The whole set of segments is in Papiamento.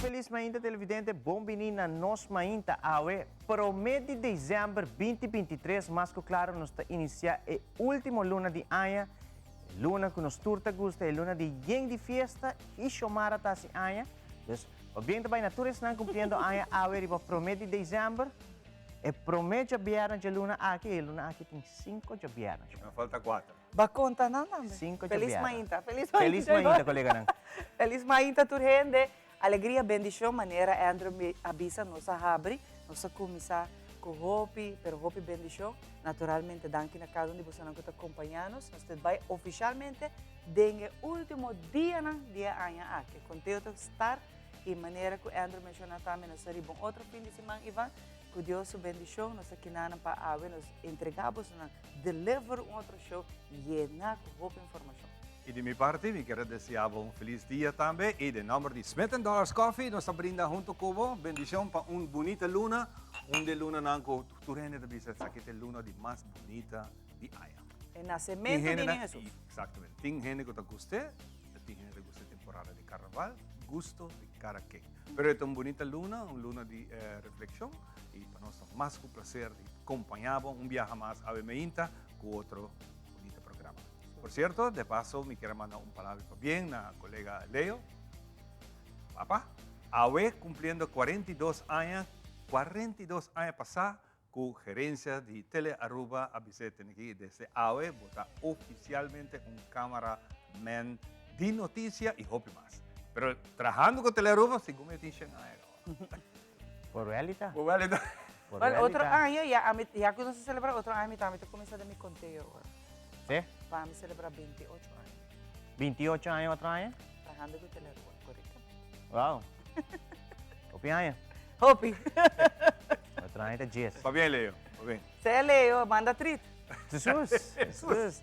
Feliz mainta televidente, bon bini na Nos Mainta awe prome di december 2023, mas cu claro nos ta inicia e ultimo luna di aña, e luna cu nos tur ta gusta, e luna di yen di fiesta y Xiomara ta haci aña, dus pabien ta bay na tur esnan cumpliendo aña awe riba prome di december, e prome djabièrnè dje luna aki, e luna aki tin cinco djabièrnè. Me falta cuatro. Ba conta nan tambe. Cinco Feliz djabièrnè. mainta, feliz mainta. Feliz mainta coleganan. Feliz mainta tur hende. Alegria, bendicion, manera Andrew a bisa nos a habri, nos a cuminsa cu hopi, pero hopi bendicion. Naturalmente danki na cada un di bosonan cu ta compaña nos. Nos ta bay oficialmente den e ultimo dianan di e aña aki. Conteo ta start y manera cu Andrew menciona tambe nos ta riba un otro fin di siman, Ivan. Cu Dios su bendicion nos ta kinanan pa awe nos entrega bosonan, deliver un otro show yena cu hopi informacion. Y di mi parti mi kier a desea bo un feliz dia tambe y den nomber di Smith and Dollars Coffee nos ta brinda hunto cu bo bendicion pa un bunita luna, un di e lunanan cu tur hende ta bisa esaki ta e luna di mas bunita di aña. E nacemento di Niño Jesus. Exactamente. Tin hende cu ta gust'e, tin hende ta gusta e temporada di carnaval, gusto di cada ken. Pero e ta un bunita luna, un luna di reflexion y pa nos ta mas cu placer di compaña bo un biaha mas awe meinta cu otro bunita programa. Por cierto, de paso mi kier a manda un palabra di pabien na colega Leo. Papa, awe cumpliendo 42 aña, 42 aña pasa cu gerencia di Tele Aruba a bis'é tene ki desde awe bo ta oficialmente un camera man di noticia y hopi mas. Pero trahando cu Tele Aruba segun mi tin shen aña caba. Por welita. Por welita. Por Bueno, otro welita. aña ya ami, ya cu nos a celebra otro aña mi tambe ta cuminsa den mi conteo ora. Sí? Pa ami celebra 28 aña. 28 aña otro aña? Trahando cu Tele Aruba, correcto. Wow. Hopi aña. Hopi. Otro aña ta 10. Pabien Leo, pabien. Sea Leo, manda treat. Jesus, Jesus.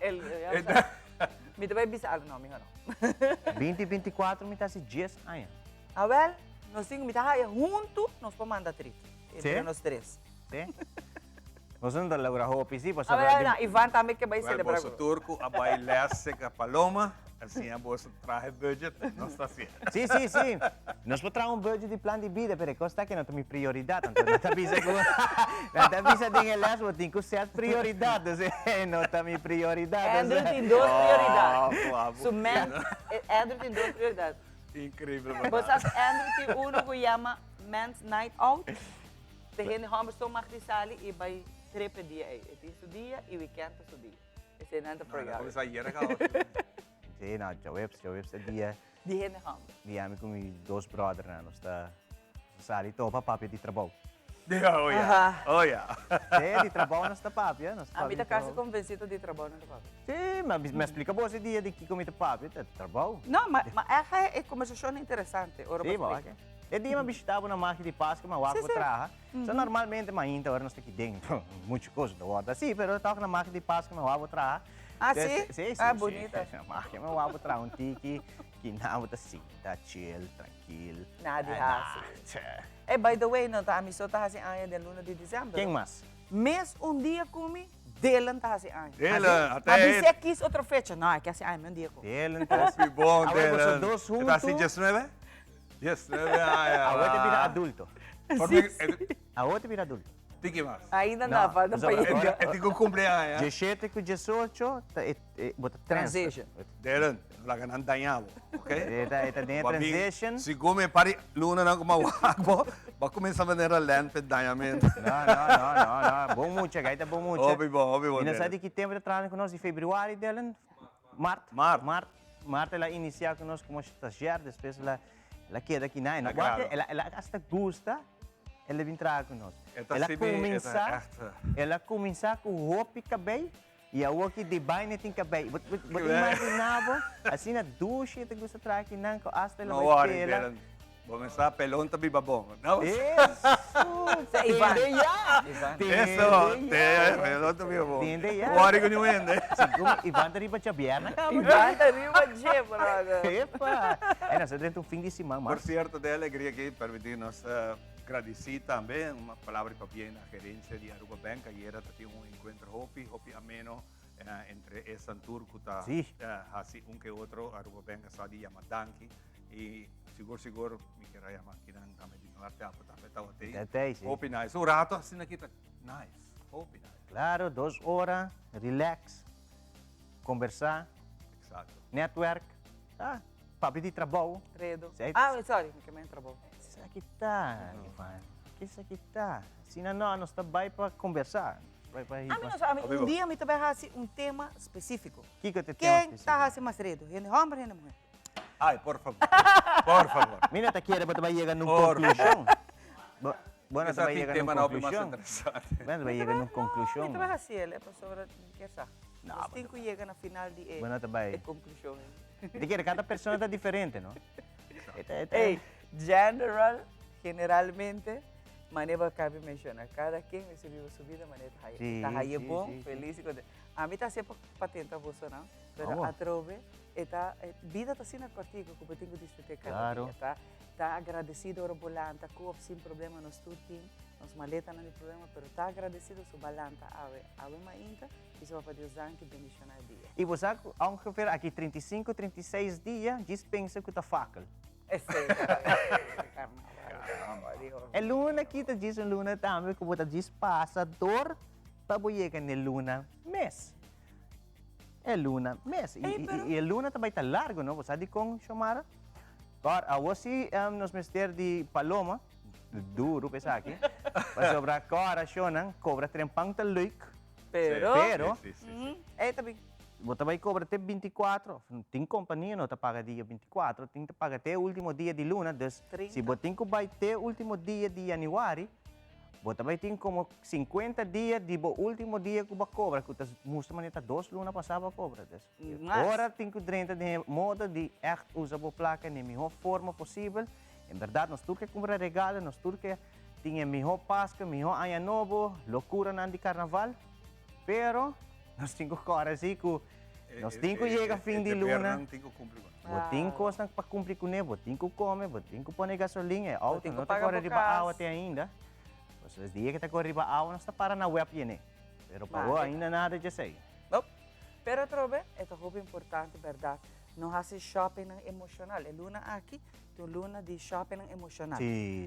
El, ya sa. Mi ta bay bisa algo, no, miho no. 2024 mi ta haci 10 aña. Awel, nos tin, mi ta haya huntu nos por manda treat. Entre nos tres. Sí? Nos no ta logra hopi, sí, pasobra. Awel, na, Ivan tambe ke bay celebra. Wel, boso tur cu a bay les seca Paloma, a siña boso traha e budget, nos ta hacié. Sí, sí, sí. Nos por traha un budget di plan di bida, pero e cos ta ke no ta mi prioridad, anto nan ta bisa cu, nan ta bisa den e les bo tin cu set prioridad, dus no ta mi prioridad. Andrew tin dos prioridad. Su men, Andrew tin dos prioridad. Increíble, verdad. Bo sa Andrew tin uno cu yama Men's Night Out. Te hende homber so mag di sali y bay trip e dia ey. E tin su dia y weekend ta su dia. Esey nan ta No, priority. no, ayer acaba. Sí, no, djaweps, djaweps e dia. Di hende homber. Di ami cu mi dos brothernan nos ta sali topa papia di trabou. Oh ya, oh ya. Sí, di trabou nos ta papia, nos ta Ami papia ta di casi trabou. convencido di trabou nan ta papia. Sí, ma mi a splica bo ese dia di kico mi ta papia, ta trabou. No, ma ma echt e conversacion interesante ora bo Sí, bo splica. wak. E dia mi a bishita bo na Magia di Pascua, mi a wak bo traha. So normalmente mainta ora nos ta aki den, mucho cos no ta wordo asi, pero tok na Magia di Pascua mi a wak bo traha. Ah, sí? Sí, sí, Ah, sí. bunita. Magia mi a wak bo traha un tiki, kinan bo ta sinta chill, trankil. Nada di hasi. Ey, by the way, no ta ami so ta hasi aña den luna di december. Ken mas? Mes un dia cu mi, Dylan ta hasi aña. Dylan, ate. Ma bis'é kis otro fecha. No, e ke hasi aña mi un dia cu mi. Dylan ta hasi. Hopi bon, Awe boso Dylan. dos E ta hasi huntu. diesnuebe? Diesnuebe aña. Awe ta bira adulto. Por mi, e. Awe ta bira adulto. Tiki mas. Ainda no, falta pa yega. E tin cu cumpli aña. Diesshete cu diesocho ta e bo ta transfer. Transition. Dylan, no laga nan daña bo, ok? E ta e ta den e transition. Segun mi par di lunanan cu mi a wak bo, bo a cuminsa manera lent p'e dañamento. No, no, no, no, no. Bon mucha, gai ta bon mucha. Hopi bon, hopi bon, Mi no sa Dylan. di ki tempo e ta trahando cu nos, di februari, Dylan? Mart. Mart. Mart. Mart el a inicia cu nos como stagiair, despues el a el a keda aki na. Na grado. El a el a hasta gusta el a bin traha cu nos. E ta El a sibi, e ta cuminsa, echt. el a cuminsa cu hopi cabey y awor ki di baina tin cabey. Bo bo bo ta imagina bo asina dushi e ta gusta traha aki nan cu hasta el a No bay worry, pela. Dylan. Bo mester pelon ta biba bon. No? Eso! Sa Ivan. Tende ya! Ivan. Eso! Tende ya! Pelon ta biba bon. Tende ya! Worry cu niun hende. Segun Ivan ta riba djabièrnè kaba. Ivan ta riba dje, brother. Epa! Ey, nos ta drenta un fin di siman mas. Por cierto, den alegria aki, permiti nos gradici tambe, un palabra di pabien na gerencia di Aruba Bank. Ayera ta tin un encuentro hopi, hopi ameno entre e santur cu ta haci un ke otro. Aruba Bank a sa di yama danki. Y sigur sigur mi kier a yama kinan tambe di Norte Apo tambe tabata Tabata ei, si. Hopi nice. Un rato asina aki ta nice. Hopi nice. Claro, dos ora, relax, conversa. Exacto. Netwerk, ah, papia di trabou. Redo. Sei- Ah, sorry, mi ke men trabou. Esaki ta, Ivan. Esaki ta. Asina no, nos ta bai pa conversa. Bai pa Ami no sa, ami un dia mi ta bai hasi un tema specifico. Kiko ta e tema Ken specifico? ta hasi mas redo, hende homber, hende muher? Ay, por favor. Por favor. Mi no ta kere bo ta bai yega nun Por conclusion. Bo, bo no ta Esaki bai yega nun tema no mas conclusion. interesante. Bo no ta bai yega nun conclusion. No, mi ta bai hasi el, pasobra mi kier sa. No, Nos bo tin cu yega na final di e Bo no ta bai. e conclusion ei. Mi ta kere cada persona ta diferente, no? E ta, e ta. Ey, general, generalmente, manera bo a caba di menciona, cada ken mester biba su bida manera ta haya. Sí, Ta haya sí, bon, sí, sí. feliz y contento. Ami ta hacié pa pa tenta bosonan, pero Abo. atrobe E ta, e bida ta asina kòrtiku ku bo tin ku disfrut'é kada Claro. dia. Ta, ta agradesido ora bo lanta ku òf sin problema nos tur tin nos maletanan di problema, pero ta agradesido su bo a lanta awe, awe mainta i su Papa Dios danki bendishoná e dia. I bo sa ku ongeveer aki 35, 36 dia djis pensa ku ta fakkel. Esei ta karnaval. Dios. E luna aki ta djis un luna tambe ku bo ta djis pasa dor pa bo yega n'e luna mes. E luna mes. Ey, pero... I e luna ta bai ta largo, no? Bo sa dikon, Xiomara? Kor, awor si nos mester di paloma, duru pa esaki, pasobra kor a shownan kobra trempan ta leuk, Pero... pero Sí, sí, sí. Ey, ta bin. bo ta bai kobra te binticuatro, tin kompania no ta paga dia binticuatro, tin ta paga te ultimo dia di luna, dus si bo tin ku bai te ultimo dia di januari, Bo ta bai tin komo sinkuenta dia di bo último dia ku bo a kobra, ku ta mustra manera ta dos luna pasá bo a kobra. Dus, ora tin ku drenta den e modo di ègt usa bo plaka den e mihó forma posibel. En bèrdat nos tur ke kumpra regalo, nos tur ke tin e mihó Paskua, mihó Aña Nobo, lokuranan di karnaval, pero nos tin ku kòrda si ku nos tin ku yega fin di luna. Bo tin kosnan pa kumpli kuné, bo tin ku kome, bo tin ku pone gasolin, e outo no ta kore riba awa te ainda. Pasobra es dia ke ta kore riba awa nos ta para na wèp yené. Pero pa bo ainda nada djesei. Nope. Pero atrobe e ta hopi importante bèrdat no hasi shoppingnan emoshonal. E luna aki ta un luna di shoppingnan emoshonal.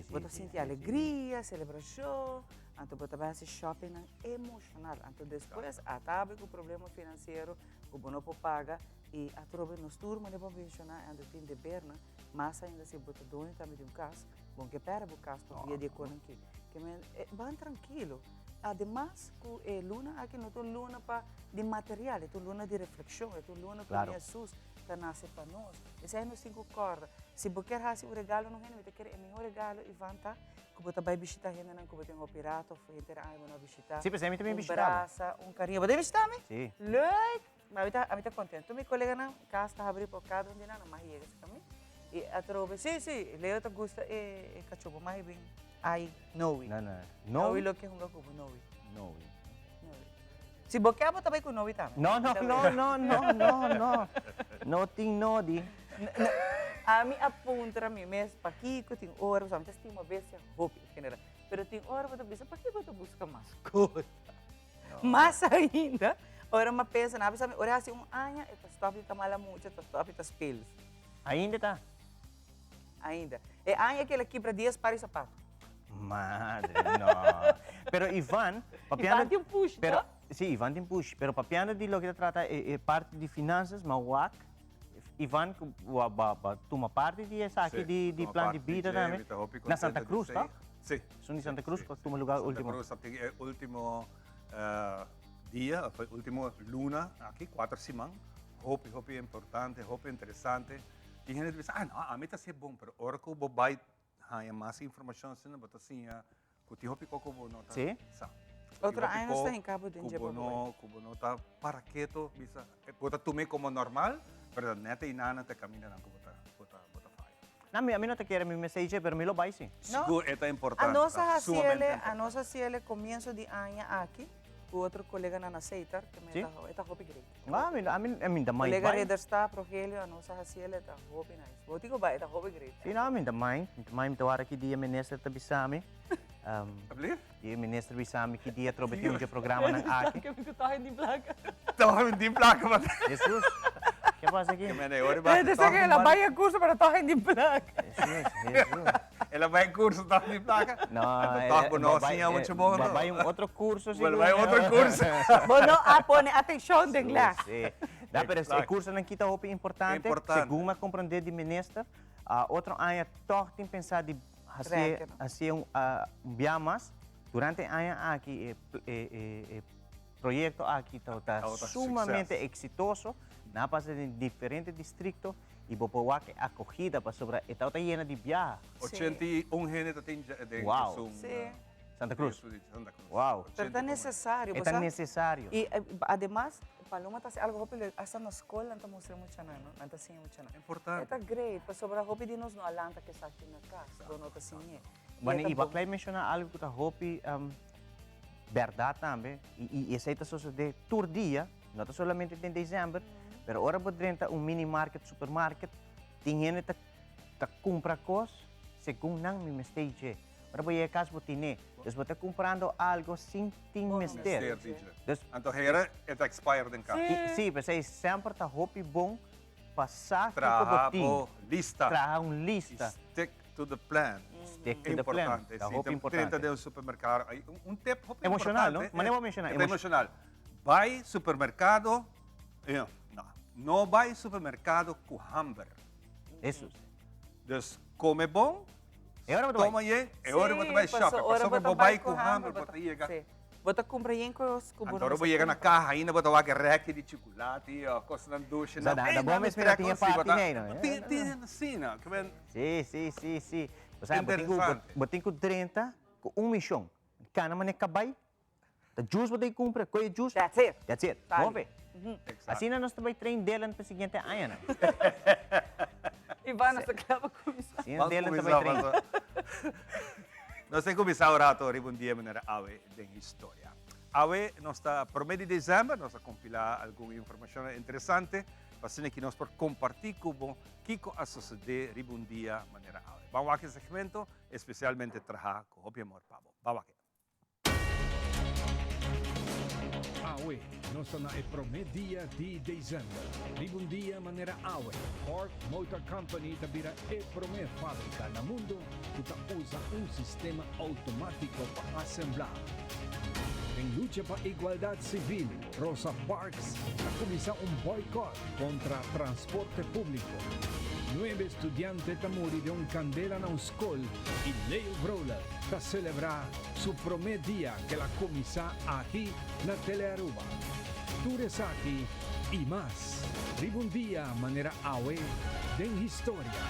Bo ta sinti alegria, selebrashon, anto bo ta bai hasi shoppingnan emoshonal. Anto despues a ta habri ku problema finansiero ku bo no por paga. I atrobe nos tur manera bo menshoná e anto tin debernan, mas ainda si bo ta doño tambe di un kas, bo no ke pèrdè bo kas pa via di e konan aki. Ke men ban trankilo. Ademas ku e luna aki no ta un luna pa di material, e ta un luna di reflekshon, e ta un luna ku Hesus ta nase pa nos. Esei nos tin ku kòrda. Si bo kier hasi un regalo na un hende, mi ta kere e mihó regalo, Ivan, ta ku bo ta bai bishitá hendenan ku bo tin hopi rato òf henter aña bo no a bishitá. Sí, p'esei mi ta bin Un bishitá bo. brasa, un kariño. Bo ta bin bishitá mi? Sí. Leuk! Ma ami ta, ami ta contento. Mi coleganan cas ta habri pa cada un di nan, nan mas yega cerca mi. Y atrobe, si, si, Leo ta gusta e, e cachopo, mas e bin, ay, Noe. No, no. Noe lo ke hunga cu bo, Noe. Noe. Noe. Si bo ke, bo ta bay cu Noe tambe. No, no, no, no, no, no, no. No tin nodi. No, ami a puntra mi mes pakico tin ora, pasobra ami ta stima bestia hopi en general. Pero tin ora bo ta bisa, pakico bo ta busca mascota? Mas ainda, ora mi a pensa, nan a bisa mi, ora e hasi un aña, e ta stòp di ta mala mucha, ta stòp di ta speel. Ainda ta? Ainda. E aña ke el a kibra dies par di sapato. Madre, no. Pero Ivan, papiando... Ivan tin push, pero, no? Si, Ivan tin push. Pero papiando di loke ta trata e, e parti di finansas, ma wak, Ivan ku ba, ba, ba tuma parti di esaki Sí, di, di tuma plan di parti di bida dje, tambe. mi ta hopi Na Santa contento di Cruz, esei. toch? Sí. Esun di Santa Cruz Sí, ku a tuma lugar Santa ultimo. Cruz a tin e ultimo dia, of e ultimo luna aki, kuater siman. Hopi, hopi importante, hopi interesante. Tin hende ta bisa, ah no, ami ta hasié bon, pero ora ku bo bai haña mas informashon asina, bo ta siña ku tin hopi kos ku bo no ta Sí. sa. Otro Tin hopi aña nos ta kos hinká bo den ku dje bo pa bo bai. no, ku bo no ta para keto bisa, bo ta tum'é komo normal, pero nèt einan ta e kamindanan ku bo ta, bo ta, bo ta faya. No, mi, ami no ta kere mi mester dje, pero mi lo bai si. No, Sigur e ta importante, a nos ta a hasiele, sumamente a importante. nos hasiele comienzo di aña aki cu otro coleganan na Seitar, que mi Si. ta, e ta hopi great. No, ami, ami, ami ta mind Colega bai. Ridderstaap, Rogelio, a nos a hasiele, e ta hopi nice. Bo tin cu bai, e ta hopi great. Si, no, ami ta mind, mi ta mind, mi ta wara ki dia minister ta bisa mi. Alsjeblieft. Di minister bisa mi ki dia trobe tin un dje programanan aki. Ke mi ku toh in di plaka. Toh in di plaka, maar. Jesus. Ke pasa aki? Ke mene ora ba Desde que el a bai e curso pero toch hindi placa. Jesus, Jesus. El a bai e curso toch hindi placa? No, Anto toch bo no siña mucho bon Bo bai un otro curso sigur. Bo bai un otro curso. Bo no a pone atencion den les. Si. No, pero e cursonan kita hopi importante. Importante. Segun mi a comprende di minister, otro aña toch tin pensa di hacié hacié un bia mas. Durante e aña aki e proyecto aki tabata sumamente exitoso. Nan a pasa den diferente districto y bo por wak e acogida pasobra e tabata yena di biaha. 81 hende ta tin den esun. Santa Cruz. Wow. Pero ta necesario. E ta necesario. Y ademas Paloma ta haci algo hopi leuk. Hasta na scol nan ta mustra e muchanan, no? Nan ta siña e muchanan. Importante. E ta great pasobra hopi di nos no a lanta cu esaki na cas, bo no ta siñ'e. Bueno, y bo a menciona algo cu ta hopi berdad tambe, y esey ta sosode tur dia, no ta solamente den december, pero ora bo drenta un mini market, supermarket, tin hende ta ta cumpra cos segun nan mi mester dje. Ora bo yega cas bo tine, dus bo ta cumprando algo sin tin mester. Dus, Anto hera e ta expire den cas. Si, pesey semper ta hopi bon pa sa kiko bo tin. Traha bo lista. Traha un lista. Y stick to the plan. Stick to the plan. Importante. Ta hopi importante. Si ta den un supermercado, un tip hopi Emocional, importante. no? Manera bo menciona. E ta emocional. Bai supermercado, no, no bai supermercado cu hamber. Eso. Dus come bon, E ora bo ta bai. Toma yen, e ora bo ta bai shopping. Pasobra bo bai ku hamber, bo ta yega. Bo ta kumpra yen kos ku bo no Anto ora bo yega na kaha ainda bo ta wak e rèki di chukulati òf kosnan dushe. Sa da bo mes mira tin e parti nei no. Tin tin asina. Si, si, si, si. Osea bo tin ku bo tin ku drenta ku un mishon. Kana manera kabai Ta juice bo ta cumpra, coy e juice. That's it. That's it. Move. Asina nos ta bay train Dylan pa siguiente añanan. Iván, nos ta cla pa cuminsa. Asina Dylan ta bay train. Nos ta cuminsa un rato riba un dia manera awe den historia. Awe nos ta prome di december, nos a compila algun informacionnan interesante pa asina ki nos por comparti cu bo kico a sucede riba un dia manera awe. Ban wak e segmento especialmente traha cu hopi amor pa bo. Ban wak e. Awe nos ta na e promé dia di desèmber. Riba un dia manera awe, Ford Motor Company ta bira e promé fábrika na mundu ku ta usa un sistema outomátiko pa asemblá. Den lucha pa igualdat sivil, Rosa Parks a kuminsá un bòikòt kontra transporte públiko. Nuebe studiante ta muri den un kandela na un skol i Leo Vrolijk ta selebrá su promé dia ku el a kuminsá aki na Telearuba. Tur esaki i mas riba un dia manera awe den historia.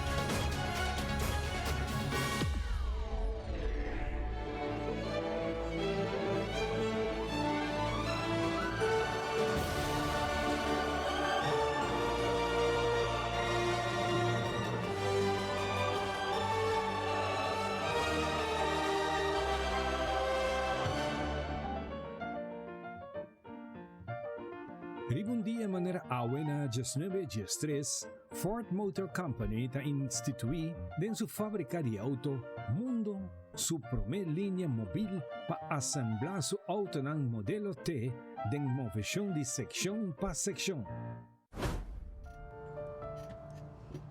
Riba un dia manera awe na diesnuebe diestres, Ford Motor Company ta instituí den su fábrika di outo mundo su promé linia mobil pa asemblá su outonan modelo T den moveshon di sekshon pa sekshon.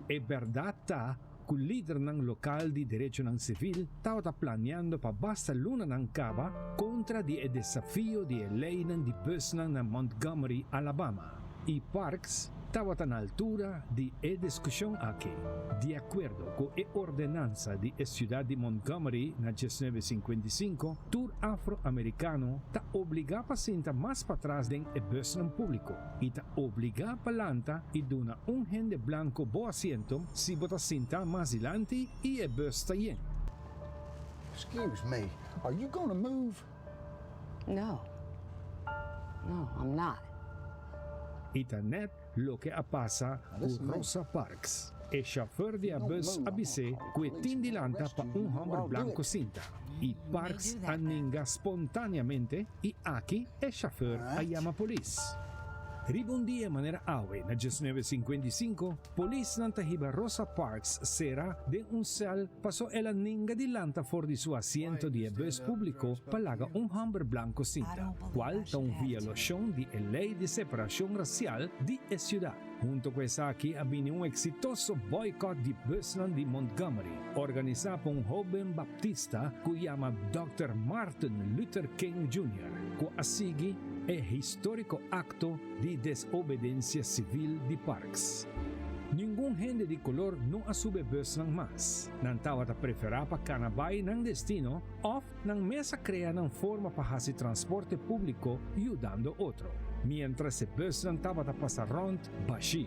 E bèrdat ta ku lidernan lokal di derechonan sivil tabata planeando pa basta lunanan kaba kontra di e desafio di e leinan di busnan na Montgomery, Alabama, i Parks tabata na altura di e diskushon aki. Di akuerdo ku e ordenansa di e siudat di Montgomery na 1955, tur afroamerikano ta obligá pa sinta mas patras den e busnan públiko i ta Obligá pa lanta i duna un hende blanco bo asiento si bo ta sinta mas dilanti i e bus ta yen. Excuse me, are you gonna move? No. No, I'm not. I ta net loke a pasa ku Rosa Parks. E shofèr di a bus a bis'é ku e tin di lanta pa un hòmber blanco sinta. I Parks a ninga spontaneamente i aki e shofèr a yama polis. Riba un dia manera awe na 1955, polisnan ta hiba Rosa Parks sera den un sèl paso el a ninga di lanta for di su asiento di e bus públiko pa laga un hòmber blanko sinta, kual ta un violashon di e lei di separashon rasial di e siudat. Hunto ku esaki a bini un eksitoso bòikòt di busnan di Montgomery, organisá pa un hóben baptista ku yama Dòkter Martin Luther King Junior, ku a sigui e históriko akto di desobedensia sivil di Parks. Ningun hende di kolor no a subi e busnan mas. Nan tabata preferá pa kana bai nan destino òf Nan mes a krea nan forma pa hasi transporte públiko yudando otro, miéntras e bùsnan tabata pasa rònt bashí.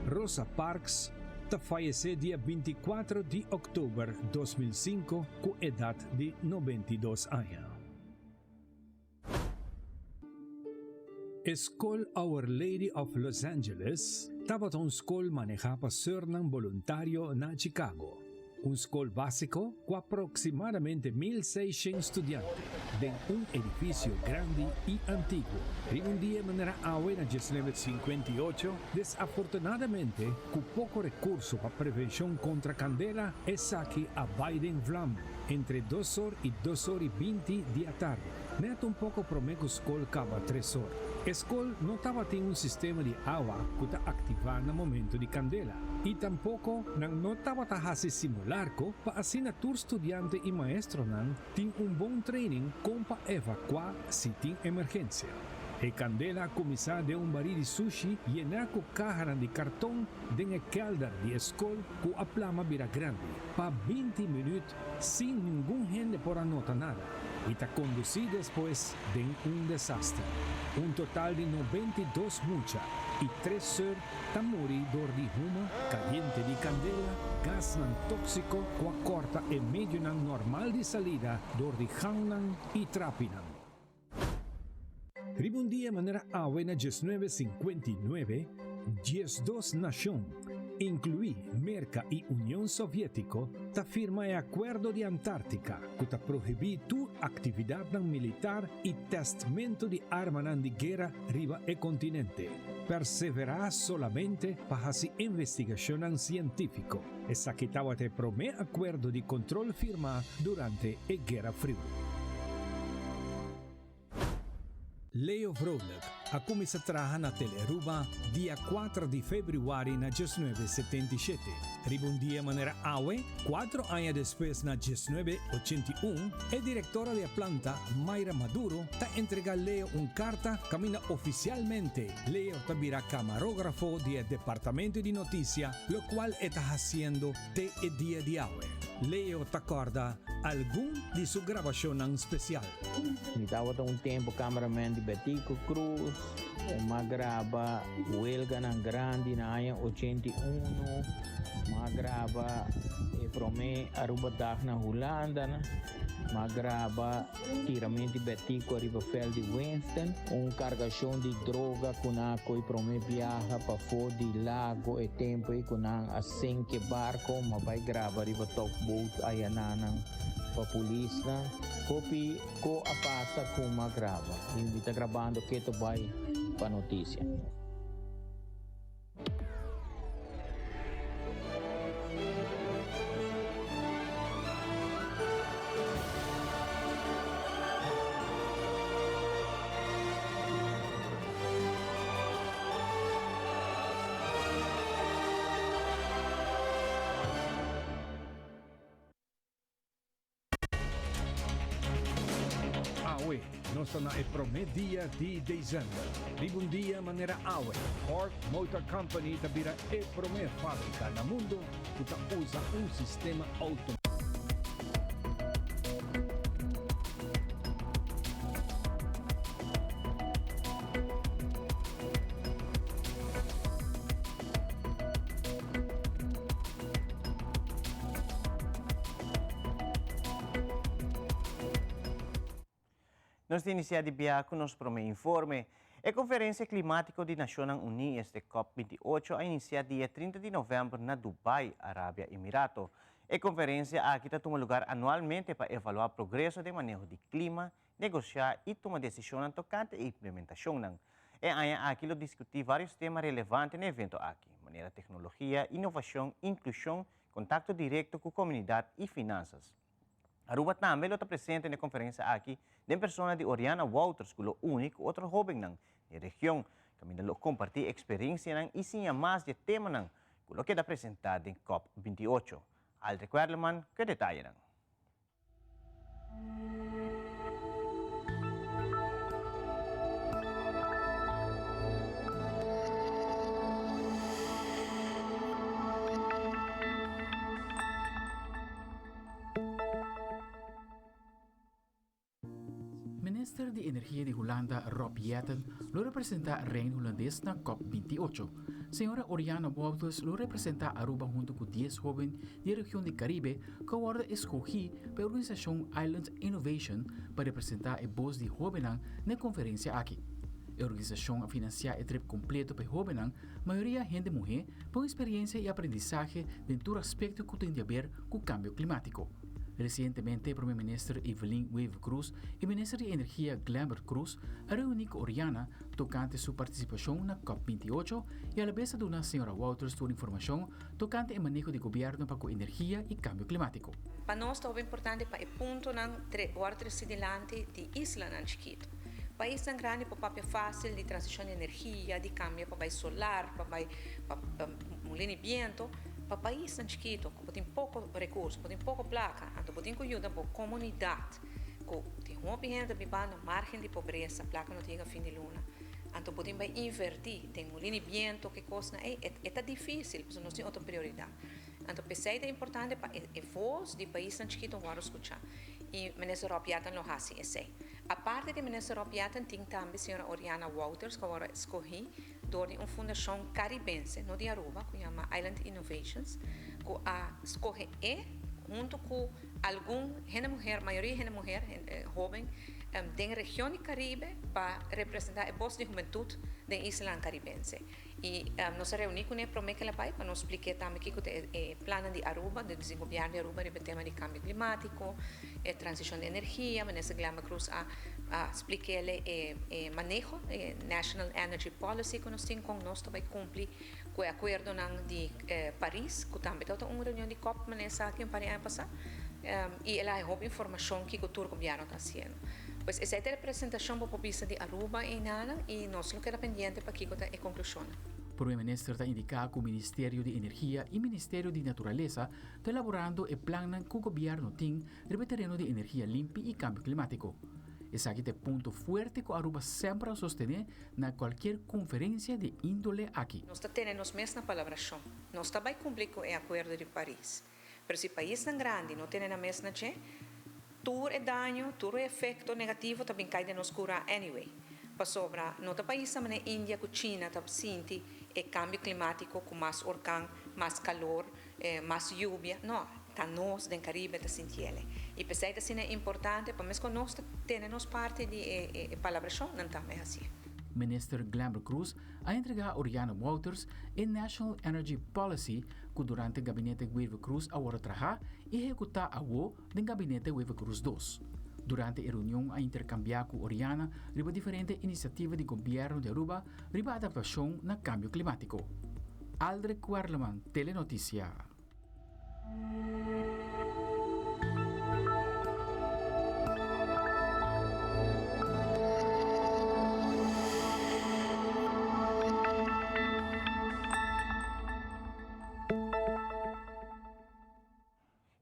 Rosa Parks ta fayesé dia 24 di òktober 2005 ku edat di 92 aña. E skol Our Lady of Los Angeles tabata un skol manehá pa sùrnan boluntario na Chicago. Un skol básiko ku aproksimadamente 1600 studiante den un edifisio grandi i antiguo. Riba un dia manera awe na 1958, desafortunadamente ku poko rekurso pa prevenshon kontra kandela, esaki a bai den vlam entre dos or i dos or i 20 di atardi. Nèt un poko promé ku skol kaba tres or. E skol no tabatin un sistema di awa ku ta aktivá na momentu di kandela i tampoko nan no tabata hasi simularko pa asina tur studiante i maestronan tin un bon training kon pa evakuá si tin emergensia. E kandela a kuminsá den un barí di sushi yená ku kahanan di karton den e kèlder di e skol ku a plama bira grandi pa 20 minüt sin ningun hende por a nota nada i ta kondusí despues den un desaster. Un total di 92 mucha i tres seur ta muri dor di huma kayente di kandela, gasnan tóksiko ku a kòrta e medionan normal di salida dor di gangnan i trapinan. Riba un dia manera awe na 1959, 12 nashon, inkluí Merka i Union Soviétiko, ta firma e Akuerdo di Antártika ku ta prohibí tur aktividatnan militar i tèstmentu di armanan di guera riba e kontinente. Perseverá solamente pa hasi investigashonnan sientífiko. Esaki tabata e promé akuerdo di kontrol firmá durante e Guera Friu. Leo Vrolijk a kuminsá traha na Telearuba dia 4 di febrüari na 1977. Riba un dia manera awe, 4 aña despues na 1981, e direktora di e planta, Mayra Maduro, ta entregá Leo un karta kaminda ofisialmente Leo ta bira kamarógrafo di e departamento di notisia, lokual e ta hasiendo te e dia di awe. Leo ta kòrda algun di su grabashonnan spesial. Mi tabata un tempu cameraman di Betico Croes, mi a graba huelganan grandi na aña 81, mi a graba e prome Arubadag na Hulanda, mi a graba tiramento di Betico ariba veld di Winston, un cargacion di droga cu nan a coy prome biaha pafo di lago e tempo ey cu nan a sink e barco, mi a bay graba riba tugboat ayananan pa polisnan. Hopi ko a pasa ku m'a graba i mi ta grabando keto bai pa notisia. Awe nos ta na e promé dia di desèmber. Riba un dia manera awe, Ford Motor Company ta bira e promé fábrika na mundu ku ta usa un sistema outomático. Nos ta inisiá di biaha ku nos promé informe. E Konferensia Klimátiko di Nashonnan Uní, este COP 28, a inisiá dia 30 di novèmber na Dubai, Arabia Emirato. E konferensia aki ta tuma lugar anualmente pa evaluá progreso den maneho di klima, negosiá i tuma desishonnan tokante e implementashonnan. E aña aki lo diskutí vários tema relevante na e evento aki, manera teknologia, inovashon, inklushon, kontakto direkto ku komunidat i finansas. Aruba tambe lo ta presente na e konferensia aki den persona di Oriana Wouters ku lo uni ku otro hóbennan di e region, kaminda lo kompartí eksperensianan i siña mas di e temanan ku lo keda presentá den cop 28. Aldrich Werleman ku e detayenan. Minister di Energia di Hulanda Rob Jetten lo representa Reino Hulandes na cop 28. Señora Oriana Wouters lo representa Aruba hunto cu dies hoben di e region di Caribe cu a wordo escogi pa e organisacion Island Innovation pa representa e bos di hobennan na e conferencia aki. E organisacion a financia e trip completo pa e hobennan, mayoria hende muhe, pa un experiencia y aprendisahe den tur aspecto cu tin di haber cu cambio climatico. Recientemente Prome Minister Evelyn Wever-Croes y Minister di Energia Glenbert Croes a reuni cu Oriana tocante su participacion na cop 28 y alabes a duna Sra. Wouters tur informacion tocante e maneho di gobierno pa cu energia y cambio climatico. Pa nos ta hopi importante pa e puntonan wòrdu trese dilanti di islanan chikitu. Paisnan grandi por papia fásil di transishon di energia, di kambia pa bai solar, pa bai pa mulina di biento. Pa paisnan chikitu ku bo tin poko rekurso, bo tin poko plaka, anto bo tin ku yuda bo komunidat ku tin hopi hende ta biba na márgen di pobresa, plaka no ta yega fin di luna. Anto bo tin bai invertí den mulina di biento, ke kosnan ei, e ta difísil pasobra nos tin otro prioridat. Anto p'esei ta importante pa e voz di paisnan chikitu wòrdu skuchá i Minister Rob Jetten lo hasi esei. Aparte di Minister Rob Jetten tin tambe señora Oriana Wouters ku a wòrdu eskohí dor di un fundashon karibense, no di Aruba, ku yama Island Innovations, ku a skohe e huntu ku algun hende muher, mayoria hende muher, hóben, den region di Karibe pa representá e bos di hubentut den islanan karibense. I nos a reuní kuné promé ku el a bai pa nos splik'é tambe kiko ta e plannan di Aruba, di gobièrnu di Aruba riba e tema di kambio klimátiko, e transishon di energia. Minister Glenbert Croes a splik'é e maneho, e National Energy Policy ku nos tin, kon nos ta bai kumpli ku e akuerdonan di Paris, ku tambe tabata un reunion di cop manera esaki un par di aña pasá. I el a haña hopi informashon kiko tur gobièrnu ta hasiendo. Pues esei ta e representashon bo por bisa di Aruba einanan i nos lo keda pendiente pa kiko ta e konklushonnan. Prome Minister ta indiká ku Ministerio di Energia i Ministerio di Naturalesa ta elaborando e plannan ku gobièrnu tin riba e tereno di energia limpi i kambio klimátiko. Esaki ta e punto fuerte ku Aruba semper a sostené na kualkier konferensia di e índole aki. Nos ta tene nos mes na palabrashon. Nos ta bai kumpli ku e akuerdo di Paris. Pero si paisnan grandi no tene nan mes na dje, tur e daño, tur e efecto negativo ta bin cay den nos cura anyway. Pasobra no ta paisnan manera India cu China ta sinti e cambio climatico cu mas orkan, mas calor, mas yubia. No, ta nos den Caribe ta sintiele. Y p'esey ta asina importante pa mesco nos ta tene nos parti di e palabracion, nan tambe hacié. Minister Glenbert Croes a entregá Oriana Wouters e National Energy Policy ku durante Gabinete Wever-Croes a wòrdu trahá i ehekutá awo den Gabinete Wever-Croes dos. Durante e reunion a interkambiá ku Oriana riba diferente inisiativa di gobièrnu di Aruba riba adaptashon na kambio klimátiko. Aldrich Werleman, Telenoticia.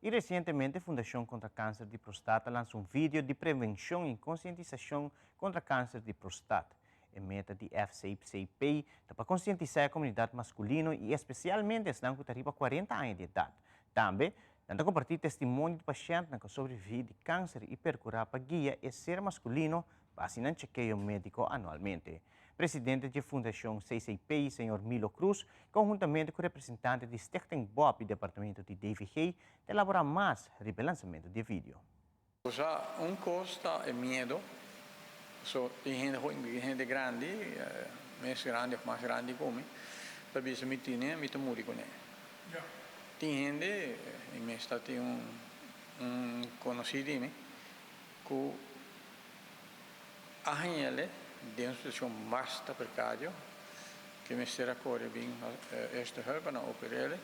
Y recientemente Fundacion Contra Cancer di Prostat a lansa un video di prevencion y concientisacion contra cancer di prostat. E meta di FCPCP ta pa konsientisá e komunidat maskulino i espesialmente esnan ku ta riba kuarenta aña di edat. Tambe, nan ta kompartí testimonio di pashèntnan ku a sobreviví di kanser i perkurá pa guia e ser maskulino pa hasi nan chekeo médiko anualmente. Presidente dje Fundashon CCP, señor Milo Cruz, konhuntamente ku representante di Stichting Bob i departamento di DVG, ta elaborá mas riba e lansamentu di e video. Cosa un cos ta e miedo, so tin hende hopi hende grandi, mes grandi of mas grandi cu mi, ta bisa mi tine mi ta muri cune. Tin hende, mi mes ta tin un un conoci di mi, cu a hañele. den un situashon basta prekario ku mester a kore bin Eerste Hulp pa nan oper'el,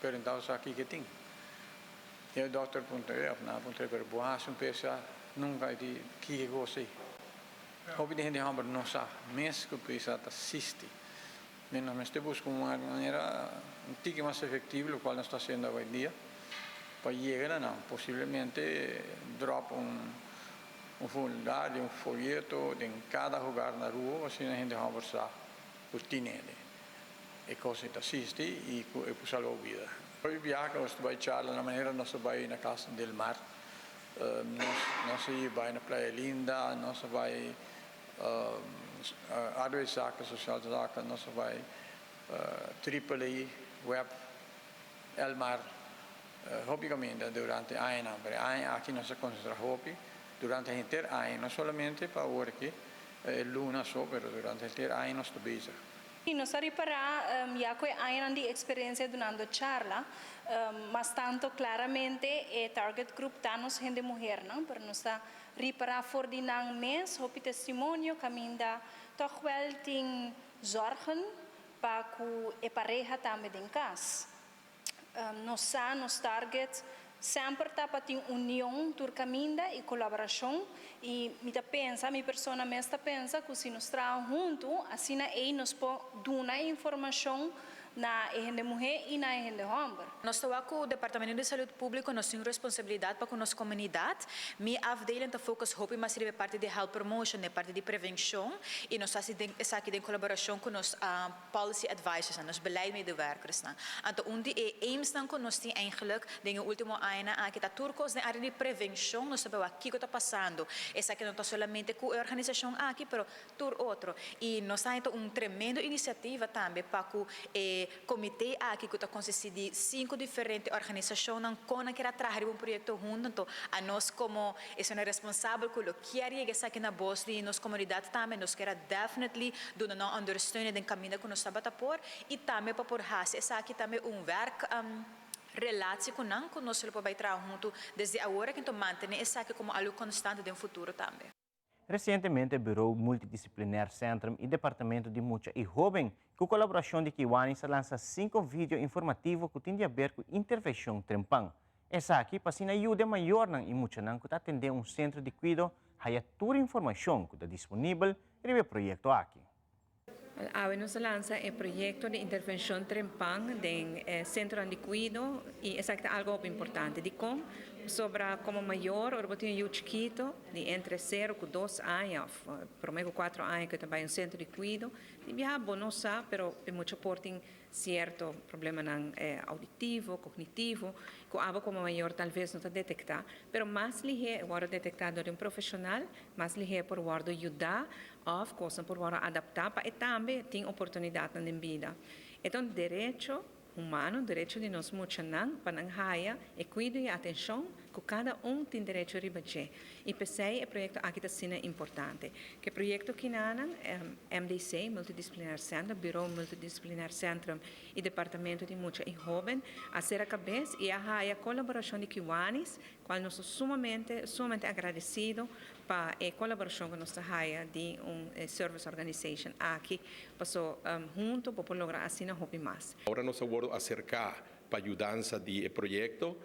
pero nan tabata sa kiko e tin. E dòkter puntra e òf nan a puntra e pero bo hasi un pesa nunka e di kiko kos ei. Hopi di hende hòmber no sa mes ku pesa ta sisti. Mi nos mester buska un manera un tiki mas efectivo locual nos ta haciendo awendia pa yega na nan. Posiblemente drop un un formulario, un folleto den cada hogar na Aruba pa asina hende homber sa cu tin hende e cos ei ta asisti y cu e por salba bida. Hopi biaha cu nos ta bay charla na manera nos ta bay na Casa del Mar, nos nos a bay na Playa Linda, nos a bay Arbeidszaken, Sociale Zaken, nos a bai Triple A, Web, Elmar, hopi kaminda durante añanan. Pero e aña aki nos a konsentrá hopi durante henter aña, no solamente pa awor aki e luna so, pero durante henter aña nos ta bezig. I nos a ripará ya ku e añanan di eksperensia dunando charla, mas tanto klaramente e target group ta nos hende muhernan, pero nos ta Ripará for di nan mes hopi testimonio kaminda tòg wèl tin zòrgen pa ku e pareha tambe den kas. Nos sa nos target semper ta pa tin union tur kaminda i kolaborashon i mi ta pensa, mi persona mes ta pensa ku si nos traha huntu asina ei nos por duna e informashon na e hende muhé i na e hende hòmber. Nos ta wak ku Departamento di Salud Públiko nos tin responsabilidat pa ku nos komunidat. Mi afdeling ta focus hopi mas riba e parti di health promotion, e parti di prevenshon i nos ta hasi den esaki den kolaborashon ku nos policy advisorsnan, nos beleidmedewerkersnan. Anto un di e aimsnan ku nos tin eigenlijk den e último añanan aki ta tur kos den área di prevenshon nos ta bai wak kiko ta pasando. Esaki no ta solamente ku e organisashon aki pero tur otro. Y nos ta haña un tremendo iniciativa tambe pa cu e comité aki cu ta consisti di cinco diferente organisacionnan con nan kier a traha riba un proyecto hunto. Anto anos como esunnan responsabel cu lo kier yega esaki na bos di nos comunidad tambe nos kier a definitely duna nan ondersteuning den caminda cu nos tabata por y tambe pa por haci esaki tambe un werk relatie cu nan cu nos lo por bay traha hunto desde awor aki anto mantene esaki como algo constante den futuro tambe. Resientemente Bureau Multidisciplinair Centrum i Departamento di Mucha i Hóben ku kolaborashon di Kiwanis a lansa sinku video informativo ku tin di aber ku intervenshon trempan. Esaki pa asina yuda e mayornan i muchanan ku ta atendé un sentro di kuido haya tur informashon ku ta disponibel riba e proyekto aki. Awe nos a lansa e proyekto di intervenshon trempan den e sentronan di kuido i esaki ta algu hopi importante. Dikon? Pasobra komo mayor ora bo tin un yu chikito di entre sero ku dos aña òf promé ku kuatro aña ku e ta bai un sentro di kuido, di biaha bo no sa pero e mucha por tin sierto problemanan auditivo, kognitivo, ku abo komo mayor talves no ta detektá, pero mas lihé e wòrdu detektá dor di un profeshonal, mas lihé por wòrdu yudá òf kosnan por wòrdu adaptá pa e tambe tin oportunidatnan den bida. E ta un derecho humano, derecho di nos muchanan pa nan haya e kuido i atenshon ku kada un tin derecho riba dje. I p'esei e proyekto aki ta asina importante. Ku e proyekto kinanan, MDC, Multidisciplinair Centrum, Bureau Multidisciplinair Centrum i Departamento di Mucha i Hoben a sera kabes i a haya kolaborashon di Kiwanis, kual nos ta sumamente, sumamente agradesido pa e kolaborashon ku nos ta haya di un service organization aki, paso hunto bo por logra asina hopi mas. Ora nos a wordo acerca pa yudansa di e proyecto,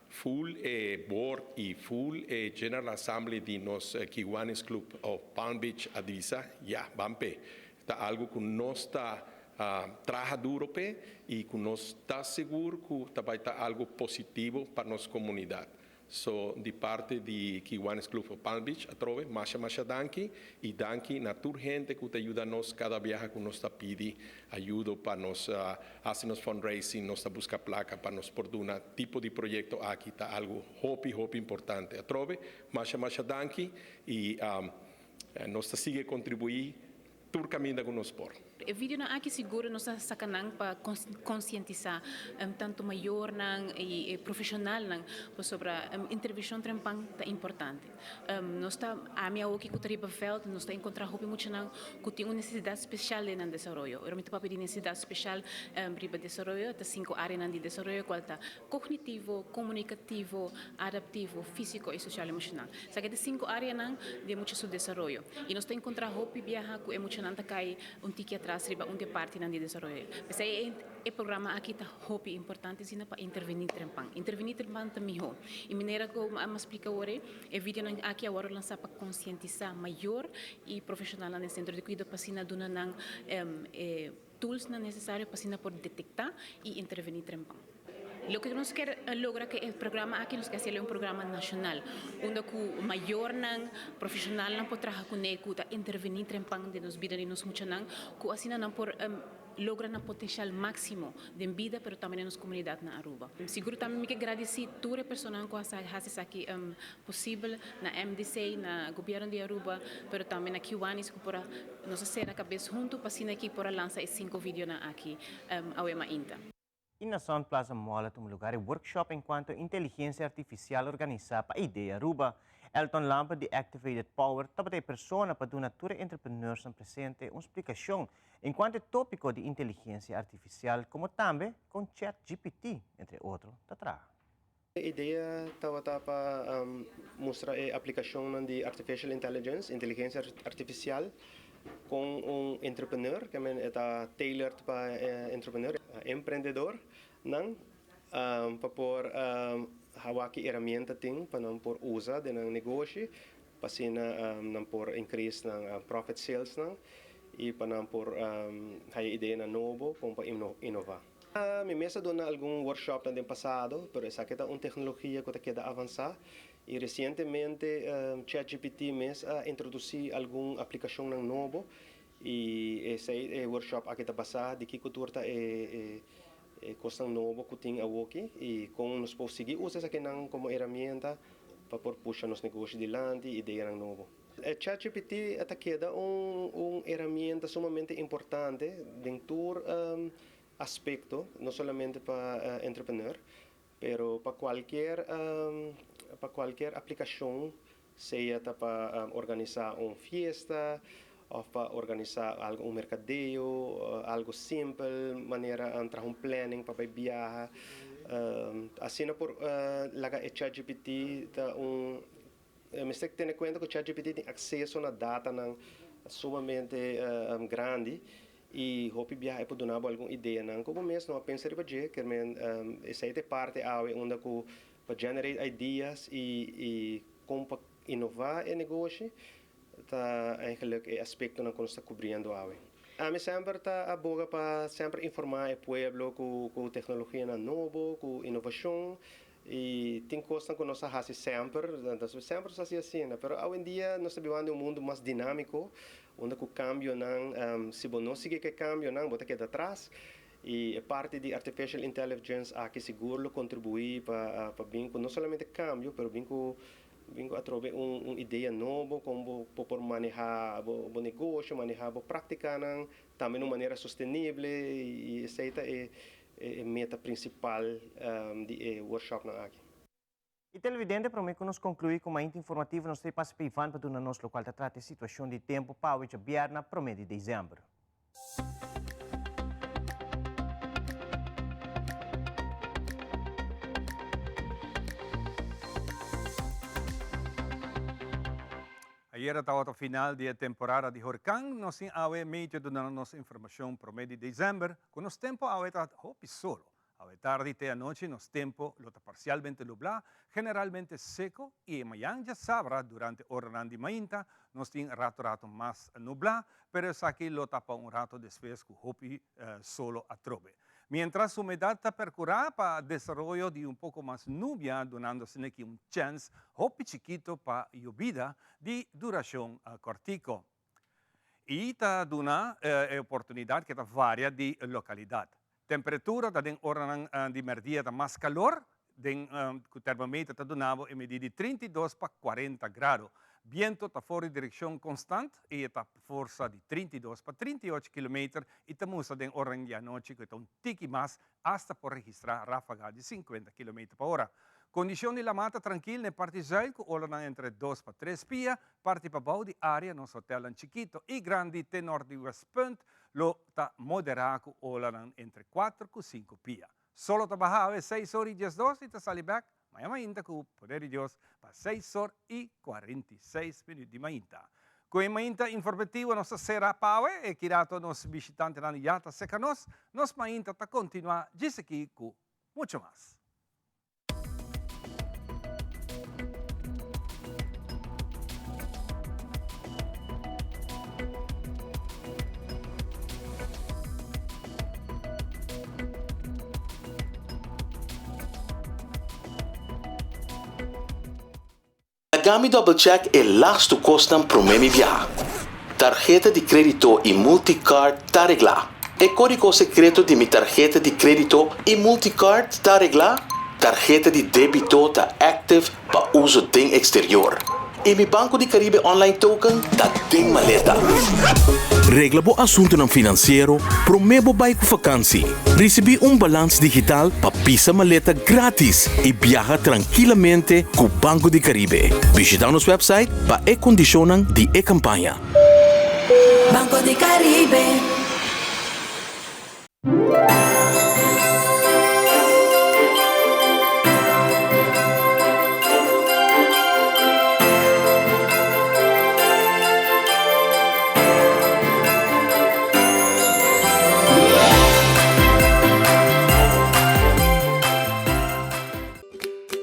full e board y full e General Assembly di nos Kiwanis Club of Palm Beach a bisa, ya, ban p'e. Ta algo cu nos ta traha duro p'e y cu nos ta sigur cu ta bay ta algo positivo pa nos comunidad. So di parti di Kiwanis Club of Palm Beach atrobe masha masha danki y danki na tur hende cu ta yuda nos cada biaha cu nos ta pidi ayudo pa nos haci nos fundraising, nos ta busca placa pa nos por duna tipo di proyecto aki ta algo hopi hopi importante. Atrobe masha masha danki y nos ta sigui contribui. Tur caminda cu nos por. E videonan aki sigur nos a saca nan pa conscientisa tanto mayornan y profesionalnan pasobra intervencion trempan ta importante. Nos ta ami awoki cu ta riba veld nos ta encontra hopi muchanan cu tin un necesidad special den nan desaroyo. Ora mi ta papia di necesidad special riba desaroyo ta cinco areanan di desaroyo cual ta cognitivo, comunicativo, adaptivo, fisico y social emocional. Esaki ta cinco areanan di e mucha su desaroyo. Y nos ta encontra hopi biaha cu e muchanan ta cay un tiki atras riba un di e partinan di desaroyo. P'esey e programa aki ta hopi importante asina pa interveni trempan. Interveni trempan ta miho. Y manera cu mi a splica awor e videonan aki a worde lansa pa concientisa mayor y profesionalnan den centro di cuido pa asina duna nan e toolsnan necesario pa asina por detecta y interveni trempan. Loke nos kier logra ku e programa aki, nos kier hasiel un programa nashonal, unda ku mayornan, profeshonalnan por traha kuné ku ta intervení trempan den nos bida di nos muchanan, ku asina nan por logra nan potenshal máksimo den bida pero tambe den nos komunidat na Aruba. Sigur tambe mi ke gradisí tur e personanan ku a hasi esaki posibel, na MDC, na Gobierno di Aruba, pero tambe na Kiwanis ku por a nos a sera kabes huntu pa asina aki por a lansa e sinku videonan aki awe mainta. I na Sun Plaza Mall a tuma lugar e workshop encuanto inteligencia artificial organisa pa Idea Aruba. Elton Lampe di Activated Power tabata e persona pa duna tur e entrepreneursnan presente un splicacion encuanto e topico di inteligencia artificial como tambe con ChatGPT, entre otro, ta traha. E idea tabata pa mustra e aplicacionnan di Artificial Intelligence, inteligencia artificial, con un entrepreneur, ke men e ta tailored pa entrepreneur, emprendedornan, pa por hawa ki herramienta tin pa nan por usa den nan negoshi, pa asina nan por increase nan profit salesnan y pa nan por haya ideanan nobo con pa innova. Mi mes a duna algun workshopnan den pasado, pero esaki ta un teknologia ku ta keda avansá i resientemente ChatGPT mes a introdusí algun aplikashonnan nobo i esei e workshop aki ta basá di kiko tur ta e kosnan nobo ku tin awoki i kon nos por sigui usa esakinan komo herramienta pa por pusha nos negoshi dilanti i ideanan nobo. E ChatGPT ta keda un herramienta sumamente importante den tur aspecto, no solamente pa entrepreneur, pero pa cualkier pa cualkier aplicacion, sea ta pa organisa un fiesta of pa organisa algo un mercadeo, algo simpel manera traha un planning pa bay biaha. Asina por laga e ChatGPT ta un Mester tene kuenta ku ChatGPT tin akseso na datanan sumamente grandi i hopi biaha e por duna bo algun ideanan ku bo mes no a pensa riba dje. Kier men esei ta e parti awe unda ku pa generate ideas i i kon pa inová e negoshi ta eigenlik e aspektonan ku nos ta kubriendo awe. Ami semper ta aboga pa semper informá e pueblo ku ku teknologianan nobo, ku inovashon I tin kosnan ku nos a hasi semper, semper nos a hasi asina, pero awendia nos ta bibando den un mundu mas dinámiko, unda ku kambionan, si bo no sigui ku e kambionan bo ta keda atras, i e parti di artificial intelligence aki sigur lo kontribuí pa pa bin ku no solamente kambio, pero bin ku bin ku atrobe un un idea nobo kon bo bo por manehá bo bo negosio, manehá bo práktikanan tambe na un manera sostenible i esei ta e E meta prinsipal di e workshopnan aki. E televidente, prome ku nos konkluí ku Mainta Informativo nos ta e pasa pa Ivan pa duna nos lokual ta trata e situashon di tempu pa awe djabièrna prome di desèmber. Ayera tabata final di e temporada di horkan, nos tin awe medio duna nos informashon prome di desèmber. Ku nos tempu awe ta hopi solo. Awe tardi te anochi nos tempu lo ta parsialmente nublá, generalmente seko i e mayan djasabra durante oranan di mainta nos tin rato rato mas nublá, pero esaki lo ta pa un rato despues ku hopi solo atrobe. Mientras humedat ta perkurá pa desaroyo di un poko mas nubia dunando asina ki un chèns hopi chikito pa yobida di durashon kòrtiko. I ta duna e oportunidat ke ta varia di lokalidat. Temperatura ta den oranan di mèrdia ta mas kalor, den ku termometer ta duna bo e midi di 32 pa 40 grado. Biento ta for di direkshon konstant i e ta forsa di 32 pa 38 kilometer i ta mustra den oran di anochi ku e ta un tiki mas asta por registrá ráfaga di 50 kilometer pa ora. Kondishon di lamá ta trankil na e parti zùit ku olanan entre dos pa tres pia, parti pabou di área nos hotèlnan chikito i grandi te nòrt di Westpunt lo ta moderá ku olanan entre kuater ku sinku pia. Solo ta baha awe seis or i diesdos i ta sali bèk maña mainta ku poder di Dios pa seis or i 46 minüt di mainta. Ku e mainta informativo nos ta sera pa awe e kirato nos bishitantenan ya ta seka nos. Nos mainta ta kontinuá djis aki ku mucho mas. Laga mi double check e lastu kosnan promé mi biaha. Tarheta di krédito i multicard ta reglá. E kódigo sekreto di mi tarheta di krédito i multicard ta reglá. Tarheta di débito ta active pa uso den eksterior. I mi Banco di Caribe Online Token ta den maleta. Regla bo asuntunan finansiero promé bo bai ku fakansi. Risibí un balans digital pa pisa maleta grátis i biaha trankilamente ku Banco di Caribe. Bishitá nos wèpsait pa e kondishonnan di e kampaña. Banco di Caribe.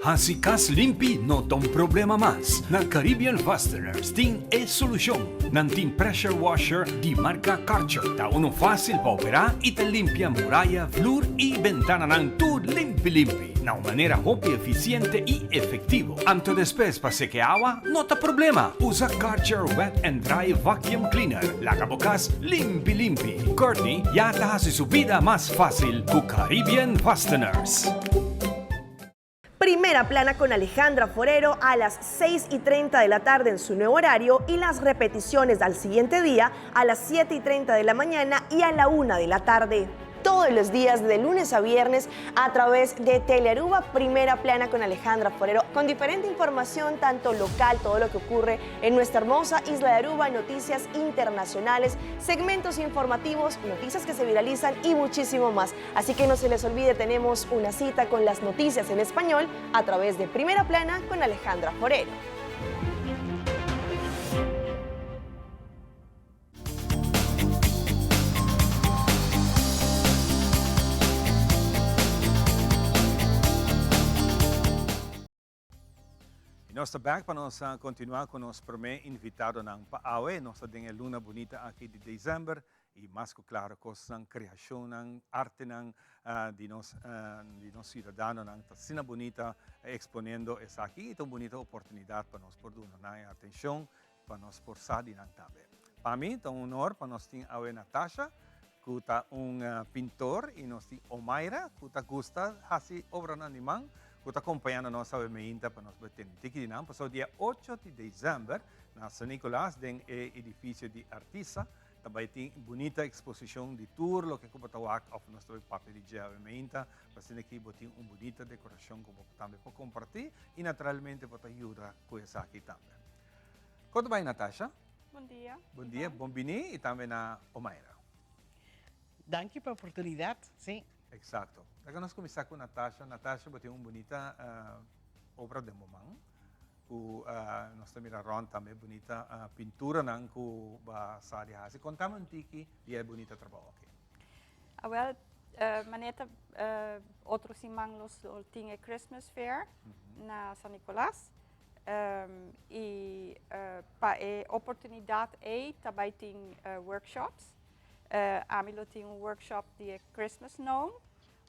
Hasi kas limpi no ta un problema mas. Na Caribbean Fasteners tin e solushon. Nan tin pressure washer di marka Karcher. Ta unu fásil pa operá i ta limpia muraya, flur i bentananan tur limpi limpi na un manera hopi efisiente i efektivo. Anto despues pa seke awa no ta problema. Usa Karcher Wet and Dry Vacuum Cleaner. Laga bo kas limpi limpi. Courtney ya ta hasi su bida mas fásil ku Caribbean Fasteners. Primera Plana con Alejandra Forero a las 6 y 30 de la tarde en su nuevo horario y las repeticiones al siguiente día a las 7 y 30 de la mañana y a la 1 de la tarde. Todos los días de lunes a viernes a través de Telearuba Primera Plana con Alejandra Forero, con diferente información, tanto local, todo lo que ocurre en nuestra hermosa isla de Aruba, noticias internacionales, segmentos informativos, noticias que se viralizan y muchísimo más. Así que no se les olvide, tenemos una cita con las noticias en español a través de Primera Plana con Alejandra Forero. Y nos ta back pa nos continua cu nos prome invitadonan pa awe. Nos ta den e luna bunita aki di december y mas cu claro cosnan, creacionnan, artenan di nos di nos ciudadanonan ta asina bunita exponiendo esaki y ta un bunita oportunidad pa nos por duna nan e atencion pa nos por sa di nan tambe. Pa mi ta un honor pa nos tin awe Natasha cu ta un pintor y nos tin Omaira cu ta gusta haci obranan di man cu ta compañando nos awe meinta pa nos por tene tiki di nan pasobra dia ocho di december na San Nicolas den e edificio di Artisa ta bay tin bunita exposicion di tur loke cu bo ta wak of nos ta bay papia di dje awe meinta pa asina aki bo tin un bunita decoracion cu bo tambe por comparti y naturalmente bo ta yuda cu esaki tambe. Kon ta bai Natasha? Bon dia. Bon dia, bon bini y tambe na Omaira. Danki pa oportunidad, si. Exacto. Laga nos cuminsa cu Natasha. Natasha, bo tin un bunita obra den bo man cu nos ta mira rond tambe bunita pinturanan cu bo a sa di haci. Contame un tiki di e bunita trabou aki. Awel, manera otro siman nos lo tin e Christmas Fair na San Nicolas. I pa e oportunidat ei ta bai tin workshops. Ami lo tin un workshop di e Christmas Gnome,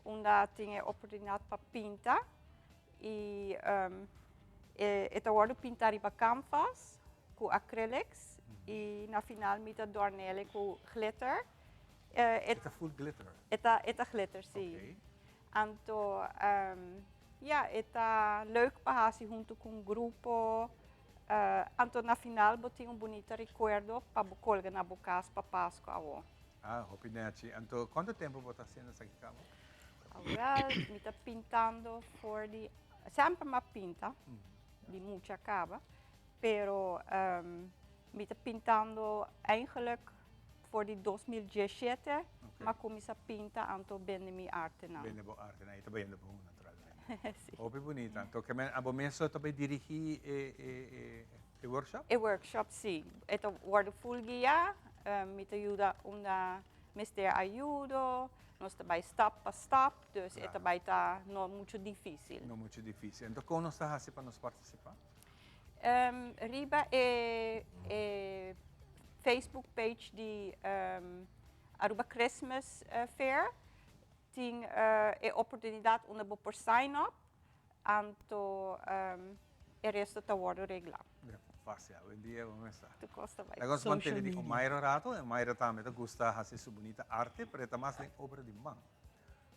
unda tin e oportunidat pa pinta. I e ta wòrdu pinta riba canvas ku acrylics i na final mi ta dòrn'el ku glitter. E ta full glitter? E ta glitter, si. Anto ya e ta leuk pa hasi huntu ku un grupo. Anto na final bo tin un bunita recuerdo pa bo colga na bo cas pa Pasco awo. Ah, hopi nechi. Anto, cuanto tempo bo ta haciendo esaki caba? Awel, mi ta pintando for di, semper mi a pinta, di mucha caba, pero mi ta pintando eigenlijk for di 2017 mi a cuminsa pinta anto bende mi artenan. Bende bo artenan, y ta bayendo bon naturalmente. Si. Hopi bunita. Anto, ke men, abo mes so ta bay dirigi e, e, e, e workshop? E workshop, si. E ta wordo full guia, mi ta yuda unda mester ayudo, nos ta bay stap pa stap, dus e ta bay ta no mucho dificil. No mucho dificil. Anto, con nos ta haci pa nos participa? Riba e e Facebook page di Aruba Christmas Fair tin e oportunidad unda bo por sign up, anto e resto ta wordo regla. Fácil, awendia bo mester. Tur cos ta bai. Laga nos mantene di Omaira un rato. Omaira tambe ta gusta haci su bunita arte, pero e ta mas den obra di man.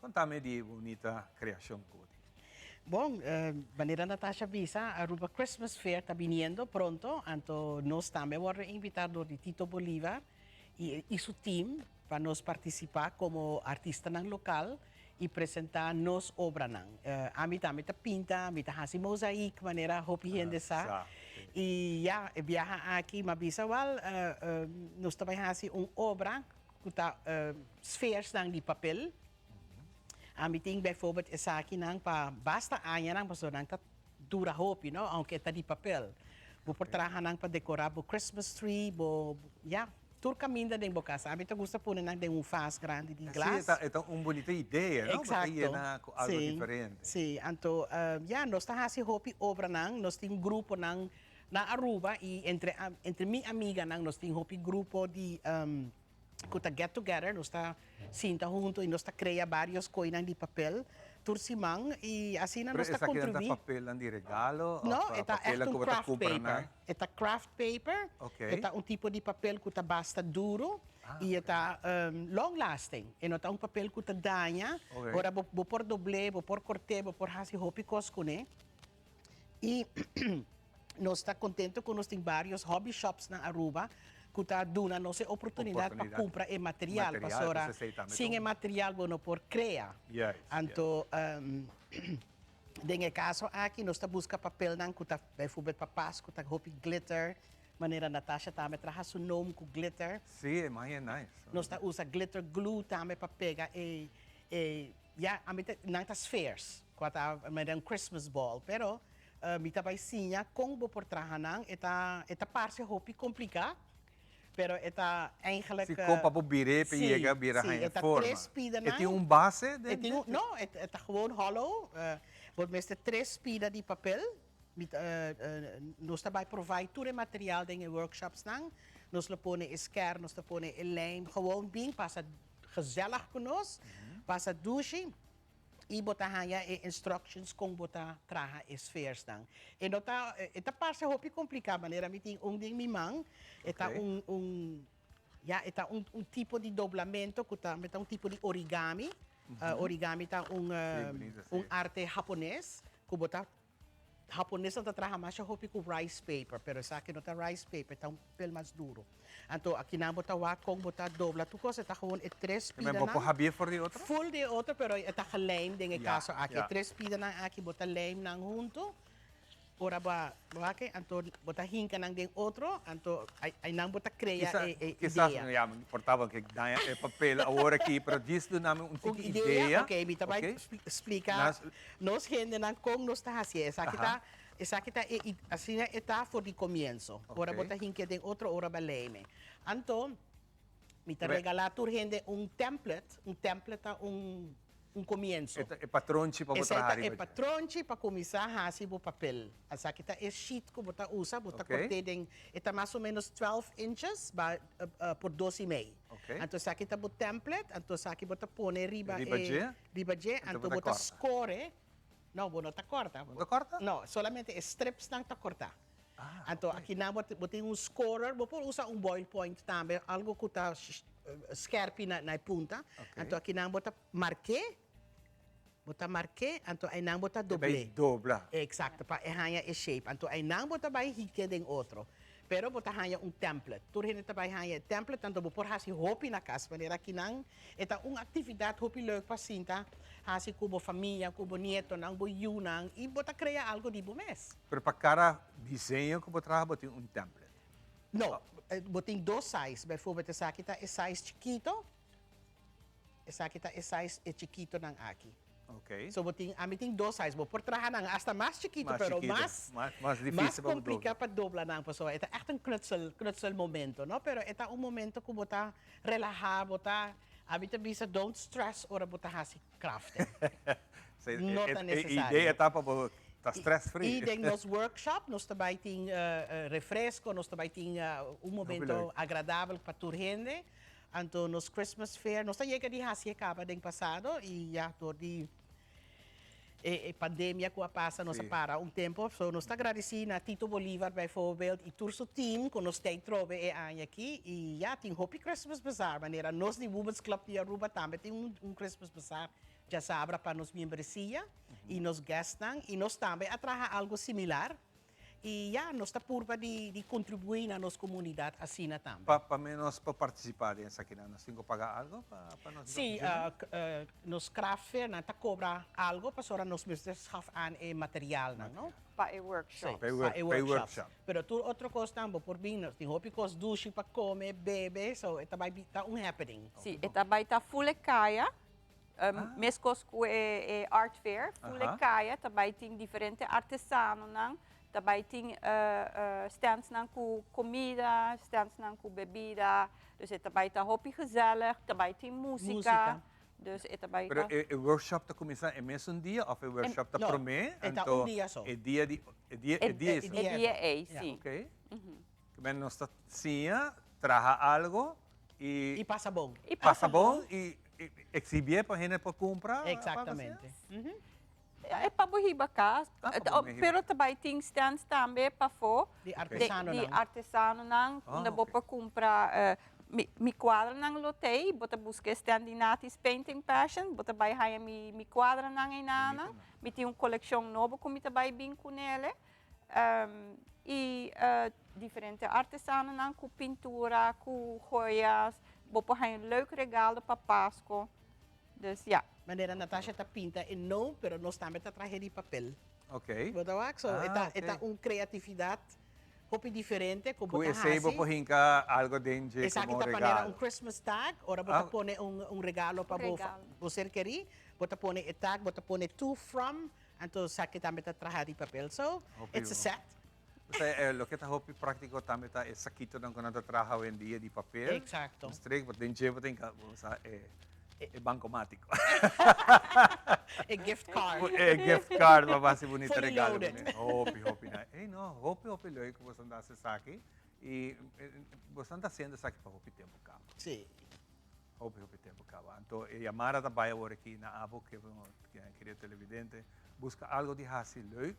Contame di e bunita creacion cu bo tin. Bon, manera Natasha a bisa, Aruba Christmas Fair ta biniendo pronto, anto nos tambe a wordo invita door di Tito Bolivar y y su team pa nos participa como artistanan local y presenta nos obranan. Ami tambe ta pinta, mi ta haci mozaïek manera hopi hende sa. Y ya, e biaha aki mi a bisa, wel, nos ta bay haci un obra Ku ta sfersnan di papel. Ami tin bijvoorbeeld esakinan pa basta añanan pasobra nan ta dura hopi no, aunke e ta di papel. Bo por traha nan pa dekora bo Christmas tree, bo ya, tur kaminda den bo kas. Ami ta gusta pone nan den un vas grandi di glas. Si, e ta un bunita idea no, bo ta yena ku algo diferente. Si, anto ya, nos ta hasi hopi obranan, nos tin gruponan Na Aruba y entre entre mi amiganan nos tin hopi grupo di cu ta get together, nos ta sinta hunto y nos ta crea varios coinan di papel tur siman y asina Pero nos ta esaki nan ta contribui. papelnan di regalo No, of e ta echt papelnan un cu bo ta craft cumpra paper. nan? E ta craft paper, Ok. e ta un tipo di papel cu ta basta duro y e ta long lasting. E no ta un papel cu ta daña, Ok. ora bo bo por dobl'é, bo por cort'é, bo por haci hopi cos cun'é. Y nos ta contento cu nos tin varios hobby shops na Aruba cu ta duna nos e oportunidad pa cumpra e material, pasobra sin e material bo no por crea. Anto den e caso aki nos ta busca papelnan cu ta bijvoorbeeld pa Pascu ta hopi glitter, manera Natasha tambe traha su noom cu glitter. Sí, e man e nice. Nos ta usa glitter glue tambe pa pega e Ya, ami ta, nan ta spheres, kua ta manera un Christmas ball, pero mi ta bai siña kon bo por traha nan, e ta, e ta parse hopi kompliká, pero e ta eigenlijk. Si, kon pa bo bir'é pa yega bira Si, haña e ta forma. tres pidanan. E tin un base E den tin un, no, e ta gewoon hollow, bo mester tres pida di papel, mi ta, nos ta bai provide tur e material den e workshopsnan, nos lo pone e skèr, nos ta pone e lijm, gewoon bin pasa Gezellig ku nos, pasa dushi i bo ta haña e instructions kon bo ta traha e spheresnan. E no ta, e ta parse hopi kompliká, manera mi tin un den mi man, e ta un un ya e ta un un tipo di doblamento ku ta ta un tipo di origami, origami ta un un arte hapones ku bo ta Haponesnan ta traha masha hopi ku rice paper, pero esaki no ta rice paper, ta un papel mas duro. Anto akinan bo ta wak kon bo ta dobla tur kos, e ta gewoon e tres Pero bo pidanan. por habié for di otro? Full di e otro, pero e ta gelijm den e kaso aki. E tres pidanan aki bo ta lijm nan hunto, ora bo a wak anto bo ta hinka nan den otro, anto ainan bo ta krea e idea. Kisas, ya, por tabata ke daña e papel awor aki, pero djis duna mi un tiki idea. Un idea, ok, mi ta bai splika nos hendenan kon nos ta hasié. Esaki ta, esaki ta e, asina e ta for di komienso. Ora bo ta hink'é den otro, ora bo a leime. Anto, Mi ta regalá tur hende un template, un template ta un un komienso. E ta e patronchi pa bo traha riba dje. Esei ta e patronchi pa kuminsá hasi bo papel. Esaki ta e sheet ku bo ta usa, bo ta kort'é den, e ta mas o ménos twelve inches ba por dos i mei. Anto esaki ta bo template, anto esaki bo ta pone riba e. Riba dje? Riba dje, anto bo ta skore. No, bo no ta kòrta. Bo no ta kòrta? No, solamente e stripsnan ta kòrtá. Anto akinan bo bo tin un scorer, bo por usa un boil point tambe, algo ku ta skèrpi na e punta. Anto akinan bo ta mark'é. Bo ta mark'é, anto einan bo ta dobl'é. Bai dobla. Exacto, pa e haña e shape. Anto einan bo ta bai hik'é den otro. Pero bo ta haña un template. Tur hende ta bai haña e template, anto bo por hasi hopi na kas. Manera akinan e ta un aktividat hopi leuk pa sinta hasi ku bo famia, ku bo nietonan, bo yunan i bo ta krea algu di bo mes. Pero pa kada diseño ku bo traha bo tin un template? No, bo tin dos size. Bijvoorbeeld esaki ta e size chikito. Esaki ta e size e chikitonan aki. Ok. So bo tin, ami tin dos size. Bo por traha nan hasta mas chikito, Mas pero chikito. mas, Mas, mas mas difícil pa bo dobla. complica pa dobla nan, pasobra e ta echt un knutsel, knutsel momento, no? Pero e ta un momento cu bo ta relaha, bo ta, ami ta bisa don't stress ora bo ta haci crafting. Sí, No e, ta e, e necesario. idea ta pa bo ta stress free. Y den nos workshop nos ta bay tin refresco, nos ta bay tin un momento leuk. agradabel pa tur hende. Anto nos Christmas fair, nos ta yega di haci e caba den pasado y ya door di e pandemia cu a pasa nos a para un tempo. So nos ta agradeci na Tito Bolivar bijvoorbeeld y tur su team cu nos tey trobe e aña aki y ya tin hopi Christmas bazaar manera nos di Women's Club di Aruba tambe tin un Christmas bazaar djasabra pa nos miembresia y nos guestnan y nos tambe a traha algo similar. Y ya, nos ta purba di di contribui na nos comunidad asina tambe. Pa pa menos pa participa den esakinan nos tin cu paga algo pa pa nos Sí, nos craft fair nan ta cobra algo pasobra nos mester schaf aan e materialnan, no? Pa e workshop. Sí, Pa e pa e pa e workshops. workshop. Pero tur otro cosnan bo por bin, nos tin hopi cos dushi pa come, bebe, so e ta bay ta un happening. Sí, e ta bay ta full e caya. Meskos ku e art fair, full e kaya ta bai tin diferente artesanonan, ta bai tin standsnan ku komida, standsnan ku bebida, dus e ta bai ta hopi gezellig, ta bai tin musika, dus e ta bai ta. Pero e workshop ta kuminsá e mesun dia òf e workshop ta promé? No, e ta un dia so. E dia di, e dia, e dia ei so? E dia ei, si. Oké. Kimen nos ta siña traha algo y. Y pasa bon. Y pasa bon y exhibié pa hende por cumpra. Exactamente. E pa bo hiba cas. Pero ta bay tin stands tambe pafó. Di artesanonan. Di artesanonan unda bo por cumpra. Mi cuadranan lo t'ey. Bo ta busca e stand di Nati's Painting Passion. Bo ta bay haya mi cuadranan eynana. Mi tin un coleccion nobo cu mi ta bay bin cunele. Y diferente artesanonan cu pintura, cu joyas. Bo por haña un leuk regalo pa Pasco. Dus ja. Manera Natasha ta pinta e no, pero nos tambe ta trahe di papel. Ok. Bo ta wak? So e ta, e ta un creatividad hopi diferente cu bo Cu ta esey bo haci. por hinca algo den dje Esaki como ta manera regalo. un Christmas tag, ora bo ta pone un, un regalo pa bo, Regalo. bo ser keri, bo ta pone e tag, bo ta pone to, from, Anto esaki tambe ta traha di papel. So, Hopi it's a set. Osea, loke ta hopi práktiko tambe ta e sakitonan ku nan ta traha awendia di papel. Exacto. Un strik, bo den dje bo tin ka usa e e bankomátiko. E gift card. E gift card pa basi bunita Fully regalo loaded. kuné. Hopi, hopi nice. Ey no, hopi, hopi leuk ku boso ta hasi esaki. I boso ta hasiendo esaki pa hopi tempu kaba. Sí. Hopi hopi tempo caba. Anto e yamada ta bay awor aki na abo querido televidente, busca algo di haci leuk.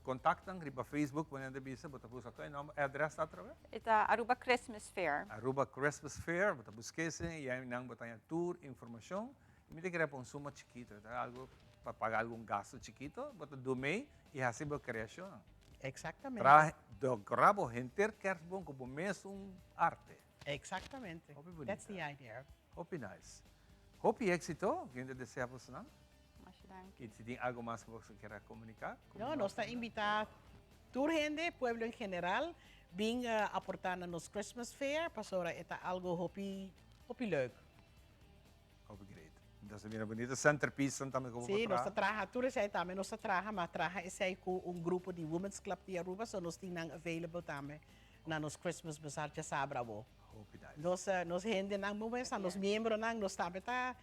Contactnan riba Facebook bo nan ta bisa, bo ta busca cu e nomber, e adres ta atraves? E ta Aruba Christmas Fair. Aruba Christmas Fair, bo ta busca ese y ahí nan bo ta haña tur informacion. Y mi ta kere pa un suma chikito, ta algo pa paga algun gasto chikito, bo ta dumey y haci bo creacionnan. Exactamente. Traha, decora bo henter kerstboom cu bo mesun arte. Exactamente. Hopi bunita. That's the idea. Hopi nice. Hopi éxito. Ken ta desea bosonan? Masha danki. Y si tin algo mas cu boso kier a comunica? No, nos ta invita tur hende, pueblo en general, bin aporta na nos Christmas Fair, pasobra e ta algo hopi, hopi leuk. Hopi great. Entonces mira bunita centerpiece tambe cu bo por Sí, nos traha. ta traha tur esey tambe nos ta traha, ma traha esey cu un grupo di Women's Club di Aruba, so nos tin nan available tambe na nos Christmas Bazaar djasabra awo. Hopi nice. Nos, nos hendenan bo mester, nos miembronan, nos tambe ta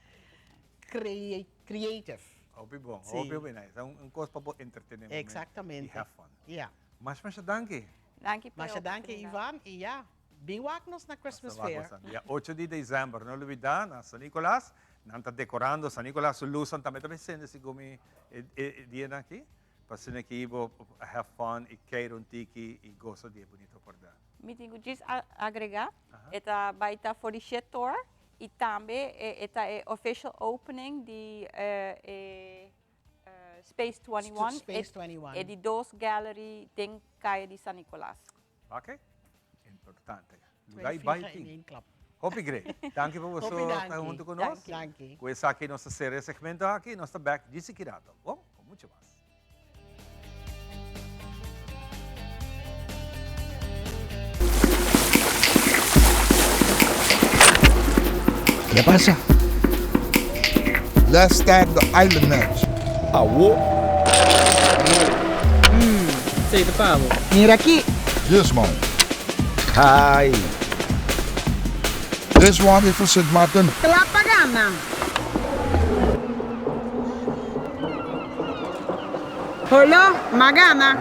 creative. Hopi bon, Sí. hopi hopi nice. Un cos pa bo entretene momento Exactamente. y have fun. Ja. Masha masha danki. Danki pa e Masha danki oportunidad. Ivan y ja, bin wak nos na Christmas Wak Fair. nos na dia ocho di december, no lubida na San Nicolas, nan ta decorando San Nicolas su luznan tambe ta bay cende segun mi e e dianan aki, pa asina ki bo have fun y keir un tiki y gosa di e bunito por da. Mi tin cu djis agrega, e ta bay ta for di shetor. Y tambe e ta e official opening di e Space 21, Space 21. e di dos gallery den Caya di San Nicolas. Ok, importante. Lugar y bai tin. Hopi great. Danki pa boso ta hunto cu nos. Danki. Cu esaki nos ta cera e segmento aki. Nos ta back djis aki rato. Bon, cu mucho mas. ¿Qué pasa? Let's start the island match. Awo. Sei ta pa bo. Mira aki. This one. Hi. This one is for Sint Maarten. Kla pa gana. Holo, m'a gana.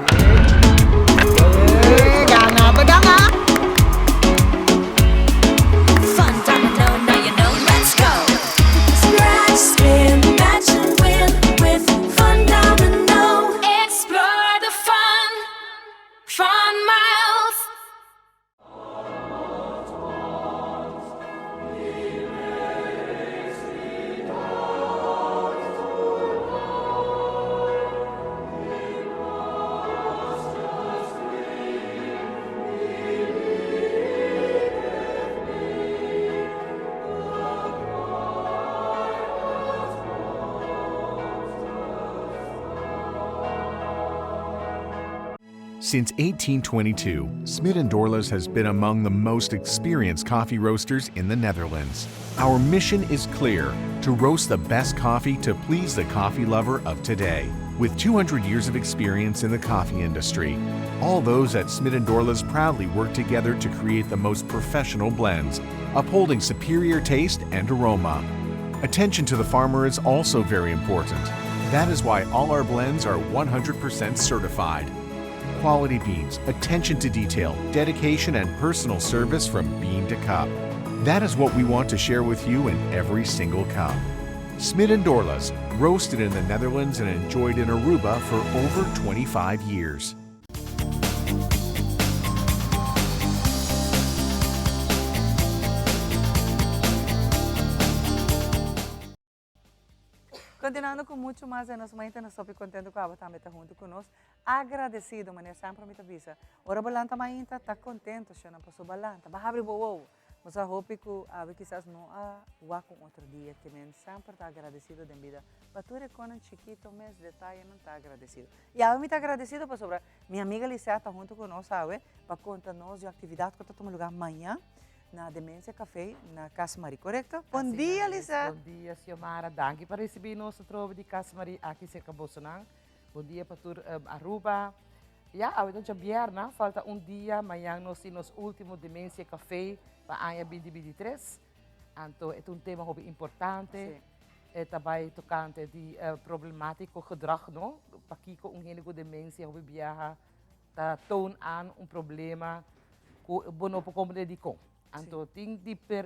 Gana ta gana. Fun domino, now you know, let's go. Scratch, spin, match and win with Fun Domino. Explore the fun, fun miles. Since 1822, Smit & Dorlas has been among the most experienced coffee roasters in the Netherlands. Our mission is clear, to roast the best coffee to please the coffee lover of today. With 200 years of experience in the coffee industry, all those at Smit & Dorlas proudly work together to create the most professional blends, upholding superior taste and aroma. Attention to the farmer is also very important. That is why all our blends are 100% certified. Quality beans, attention to detail, dedication, and personal service from bean to cup. That is what we want to share with you in every single cup. Smit and Dorlas, roasted in the Netherlands and enjoyed in Aruba for over 25 years. Continuando cu mucho mas den nos mente, nos hopi contento cu abo tambe ta hunto cu nos. Agradecido, manera semper mi ta bisa. Ora bo lanta mainta, ta contento, shona, pasobra bo a lanta, bo a habri bo wowo. Bo sa hopi cu abo kisas no a wak un otro dia, ke men semper ta agradecido den bida. Pa tur e conan chikito mes, detayenan, ta agradecido. Y awe mi ta agradecido pasobra mi amiga Lisette ta hunto cu nos awe pa conta nos di un actividad cu ta tuma lugar maña. Na Demencia Café na Cas Marie, korekto? Bon dia, Lisette! Bon dia, Xiomara. Danki pa risibi nos atrobe di Cas Marie aki serka bosonan. Bon dia pa tur Aruba. Ya, awe ta djabièrna, falta un dia, mañan nos tin nos ultimo Demencia Café pa aña binti binti tres. Anto e ta un tema hopi importante. E ta bai tokante di problemátiko gedrag, no? Pakiko un hende ku demensia hopi biaha ta toon aan un problema ku bo no por komprendé dikon. Anto tin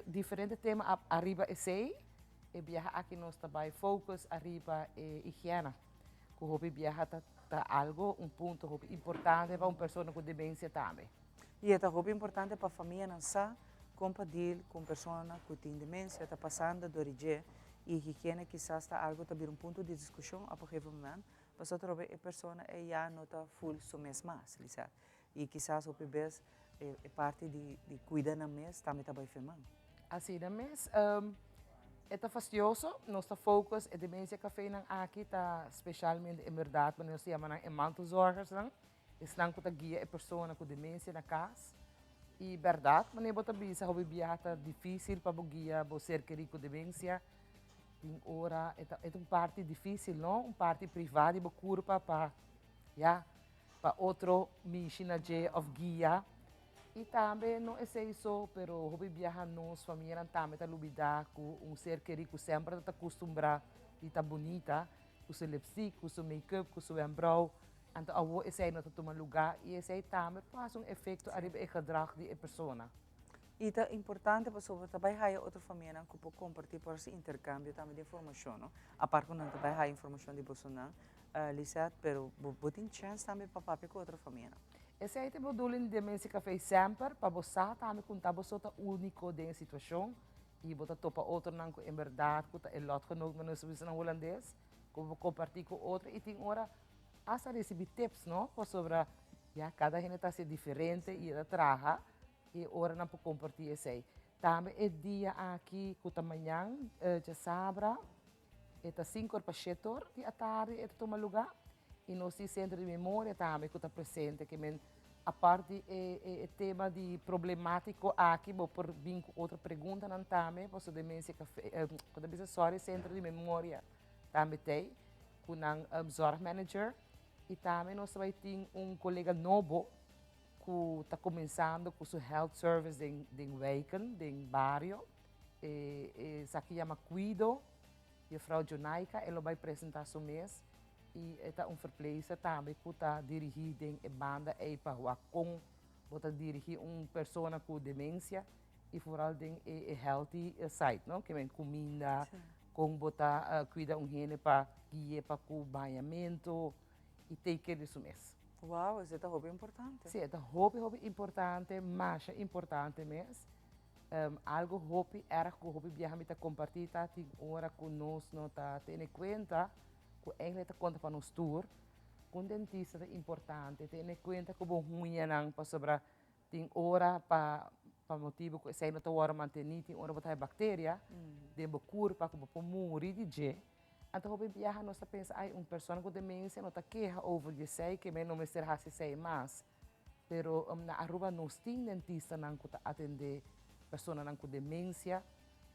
diferente tema ariba esei, e biaha aki nos ta bai focus ariba e higiena, ku hopi biaha ta ta algo, un punto hopi importante pa un persona ku demensia tambe. I e ta hopi importante pa famianan sa kon pa deal ku un persona ku tin demensia, ta pasando dor di dje, i higiena kisas ta algo ta bira un punto di diskushon op un gegeven moment, Pasobra atrobe e persona ei ya no ta ful su mes mas, Lisette. I kisas hopi bes e parti di di kuida nan mes tambe ta bai fe man. Asina mes, e ta fastioso, nos ta focus, e demensia cafénan aki ta specialmente en berdad manera nos ta yama nan e mantelzorgersnan, esnan ku ta guia e persona ku demensia na kas. I berdad manera bo ta bisa hopi biaha ta dificil pa bo guia bo ser keri ku demensia. Tin ora e ta e ta un parti difícil no, un parti privá di bo kurpa pa ya pa otro mishi na dje òf guia. I tambe no esei so, pero hopi biaha nos famianan tambe ta lubidá ku un ser kerí ku semper ta ta kustumbrá di ta bunita, ku su lipstick, ku su make-up, ku su wèmbrou, anto awor esei no ta tuma lugá i esei tambe por hasi un efekto ariba e gedrag di e persona. I ta importante pasobra ta bai haya otro famianan ku por kompartí, por hasi interkambio tambe di informashon, no? Apart ku nan ta bai haya informashon di bosonan, Lisette, pero bo bo tin chèns tambe pa papia ku otro famianan. Esei ta e bedoeling di Dementie Café semper, pa bo sa tambe ku ta boso ta úniko den e situashon. I bo ta topa otronan ku en bèrdat ku ta e lotgenoot, manera nos ta bisa na hulandes, ku bo por kompartí ku otro i tin ora hasta risibí tips, no? Pasobra ya kada hende ta hasi diferente i e ta traha i e ora nan por kompartí esei. Tambe e dia aki ku ta mañan, djasabra, e ta sinku or pa shete or di atardi e ta tuma lugá i nos tin Sentro di Memoria tambe ku ta presente ke men apart di e e tema di problemátiko aki bo por bin ku otro preguntanan tambe pasobra Demensia Café ku ta bisa sòri Sentro di Memoria tambe t'ei ku nan zorgmanager i tambe nos ta bai tin un kolega nobo ku ta kuminsando ku su health service den den wijken den bario. E esaki yama Cuido, Juffrouw Jonaika, e lo bai presenta su mes y e ta un verpleegster tambe cu ta dirigi den e banda ey pa wak con bo ta dirigi un persona cu demencia y vooral den e healthy side, no, ke men cuminda, con bo ta cuida un hende pa gui'e pa cu bañamento y take care di su mes. Wow, esey ta hopi importante. Si, e ta hopi hopi importante, masha importante mes. Algo hopi erg ku hopi biaha mi ta kompartí ta tin ora ku nos no ta tene kuenta ku eigenlijk ta konta pa nos tur ku un dentista ta importante, tene kuenta ku bo huñanan pasobra tin ora pa pa motibu ku esei no ta wòrdu mantení tin ora bo ta haña bakteria den bo kurpa ku bo por muri di dje. Anto hopi biaha nos ta pensa ai un persona ku demensia no ta keha over di esei ke men no mester hasi esei mas. Pero na Aruba nos tin dentistanan ku ta atendé personanan ku demensia,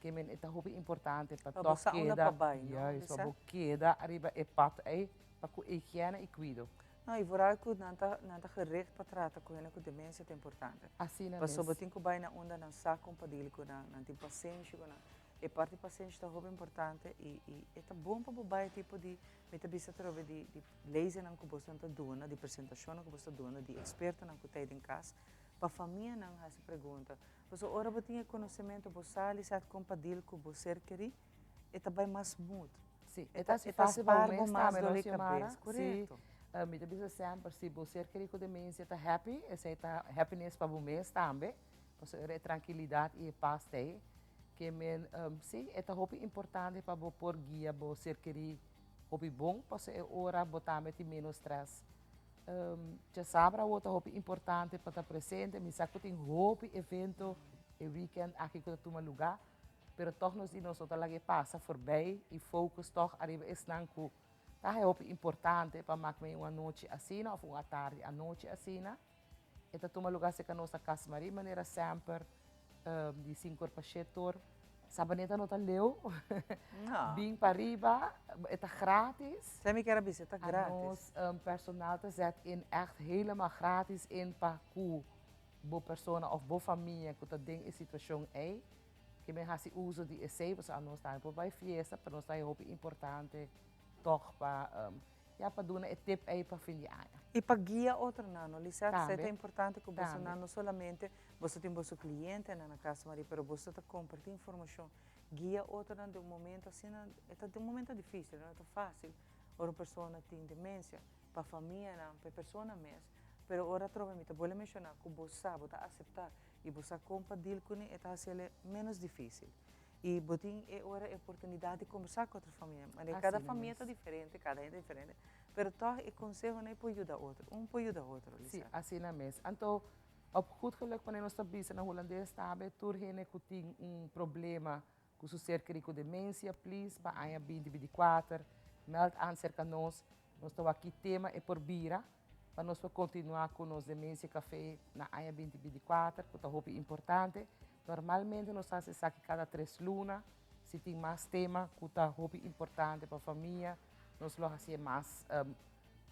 ke men e ta hopi importante pa Pa bo tòg sa unda keda, pa bai, no? juist, pa Bisa? bo keda ariba e pad ei pa ku higiene i kuido. No, i vooral ku nan ta nan ta gericht pa trata ku hende ku demensia ta importante. Asina Pasobra bo mes. tin ku bai na unda nan sa kon pa deal ku nan, nan tin pasenshi ku nan. E parti pasenshi ta hopi importante i i e ta bon pa bo bai e tipo di, mi ta bisa atrobe di di lezenan ku boso ta duna, di presentashonnan ku boso ta duna, di ekspertonan ku ta ei den kas, pa famianan hasi pregunta. Pasobra ora bo tin e konosementu, bo sa lisat kon pa deal ku bo ser kerí, e ta bai mas smooth. Si, e ta hasi fásil pa bo mes tambe, no Xiomara? Si, mi ta bisa semper, si bo ser kerí ku demensia ta happy, esei ta happiness pa bo mes tambe, pasobra e trankilidat i e pas ta ei. Ke men, si, e ta hopi importante pa bo por guia bo ser kerí hopi bon, pasobra e ora bo tambe tin menos stress. Djasabra awor ta hopi importante pa ta presente, mi sa ku tin hopi evento e weekend aki ku ta tuma lugá, pero tòg nos di nos no ta laga e pasa forbei i focus tòg ariba esnan ku ta haña hopi importante pa mak mei un anochi asina òf un atardi anochi asina. E ta tuma lugá serka nos na Cas Marie manera semper di sinku or pa shete or. Sabaneta no ta leu. No. Bin pa riba, e ta gratis. Esei mi kier a bisa, e ta gratis. A nos personal ta zet in echt helemaal gratis in pa ku bo persona of bo famia ku ta den e situashon ei. Ke men hasi uso di esei, pasobra anos tambe por bai fiesta, pero nos ta hopi importante tòg pa Ya pa duna e tip ei pa fin di aña. I pa guia otronan, no Lisette? Tambe. Esei ta importante ku bosonan Tambe. no solamente boso tin boso klientenan na Casa Maria, pero boso ta kompartí informashon, guia otronan den un momento asina, e ta un momento difísil, no ta fásil ora un persona tin demensia, pa famianan, pa e persona mes, pero ora atrobe mi ta bolbe menshoná ku bo sa, bo ta aseptá i bo sa kon pa deal kuné, e ta hasiel ménos difísil. I bo tin e ora e oportunidat di kombersá ku otro famia. Manera kada famia ta diferente, kada hende ta diferente, pero tòg e konsehonan ei por yuda otro, un por yuda otro, Sí, Lisa. asina mes. Anto, op goed geluk wanneer nos ta bisa na hulandes tambe, tur hende ku tin un problema ku su ser kerí ku demensia, please pa aña binti 24, meld aan serka nos. Nos ta wak ki tema e por bira pa nos por kontinuá ku nos Demensia Café na aña binti 24, ku ta hopi importante. Normalmente nos ta hasi esaki kada tres luna. Si tin mas tema ku ta hopi importante pa famia, nos lo hasié mas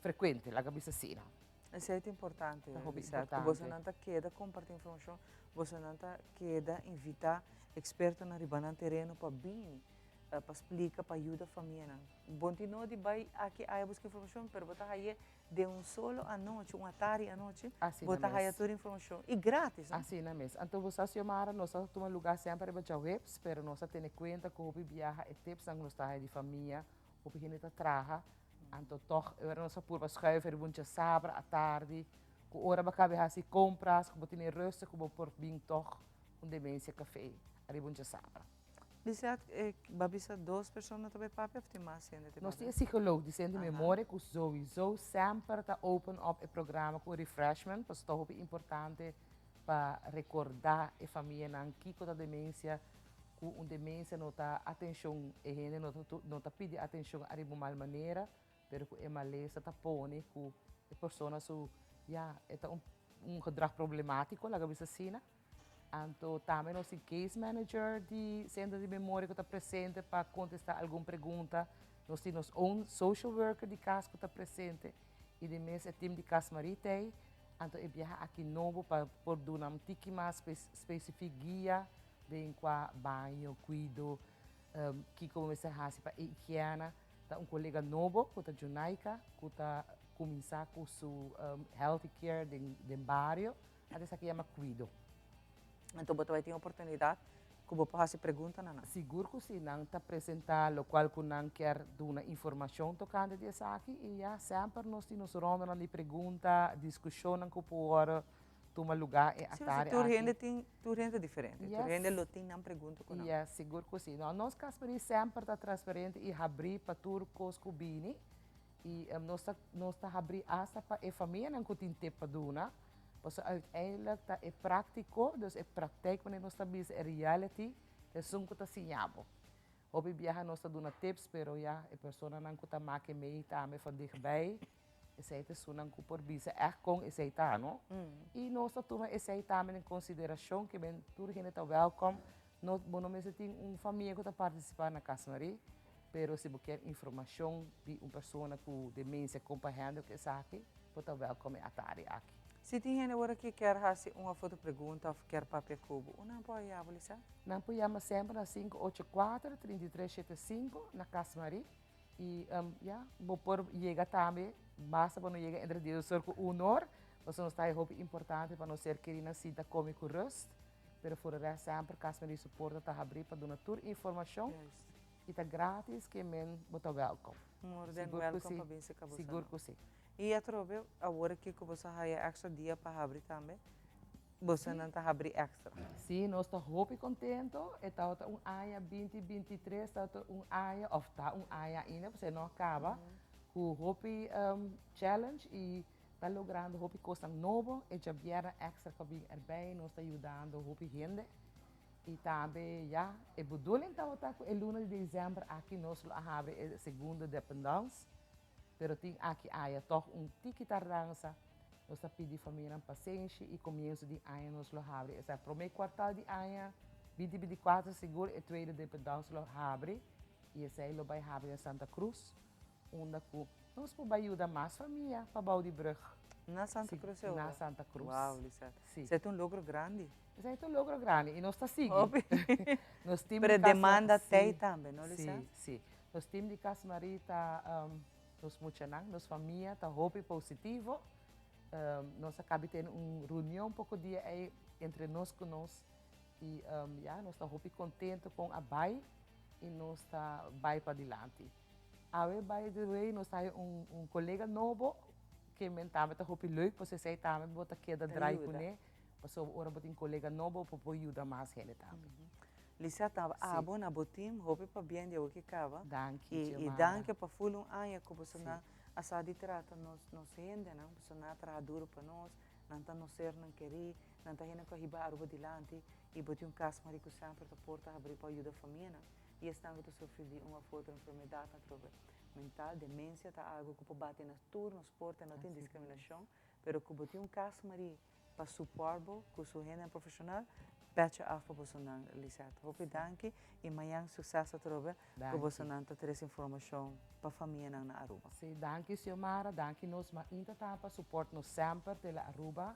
frekuente, laga bisa asina. Esei ta importante, Ta hopi Lisette, ku importante. bosonan ta keda kompartí informashon, bosonan ta keda invitá ekspertonan riba nan tereno pa bini, pa splika, pa yuda famianan. Bon tin no di bai aki aya buska informashon, pero bo ta haye Den un solo anochi, un atari anochi, Asina bo ta haya mes. tur informacion y gratis, no? Asina mes. Anto bo sa, Xiomara, nos a tuma lugar semper riba djaweps, pero nos a tene cuenta cu hopi biaha e tipsnan cu nos ta haya di famia, hopi hende ta traha, anto tog e ora nos a purba schuif riba un djasabra atardi, cu ora bo a cabe haci compras, cu bo tene rustig, cu bo por bin tog un Dementia Café ariba un djasabra. Lisette, e ba bisa dos persona ta bay papia of tin mas hende ta Nos papia? tin e psicoloog di Centro Memoria cu sowieso semper ta open up e programa cu refreshment, pasobra ta hopi importante pa recorda e famianan kico ta demencia, cu un demencia no ta atencion, e hende no ta no ta pidi atencion ariba un mal manera, pero cu e malesa ta pone cu e persona su, ya, e ta un un gedrag problematico, laga bisa asina. Anto tambe nos tin case manager di Centro di Memoria cu ta presente pa contesta algun pregunta. Nos tin nos own social worker di cas cu ta presente y di mes e team di Cas Marie t'ey. Anto e biaha aki nobo pa por duna un tiki mas specific guia den cua baño, cuido, kico bo mester haci pa e higiena. Ta un colega nobo cu ta Junaika cu ta cuminsa cu su healthy care den bario. Anto esaki yama kuido. Anto bo ta bai tin oportunidat ku bo por hasi pregunta na nan? Sigur ku si, nan ta presentá lokual ku nan kier duna informashon tokante di esaki i ya semper nos tin nos rondanan di pregunta, diskushonnan ku por tuma lugá e Si, atari tur aki. hende tin, tur hende ta diferente, tur hende lo tin nan pregunta ku nan. Yes, sigur ku si. No, nos Casperie semper ta transparente i habrí pa tur kos ku bini i nos ta nos ta habrí asta pa e famianan ku tin tip pa duna. Pasobra uiteindelijk ta e práktiko, dus e praktijk wanneer nos ta bisa e reality, ta esun ku ta siña bo. Hopi biaha nos ta duna tips, pero ya, e personanan ku ta make mee tambe van dichtbij, esei ta esunnan ku por bisa ègt kon esei ta, no? I nos ta tuma esei tambe den konsiderashon, ke men tur hende ta wèlkòm. No, bo no mester tin un famia ku ta partisipá na Cas Marie, pero si bo kier informashon di un persona ku demensia kon pa hèndel ku esaki, Bo ta welkom e atari aki. Si tin hende ora ki kier hasi un of otro pregunta of kier papia ku bo, un nan por yama, Lisa? Nan por yama semper na 584 3375 na Cas Marie y ya, bo por yega tambe, basta bo no yega entre dies or ku un or, pasobra nos ta haña hopi importante pa nos ser kerinan sinta kome ku rust, pero for de rest semper Cas Marie su porta ta habri pa duna tur informashon y ta gratis ke men bo ta welkom. More than Sigur ku welcome si, pa bin serka boso sigur no. ku si. I atrobe awor aki ku boso haya extra dia pa habri tambe, bosonan ta habri extra. Si, nos ta hopi kontento. E tabata un aña binti bintitres tabata un aña, òf ta un aña ainda, pasobra e no a kaba, ku hopi challenge i ta logrando hopi kosnan nobo. E djabièrnè extra ku a bin erbij, nos ta yudando hopi hende. I tambe ya e bedoeling tabata ku e luna di desèmber aki nos lo a habri e segundo dependance, pero tin aki aya tòg un tiki tardansa. Nos ta pidi famianan pasenshi i komienso di aña nos lo habri esaki. Promé kuartal di aña binti bintikuater sigur e tweede dependance lo habri i esei lo bai habri na Santa Cruz. Unda cu nos por bay yuda mas famia pa bou di brug. Na Santa Cruz e ora? Na Santa Cruz. Wow, Lisette. Si. Esey ta un logro grandi. Esey ta un logro grandi y nos ta sigui. Hopi. Nos team Pero di Casa demanda si, t'ey tambe, no Lisette? Si, si. Nos team di Casa Marie ta, nos muchanan, nos famia ta hopi positivo. Nos a cabi tene un reunion poco dia ey entre nos cu nos y ya, nos ta hopi contento con a bay y nos ta bay padilanti. Awe by the way nos ta haya un un colega nobo ke men tambe ta hopi leuk pasobra esei tambe bo ta keda draai kuné pasobra ora bo tin colega nobo bo por yuda mas hende tambe. Lisa ta abo na bo team hopi pabien di awe ke kaba Danki i Xiomara. danki pa ful un aña ku boso nan a sa di trata nos nos hendenan boso nan a traha duro pa nos nan ta nos sernan kerí nan ta hende ku a hiba Aruba dilanti i bo tin un kas mariku semper ta porta habrí pa yuda famianan. I esnan ku ta sufri di un òf otro enfermedat atrobe mental, demensia ta algu ku por bati na tur nos porta, no tin diskriminashon, pero ku bo tin un kas marí pa supòrt bo ku su hendenan profeshonal, pècha af pa bosonan, Lisette. Hopi danki i mañan sukses atrobe ku bosonan ta trese informashon pa famianan na Aruba. Sí, danki Xiomara, danki nos mainta ta pa supòrt nos semper te la Aruba.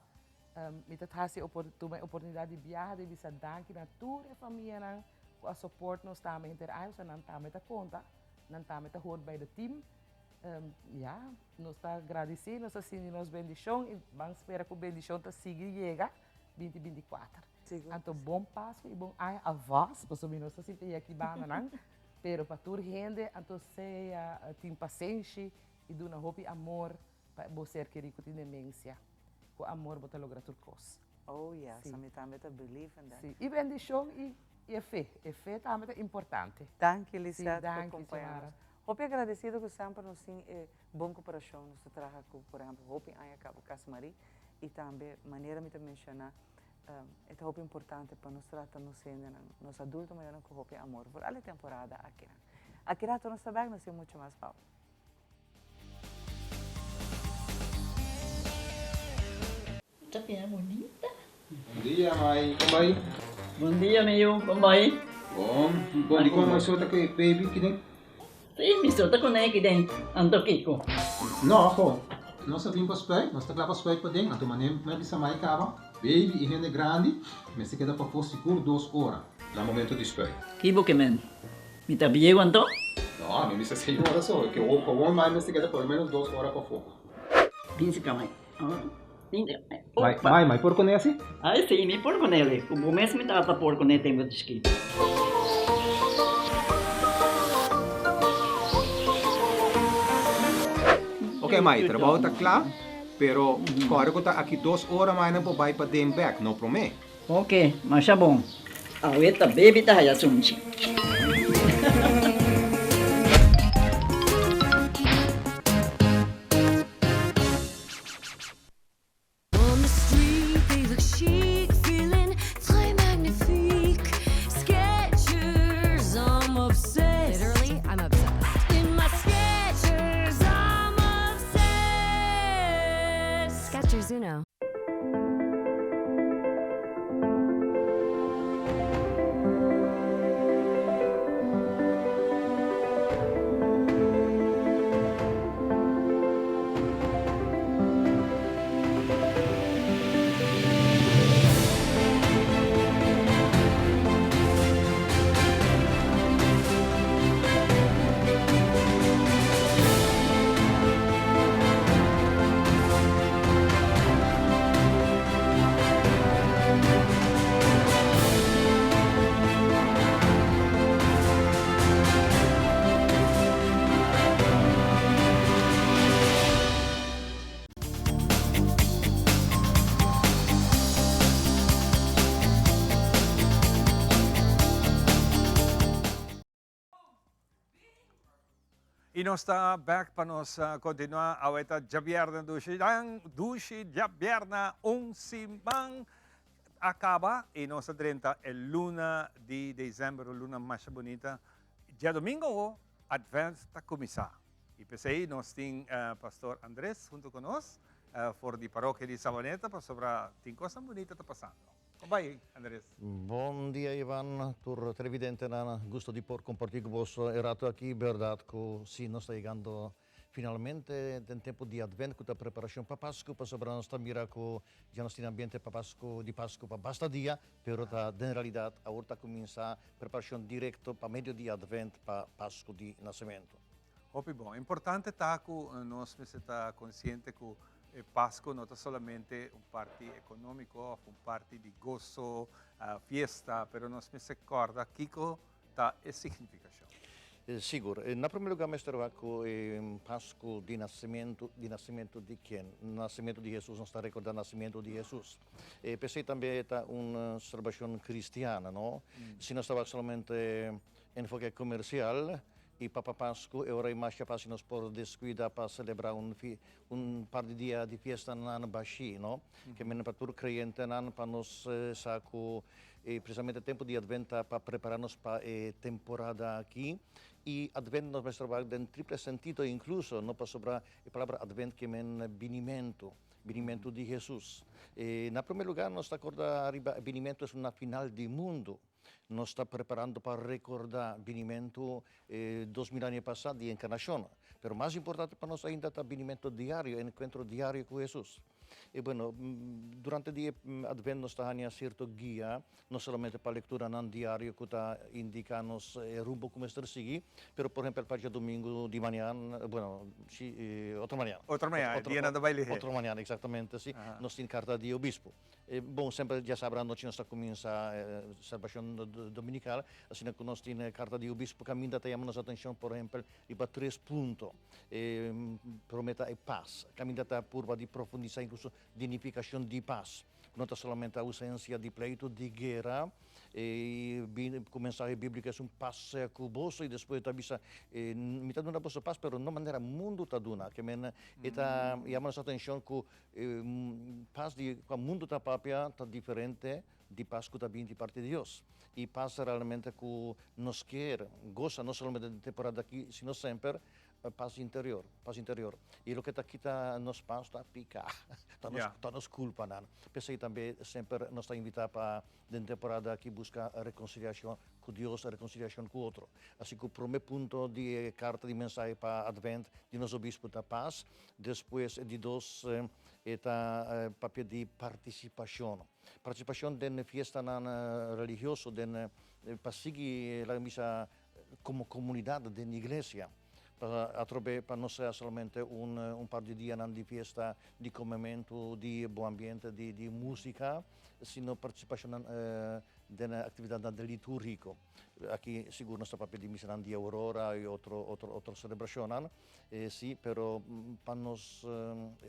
Mi ta hasi tuma e oportunidat di biaha di bisa danki na tur e famianan ku a support nos tambe henter aña, pasobra nan tambe ta konta, nan tambe ta hoort bij de team. Ya, nos ta gradisí, nos ta sinti nos bendishon i ban spera ku bendishon ta sigui yega binti 24. Anto bon Pasku i bon aña alvast, pasobra mi no sa si ta yega ki bandanan, pero pa tur hende anto sea tin pasenshi i duna hopi amor pa bo ser kerí ku tin demensia. Ku amor bo ta logra tur kos. Oh yes, ami tambe ta believe in that. Sí, i bendishon i. I e fe, e fe tambe ta importante. Danki Sí, Lisette pa danki kompaña Xiomara. nos. Hopi agradesido ku semper nos tin e bon koperashon. Nos ta traha ku por ehempel hopi aña kaba Cas Marie i tambe manera mi ta menshoná e ta hopi importante pa nos trata nos hendenan, nos adulto mayornan ku hopi amor vooral e temporada akinan. Aki rato nos ta bek, nos tin mucho mas pa bo. Ta bira bunita. Bon dia mai, kon bai? Bon dia mi yu, kon bai? Bon, bon di kon mai so ta ku e baby kiden? Si, mi so ta kuné kiden, anto kiko? No, ho, nos a bin pa spuit, nos ta kla pa spuit paden, anto manera mi a bisa mai kaba, baby i hende grandi mester keda pafó sigur dos ora na momento di spuit. Ki bo ke men? Mi ta bieu anto? No, mi bisa señora so, ke awor mai mester keda por lo menos dos ora pafó. Bin si kama. Mai, mai, mai por kuné asi? Ai si, mi por kuné. Ku bo mes mi tata por kuné tempu di chikitu. Ok mai, trabou ta kla, pero kòrda ku ta aki dos ora mai nan por bai paden bèk, no promé. Ok, masha bon. Awe ta baby ta haya sunchi. On the street they look chic, feeling très magnifique. Skechers, I'm obsessed. Literally, I'm obsessed. In my Skechers, I'm obsessed. Skechers Uno. Y nos ta back pa nos continua awe ta djabièrnè dushi dan dushi djabièrnè un siman a caba y nos ta drenta e luna di december un luna masha bunita djadomingo awo advent ta cuminsa y pesey nos tin pastor Andres hunto cu nos for di parokia di Savaneta pasobra tin cosnan bunita ta pasando. Kon bai, Andres? Bon dia Ivan, tur televidentenan, gusto di por comparti cu boso e rato aki, berdad cu si nos ta yegando finalmente den tempo di Advent cu ta preparacion pa Pascu, pasobra nos ta mira cu ya nos tin ambiente pa Pascu, di Pascu pa basta dia, pero ta den realidad awor ta cuminsa preparacion directo pa medio di Advent pa Pascu di Nacemento. Hopi bon. Importante ta cu nos mester ta consciente cu E Pasco no ta solamente un parti economico of un parti di goso, fiesta, pero nos mester corda kico ta e significacion. Sigur. Na prome lugar mester wak cu e Pasco di nacimento, di nacimento di ken? Nacimento di Jesus, nos ta recorda nacimento di Jesus. P'esey tambe ta un celebracion cristiana, no? Si nos ta wak solamente enfoke comercial, I Papa Pasku, e ora ei masha fácil nos por descuida pa celebra un un par di dia di fiestanan bashí, no? Ke menen pa tur creyentenan pa nos sa cu e precisamente tempo di Advent ta pa prepara nos pa e temporada aki. I Advent nos mester wak den triple sentido incluso, no pasobra e palabra Advent ke men binimento, binimento di Jesus. Na primer lugar nos ta corda riba e binimento es na final di mundo. Nos ta preparando pa recorda binimento 2000 aña pasa di encarnacion. Pero mas importante pa nos ainda ta binimento diario, encuentro diario cu Jesus. Y bueno, durante di e Advent nos ta haña cierto guia, no solamente pa lecturanan diario cu ta indica nos e rumbo cu mester sigui, pero por ehempel pa djadomingo di mañan, bueno, si, otro mañan. Otro mañan, e dianan ta bay lihe. Otro mañan, exactamente, si. Nos tin carta di obispo. Bon, semper djasabra anochi nos ta kuminsá selebrashon dominikal, asina ku nos tin e karta di obispo kaminda ta yama nos atenshon por ehempel riba tres punto. E promé ta e pas, kaminda ta purba di profundisá inkluso di nifikashon di pas, ku no ta solamente ousensia di pleitu, di guera. I bin ku mensahe bíbliko esun pas sea ku boso i despues ta bisa mi ta duna boso pas pero no manera mundu ta duna. Ke men e ta yama nos atenshon ku pas di kua mundu ta papia ta diferente di pas ku ta bin di parti di Dios. I pas realmente ku nos kier gosa no solamente den temporada aki sino semper Pas interior, pas interior. I loke ta kita nos pas ta piká, ta nos, ta nos kulpanan. P'esei tambe semper nos ta invitá pa den temporada aki buska rekonsiliashon ku Dios, rekonsiliashon ku otro. Asi ku promé punto di e karta di mensahe pa Advent di nos obispu ta pas, despues e di dos e ta papia di partisipashon. Partisipashon den fiestanan religioso, den pa sigui laga bisa Como comunidad den iglesia, pa atrobe pa no sea solamente un un par di dianan di fiesta, di comemento, di bon ambiente, di di musica, sino participacionnan den actividadnan de liturgico. Aki sigur nos ta papia di misanan di aurora y otro otro otro celebracionnan, si, pero pa nos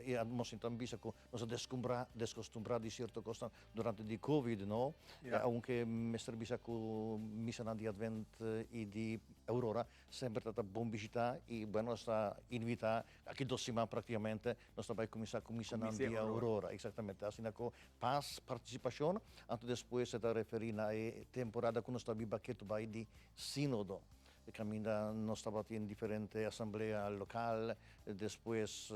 y nos sinta bisa cu Nos a deskumbra, deskostumbra di sierto kosnan durante di Covid, no? Aunke mester bisa ku misanan di Advent i di Aurora semper ta ta bon bishitá i bueno nos ta invitá aki dos siman praktikamente nos ta bai kuminsá ku misanan di Aurora. Eksaktamente. Asina ku pas partisipashon, anto despues e ta referí na e temporada ku nos ta biba ketu bai di Sínodo, kaminda nos tabatin diferente asamblea lokal, despues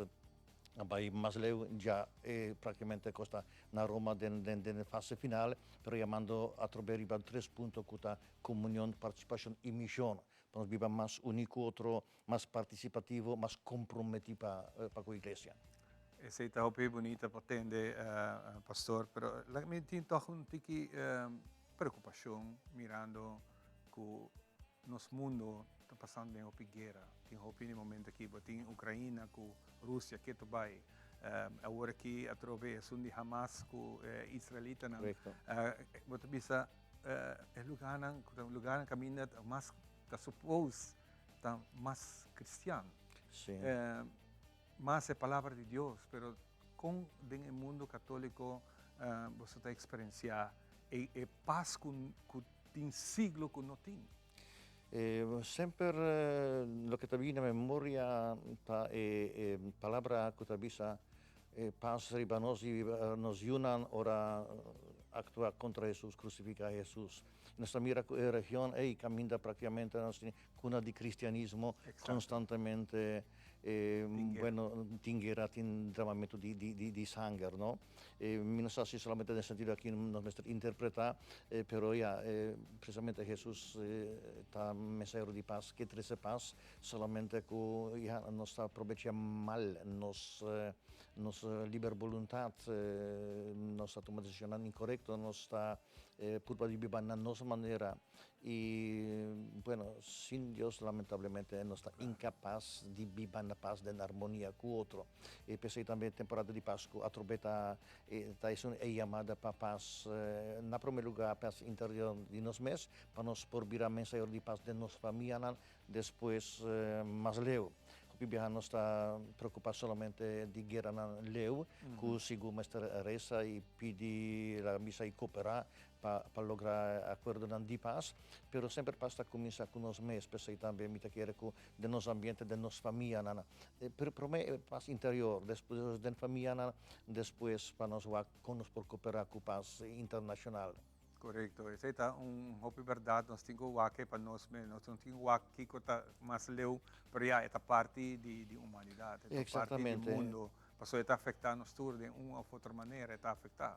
A bai mas leu dja e praktikamente kos ta na Roma den den e fase final, pero yamando atrobe riba tres punto ku ta komunion, partisipashon i mishon, pa nos biba mas uní ku otro, mas partisipativo, mas komprometí pa pa ku iglesia. Esei ta hopi bunita pa tende, pastor, pero laga mi tin tòg un tiki preokupashon mirando ku Nos mundo ta pasando den hopi guera. Tin hopi na e momento aki. Bo tin Ukraina ku Rusia ke ta bai. Awor aki atrobe esun di Hamas ku e israelitanan. Bo ta bisa e lugarnan ku ta lugarnan kaminda ta mas ta suppose ta mas kristian. Mas e palabra di Dios. Pero kon den e mundo katoliko boso ta eksperensia e pas ku Tin siglo ku no tin. Semper loke ta bini na memoria ta e palabra ku ta bisa pas riba nos i riba nos yunan ora aktua kontra Hesus, krusifiká Hesus. Nos ta mira ku e region ei kaminda praktikamente nos tin kuna di kristianismo konstantemente bueno tin guera, tin dramamentu di sanger, no? Mi no sa si solamente den sentido aki nos mester interpreta, pero ya, precisamente Hesus ta mensahero di pas, ke trece pas, solamente cu ya nos ta probecha mal nos nos liber boluntad, nos ta tuma decisionnan incorecto, nos ta purba di biba na nos manera. I bueno, sin Dios lamentablemente nos ta inkapas di biba na pas den armonia ku otro. I p'esei tambe temporada di Pasku atrobe ta ta esun e yamada pa pas na prome luga pas interior di nos mes, pa nos por bira mensahero di pas den nos famianan, despues mas leu. Hopi biaha nos ta preocupa solamente di gueranan leu cu sigur mester reza y pidi la misa y coopera pa pa logra acuerdonan di pas, pero semper pas ta cuminsa cu nos mes, p'esey tambe mi ta kere cu den nos ambiente, den nos famianan, pero prome e pas interior, despues den famianan, despues pa nos wak con nos por coopera cu pas internacional. Korekto, esei ta un hopi bèrdat, nos tin ku wak e pa nos mes, nos no tin ku wak kiko ta mas leu, pero ya e ta parti di di humanidat, e ta parti di mundo, pasobra e ta afektá nos tur den un òf otro manera e ta afektá.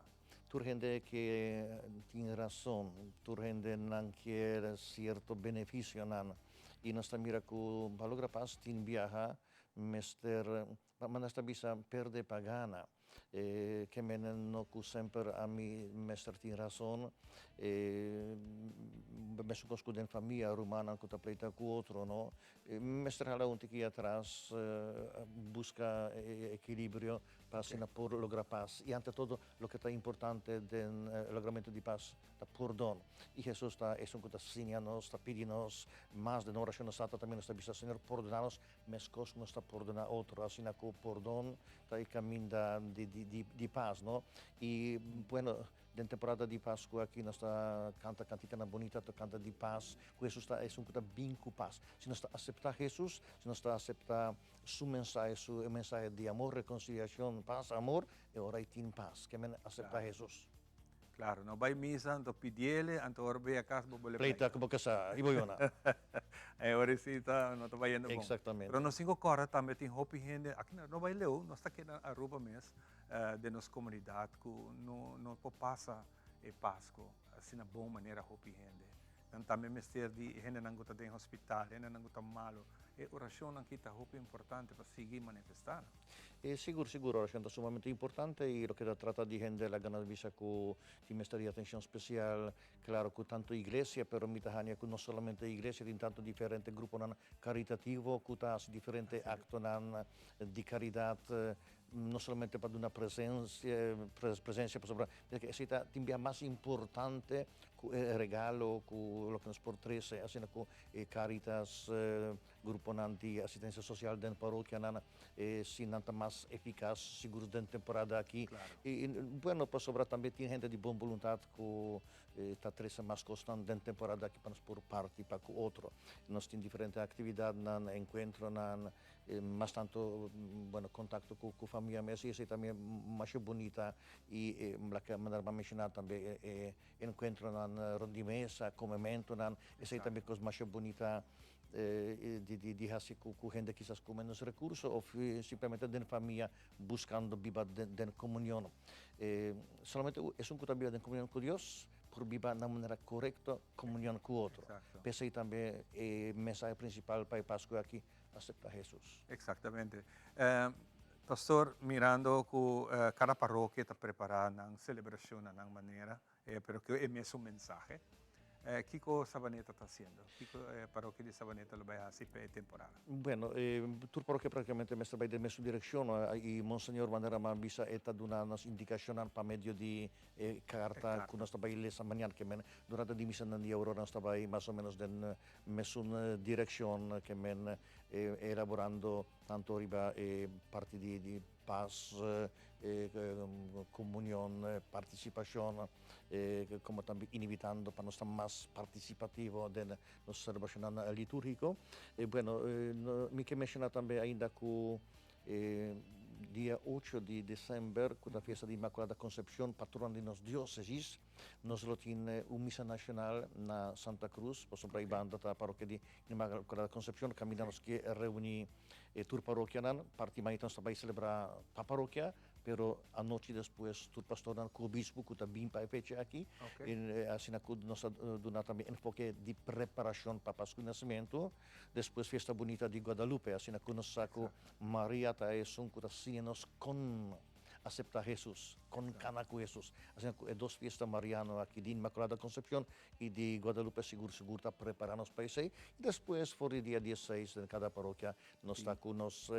Tur hende ke tin rason, tur hende nan kier sierto benefisionan i nos ta mira ku pa logra pas tin biaha mester, nos ta bisa perde pa gana. E ke menen no ku semper ami mester tin rason, e mesun kos ku den famia, rumannan ku ta pleita ku otro no, mester hala un tiki atras, buska e ekilibrio pa asina por logra pas. I ante todo loke ta importante den logramentu di pas ta pordon. I Hesus ta esun ku ta siña nos, ta pidi nos mas den orashon nos Tata tambe nos ta bisa, Señor pordona nos Meskos nos ta pordoná otro, asina ku pordon ta e kaminda di pas, no? I, bueno, Den temporada di Pascu aki nos ta canta canticanan bunita ta canta di pas, cu Jesus ta esun cu ta bin cu pas. Si nos ta acepta Jesus, si nos ta acepta su mensahe, su e mensahe di amor, reconciliacion, pas, amor, e ora ei tin pas. Ke men acepta Jesus. Claro, no bay misa anto pidiele, anto ora bay a cas bo bole pleita. Pleita cu bo casa y bo yona. E ora si ta no ta bayendo bon. Exactamente. Pero nos tin cu corda tambe tin hopi hende, aki no bay leu, nos ta keda Aruba mes, den nos comunidad cu no no por pasa e Pasco asina bon manera hopi hende. Nan tambe mester di hendenan cu ta den hospital, hendenan cu ta malo. E oracionnan aki ta hopi importante pa sigui manifesta. E sigur sigur oracion ta sumamente importante y loke ta trata di hende laga nan bisa cu tin mester di atencion special. Claro cu tanto iglesia pero mi ta haña cu no solamente iglesia tin tanto diferente gruponan caritativo cu ta haci diferente actonan di caridad no solamente pa duna presencia, presencia pasobra mira ke esei ta tin bia mas importante ku e regalo ku loke nos por trese asina ku e Caritas, gruponan di asistencia social den parokianan si nan ta mas eficas sigur den temporada aki y bueno pasobra tambe tin hende di bon boluntad ku ta trese mas kosnan den temporada aki pa nos por parti pa ku otro. Nos tin diferente actividadnan, encuentronan. Mas tanto, bueno, contacto cu cu famia mes y esey tambe masha bunita y laga manera bo a menciona tambe e encuentronan rond di mesa, comementonan, esey tambe cos masha bunita di di di haci cu cu hende kisas cu menos recurso of simplemente den famia buscando biba den den comunion. Solamente esun cu ta biba den comunion cu Dios por biba na manera corecto comunion cu otro. P'esey tambe e mensahe principal pa e Pascua aki acepta Hesus. Exactamente. Pastor, mirando cu cada parokia ta prepara nan celebracion na nan manera, pero cu e mesun mensahe, kico Savaneta ta haciendo? Kico e parokia di Savaneta lo bay haci pa e temporada? Bueno, tur parokia practicamente mester bay den mesun direccion y Monseñor manera mi a bisa e ta duna nos indicacionnan pa medio di e carta cu nos ta bay lesa mañana, ke men durante di misanan di aurora nos ta bay mas o menos den Mesun direccion ke men elaborando tanto riba e parti di pas, comunion, participacion, como tambe invitando pa nos ta mas participativo den nos celebracionnan liturgico. Bueno, mi ke menciona tambe ainda cu E dia ocho di december, cu ta fiesta di Inmaculada Concepcion, patrona di nos diocesis, nos lo tin un misa nacional na Santa Cruz, pasobra e banda ta parokia di Inmaculada Concepcion, caminda nos ke reuni e tur parokianan. Parti mañana nos ta bay celebra pa parokia, pero anochi despues tur pastornan cu obispo cu ta bin pa e fecha aki, asina cu nos ta duna tambe enfoke di preparacion pa Pascu di Nacimento. Despues fiesta bunita di Guadalupe, asina ku nos sa ku Maria ta esun ku ta siña nos kon aseptá Hesus, kon kana ku Hesus. Asina ku e dos fiesta mariano aki di Inmakulada Konsepshon i di Guadalupe sigur sigur ta prepará nos pa esei. I despues for di dia dieseis den kada parokia nos ta ku nos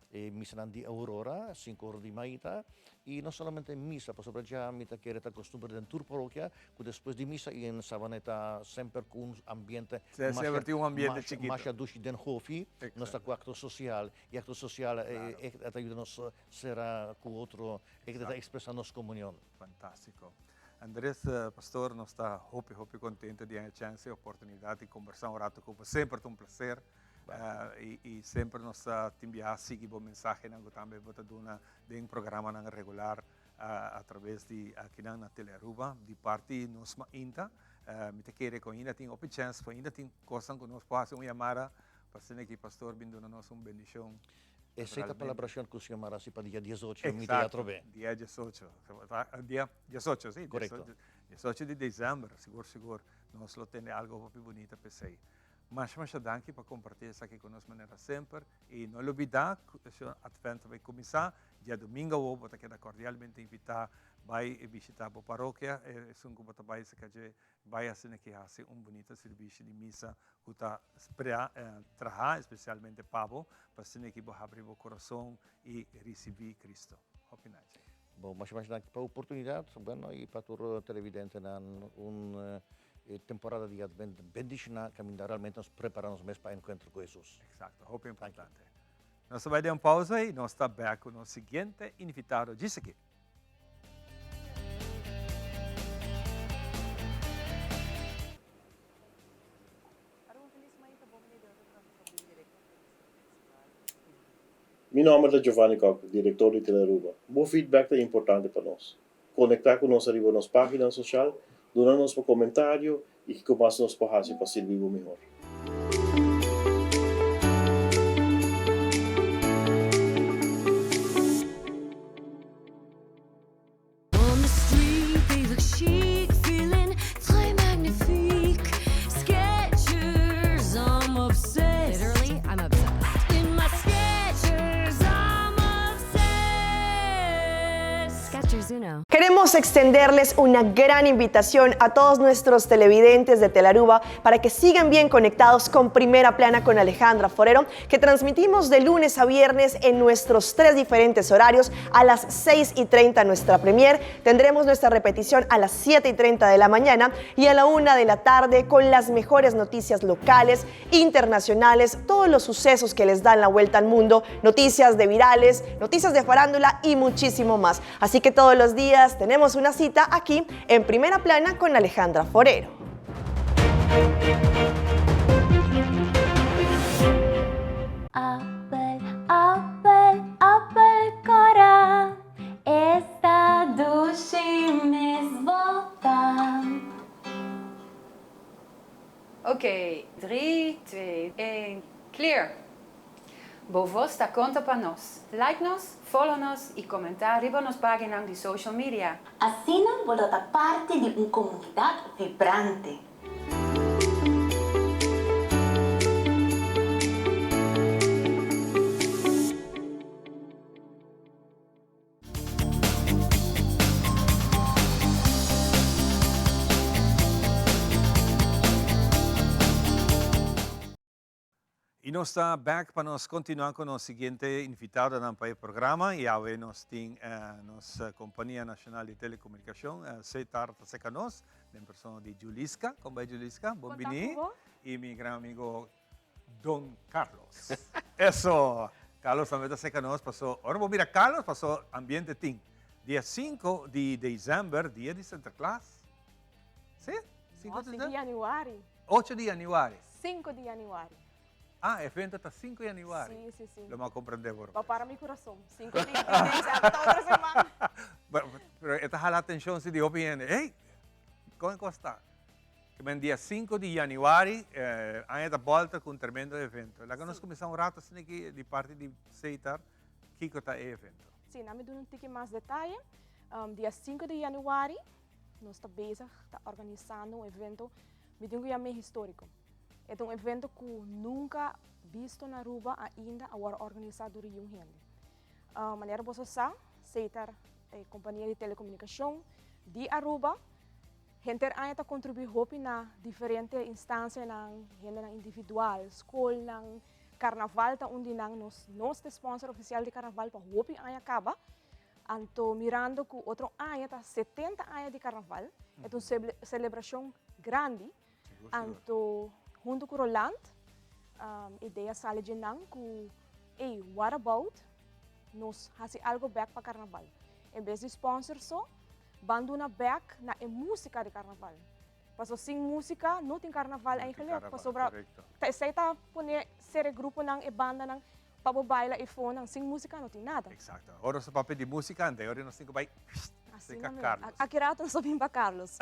E misanan di aurora, sinku ora di maita, i no solamente misa, pasobra dja mi ta kere ta kostumber den tur parokia ku despues di misa i en Savaneta semper ku un ambiente Semper tin un ambiente chikito. masha dushi den hofi, nos ta ku akto sosial, i akto sosial e ta yuda nos sera ku otro, e ta ekspresa nos komunion. Fantastiko. Andres, pastor, nos ta hopi hopi kontento di haña chèns i oportunidat di kombersá un rato ku bo. Semper ta un plaser. I semper nos ta tin biaha sigui bo mensahenan ku tambe bo ta duna den programanan regular a traves di akinan na Telearuba. Di parti nos mainta mi ta kere ku ainda tin hopi chèns, ku ainda tin kosnan ku nos por hasi un yamada pa asina ki pastor bin duna nos un bendishon. Esei ta palabrashon ku señor Marasi pa dia diesocho mi ta atrobe. Dia diesocho, dia diesocho si, diesocho di desèmber sigur sigur nos lo tene algu hopi bunita p'esei. Masha masha danki pa kompartí esaki ku nos manera semper i no lubidá ku Advent ta bai kuminsá diadomingo awor bo ta keda kordialmente invitá bai bishitá bo parokia esun ku bo ta bai seka dje bai asina ki hasi un bunita sirbishi di misa ku ta traha espesialmente pa bo pa asina ki bo habri bo kurason i risibí Cristo. Hopi nachi. Bon masha masha danki pa oportunidat bueno i pa tur televidentenan un E temporada di Advent bendiciona caminda realmente nos prepara nos mes pa encuentro cu Jesus. Exacto, hopi importante. Nos ta bay den un pausa y nos ta back cu nos siguiente invitado djis aki. Mi nomber ta Giovanni Kock, director di Telearuba. Bo feedback ta importante pa nos. Conecta cu nos ariba nos pagina social, duna nos bo comentario y kico mas nos por haci pa sirbi bo mihor. On the street, they look chic, feeling très magnifique. Skechers, I'm obsessed. Literally, I'm obsessed. In my Skechers, I'm obsessed. Skechers Uno. Queremos extenderles una gran invitación a todos nuestros televidentes de Telaruba para que sigan bien conectados con Primera Plana con Alejandra Forero, que transmitimos de lunes a viernes en nuestros tres diferentes horarios a las 6 y 30 nuestra premier. Tendremos nuestra repetición a las 7 y 30 de la mañana y a la 1 de la tarde con las mejores noticias locales, internacionales, todos los sucesos que les dan la vuelta al mundo, noticias de virales, noticias de farándula y muchísimo más. Así que todos los días tenemos una cita aquí en Primera Plana con Alejandra Forero. Appel, appel, appel cora, Esta dushi mes bo ta. Oké, 3, 2, 1, clear! Bo voz ta conta pa nos. Like nos, follow nos y comenta riba nos paginanan di social media. Asina bo lo ta parti di un comunidad vibrante. Y nos ta back pa nos continua cu nos siguiente invitadonan pa e programa y awe nos tin nos Compania Nacional di Telecomunicacion, Setar, ta cerca nos, den persona di Juliska. Con bay Juliska? Bon bini. Y mi gran amigo Don Carlos. Eso! Carlos tambe ta cerca nos paso ora bo mira Carlos paso ambiente tin. Dia cinco di december, dia di Sinterklaas. Si? No, cinco di januari. Ocho di januari. Cinco di januari. Ah, evento ta cinco januari. Si, si, si. Lo m'a comprende awor. Bo para mi curason. Cinco di december ta otro siman. Pero e ta hala atencion si di hopi hende. Hey, con e cos ta? Ke men dia cinco di januari, aña ta bolta cu un tremendo evento. Laga nos cuminsa un rato asina aki di parti di Setar, kico ta e evento? Si, nan mi duna un tiki mas detaye. Dia cinco di januari nos ta bezig ta organisando un evento Mi tin ku yam'é históriko. E ta un evento ku nunka bisto na Aruba ainda a wòrdu organisá dor di un hende. Manera boso sa, Setar, e kompania di telekomunikashon di Aruba, henter aña ta kontribuí hopi na diferente instansianan, hendenan individual, skolnan, karnaval ta un di nan, nos nos ta e spònser ofisial di karnaval pa hopi aña kaba. Anto mirando ku otro aña ta 70 aña di karnaval, e ta un selebrashon grandi. Anto huntu ku Roland, idea sali dje nan ku, ey, what about nos hasi algo bek pa karnaval? En bes di sponsor so, ban duna bek na e musika di karnaval. Paso sin musika no tin karnaval eigenlijk, pasobra ta esei ta pone ser e gruponan, e bandanan Pa bo baila e fonan sin musica no tin nada. Exacto. Ora nos ta papia di musica ante ora nos tin cu bay Asina mes. Carlos. Aki rato nos ta bin pa Carlos.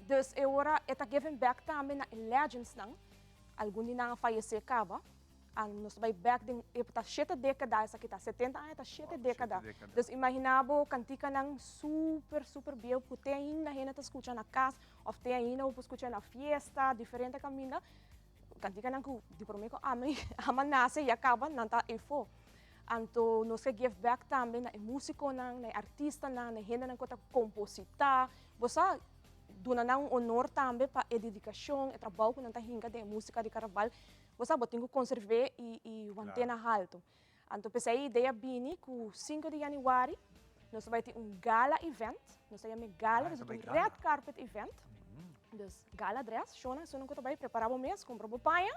Dus e ora e ta giving back tambe na e legends nan. Algun di nan a fayece caba. An nos ta bay back den e ta shete decada esaki ta. 70 aña ta shete decada. Dus imagina bo canticanan super super bieu cu te ainda hende ta scucha na cas of te ainda bo por scucha na fiesta diferente caminda. Kantikanan ku di promé ku ami a nase ya kaba nan ta efo. Anto nos ke give back tambe na e musikonan, na e artistanan, na e hendenan ku ta kompositá. Bo sa duna nan un honor tambe pa e dedikashon, e trabou ku nan ta hinka den e musika di karnaval. Bo sa bo tin ku konserv'é i want'é na haltu. Anto p'esei e idea bini ku sinku di yanüari nos ta bai tin un gala event, nos ta yam'é gala, nos ta un red carpet event. Dus gala dress, shona esunnan ku ta bai prepará bo mes, kumpra bo paña.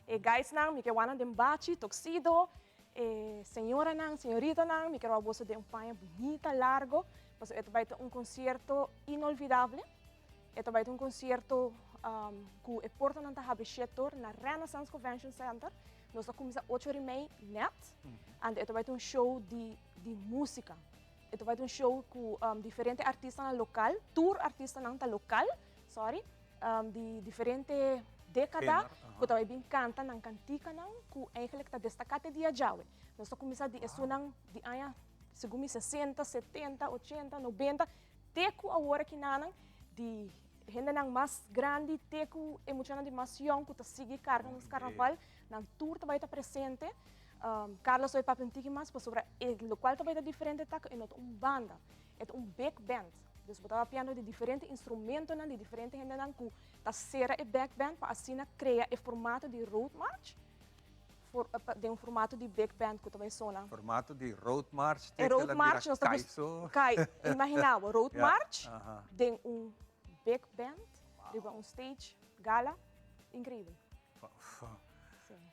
E guysnan mi ke wak nan den bachi, tuxedo, e señoranan, señoritanan mi ke wak boso den un paña bunita, largo, pasobra e ta bai ta un konsierto inolvidable. E ta bai ta un konsierto ku e portanan ta habri shetor na Renaissance Convention Center. Nos ta kuminsá ocho ora i mei nèt, anto e ta bai ta un show di di músika. E ta bai ta un show ku diferente artistanan lokal, tur artistanan ta lokal, sorry, di diferente dékada ku ta bai bin kanta nan kantikanan ku eigenlijk ta destaká te dia djawe. Nos ta kuminsá di esunnan di aña segun mi sesenta, setenta, ochenta, nobenta, te ku awor akinanan di hendenan mas grandi te ku e muchanan di mas yòn ku ta sigui karga nos karnaval, nan tur ta bai ta presente. Carlos ta bai papia un tiki mas pasobra e lokual ta bai ta diferente ta ku e no ta un banda, e ta un big band. Dus bo ta papiando di diferente instrumentonan, di diferente hendenan ku ta sera e big band pa asina krea e formato di road march den un formato di big band ku ta bai sona. Formato di road march te ku la bira kaiso. Kai, imagina bo, road march den un big band riba un stage gala, increibel.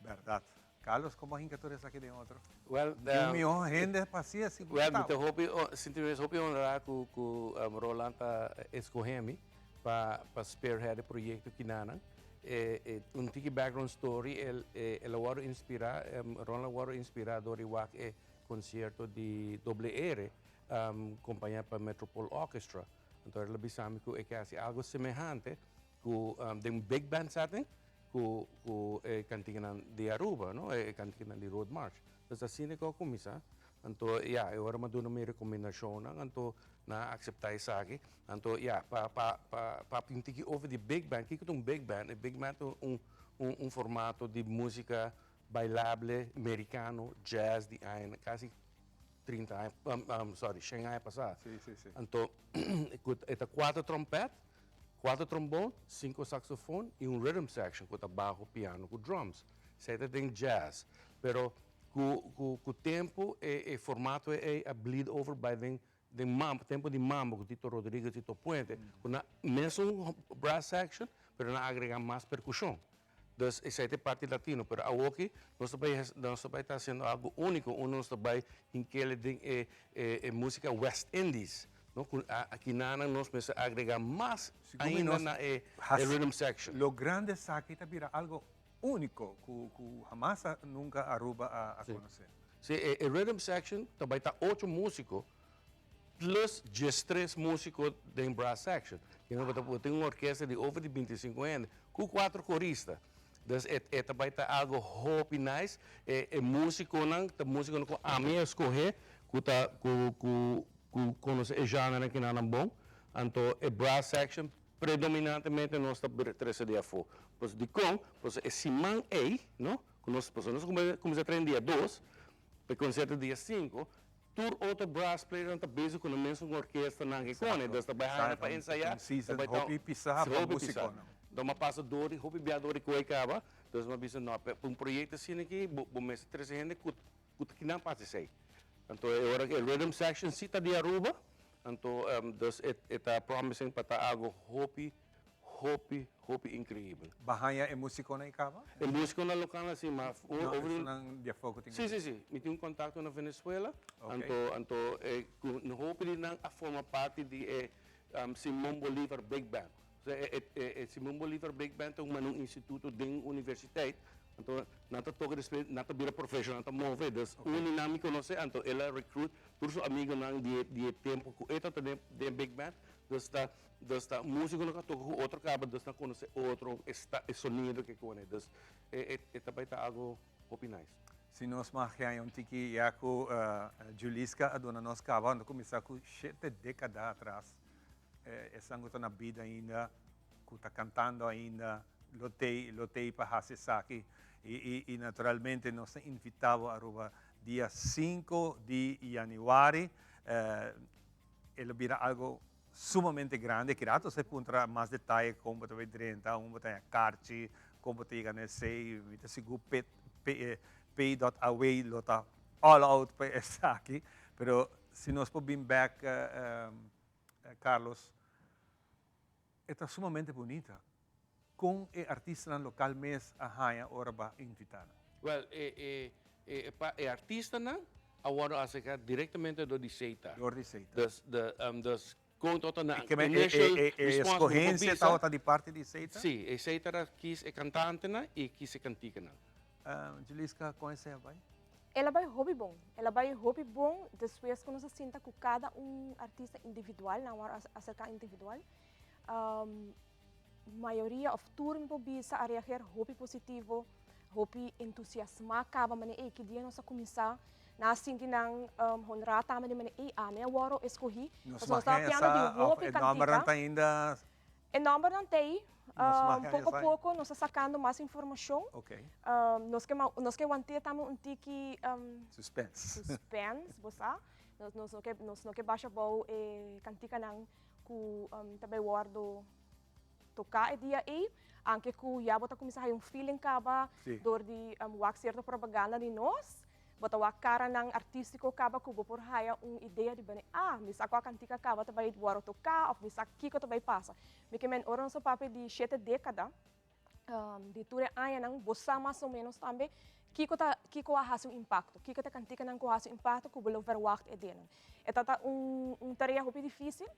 Berdad. Carlos, como a hinca tur esaki den otro? Well, Di un miho hende pa haci asi. Well, mi ta hopi, sinti mi mes hopi honra cu cu Roland ta escoge mi pa pa spearhead e proyecto kinanan. E e un tiki background story, el el a wordo inspira, Roland a wordo inspira door di wak e concierto di Doble R compaña pa Metropole Orchestra. Anto el a bisa mi cu e ke haci algo semehante cu den un big band setting cu cu e cantiganan di Aruba, no, e cantiganan di Road March. Entonces asina cu a cuminsa, anto ya, e ora mi a duna mi recomendacionnan, anto nan a acepta esaki. Anto ya, pa pa pa papia un tiki over di big band, kico ta un big band? E big band ta un un un formato di musica bailable mericano, jazz di aña casi 30 aña, sorry, shen aña pasa. Anto e ta cuatro trompet, cuatro trombon, cinco saxofon y un rhythm section cu ta bajo, piano cu drums. Esey ta den jazz. Pero cu cu cu tempo e e formato ey a bleed over bay den den mambo, tempo di mambo cu Tito Rodriguez, Tito Puente, cu nan mesun brass section pero nan a agrega mas percusion. Dus esei ta e parti latino, pero awoki nos ta bai nos ta bai ta hasiendo algo úniko unda nos ta bai hinkele den e e músika West Indies, no, ku akinanan nos mester agregá mas ainda na e e rhythm section. Lo grande esaki ta bira algo úniko ku ku hamas nunka Aruba a konosé. Si, e e rhythm section ta bai ta ocho músiko plus diestres músiko den brass section. Kier men bo ta tin un orkesta di over di bintisinku hende ku kuatro korista. Dus e e ta bai ta algo hopi nice. E e músikonan ta músikonan ku ami a skohé ku ta ku ku ku konosé e zjanrenan kinanan bon. Anto e brass section predominantemente nos ta trese di afó. Pues dikon? Pasobra e siman ei, no, ku nos pasobra nos a kuminsá train dia dos, pa e konsierto dia sinku, Tur otro brass playernan ta bezig ku nan mesun orkestanan ke kone, dus ta bai haña pa ensayá, ta bai ta Hopi pisá pa músikonan. Enton mi a pasa dor di hopi bia dor di koe kaba, dus mi a bisa no, pa un proyekto asina aki bo bo mester trese hende ku ku ta kinan pa hasi esei. Anto e ora e rhythm section si ta di Aruba, anto dus e e ta promising pa ta algo hopi Hopi, hopi increibel. Ba haña e musiconan y caba? E musiconan local así, ma No, esunnan di afó cu tin. Sí, sí, sí. Mi tin un contacto na Venezuela. Anto, anto e cu hopi di nan a forma parti di e Simon Bolivar Big Band. Osea e, e, e Simon Bolivar Big Band ta un mane un instituto den universiteit. Anto nan ta toca despues nan ta bira profesional, nan ta move. Dus un di nan mi conoce, anto el a recruit tur su amigonan di e, di e tempo cu e tabata den, den big band. Dus ta. Dus ta musico no ka toca cu otro caba, dus nan conoce otro, e sta e sonido ke cone. Dus e e ta bay ta algo hopi nice. Si nos mag haña un tiki ya cu Juliska a duna nos caba, nos ta cuminsa cu shete decada atras. Esnan cu ta na bida ainda, cu ta cantando ainda, lo tey, lo tey pa haci esaki. Y y naturalmente nos ta invita bo Aruba dia cinco di januari. E lo bira algo sumamente grandi. Aki rato se puntra mas detaye kon bo ta bai drenta, un bo ta haña karchi, kon bo ta yega na esei. Mi ta sigur P, P, P dot Away lo ta all out pa esaki. Pero si nos por bin bek, Carlos, e ta sumamente bunita kon e artistanan lokal mes a haña ora bo a invitá nan. Wel, e, e, e, pa e artistanan a wòrdu aserká direktamente dor di Seita. Dor di Seita. Dus, de, dus kon tabata nan E, e, initial e, e response, bo por eskohensia bisa. tabata di parti di Seita? Sí, e Seita a kis e kantantenan i kis e kantikanan. Juliska, kon esei a bai? El a bai hopi bon. El a bai hopi bon despues ku nos a sinta ku kada un artista individual, nan wòrdu aserká individual. Mayoria òf tur mi por bisa a reageer hopi positivo, hopi entusiasmá kaba manera ey ki dia nos a kuminsá. Nan a sinti nan honrá tambe di manera ey ami a wòrdu eskohí. Nos Pasobra nos tabata mag piando di sa òf hopi e nòmbernan kantika. ta ainda E nòmbernan ta ei. Nos mag haña Poko sa. poko nos ta sakando mas informashon. Ok. Nos ke nos ke want'é tambe un tiki Suspens. Suspens, bo sa. Nos nos no ke nos no ke basha abou e kantikanan ku ta bai wòrdu toká e dia ei. Anke ku ya bo ta kuminsá haña un feeling kaba dor di wak sierto propaganda di nos. Bo ta wak karanan artístiko kaba ku bo por haya un idea di bini, ah, mi sa kua kantika kaba ta bai wòrdu toká òf mi sa kiko ta bai pasa. Mi ke men ora nos a papia di shete dékada, di tur e añanan, bo sa mas o ménos tambe kiko ta kiko a hasi un impakto, kiko ta e kantikanan ku a hasi un impakto ku bo lo verwagt e denan. E ta ta un un tarea hopi difísil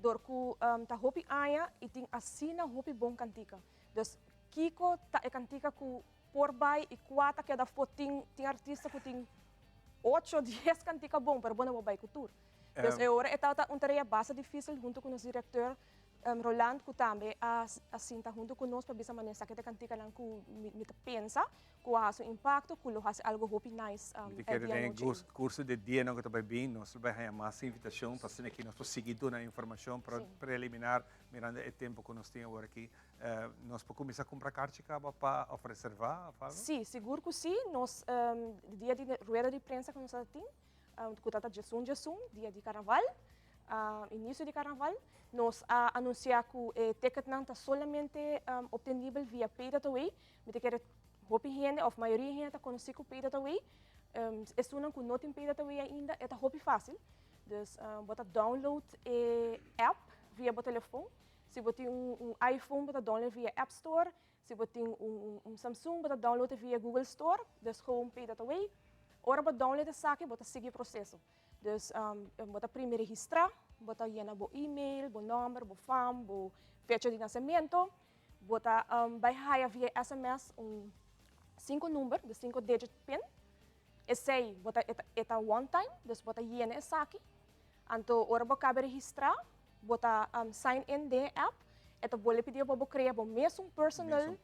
dor ku ta hopi aña i tin asina hopi bon kantika. Dus kiko ta e kantika ku Por bai i kua ta keda afó. Tin tin artista ku tin ocho, dies kantika bon, pero bo no por bai ku tur. Dus e ora e tabata un tarea basta difísil huntu ku nos direkteur Roland ku tambe a a sinta huntu ku nos pa bisa manera esaki ta e kantikanan ku mi mi ta pensa ku a hasi un impakto, ku lo hasi algu hopi nice Mi ta e kere dia den e anochi ei. kurso di dianan ku ta bai bin nos lo bai haña mas invitashon pa asina ki nos por sigui duna informashon preliminar mirando e tempu ku nos tin awor aki. Nos por kuminsá kumpra karchi kaba pa òf reservá òf algu? Sí, sigur ku sí. Nos dia di rueda di prensa ku nos a tin, ku ta ta djesun djesun, dia di karnaval, inisio di karnaval, nos a anunsiá ku e ticketnan ta solamente optenibel via Pay.away. Mi ta kere hopi hende òf mayoria hende ta konosí ku Pay.away. Esunnan ku no tin Pay.away ainda, e ta hopi fásil. Dus bo ta download e app via bo telefon. Si bo tin un iPhone bo ta download via App Store, si bo tin un Samsung bo ta download via Google Store, dus gewoon pay dat away. Ora bo download esaki bo ta sigui e proceso. Dus bo ta primi registra, bo ta yena bo email, bo nomber, bo fam, bo fecha di nacemento, bo ta bai haya via sms un cinco number, dus cinco digit pin. Esey bo ta e ta one time, dus bo ta yena esaki. Anto ora bo caba registra, Bo ta sign in den e app, e ta bolbe pidi pa bo crea bo mesun personal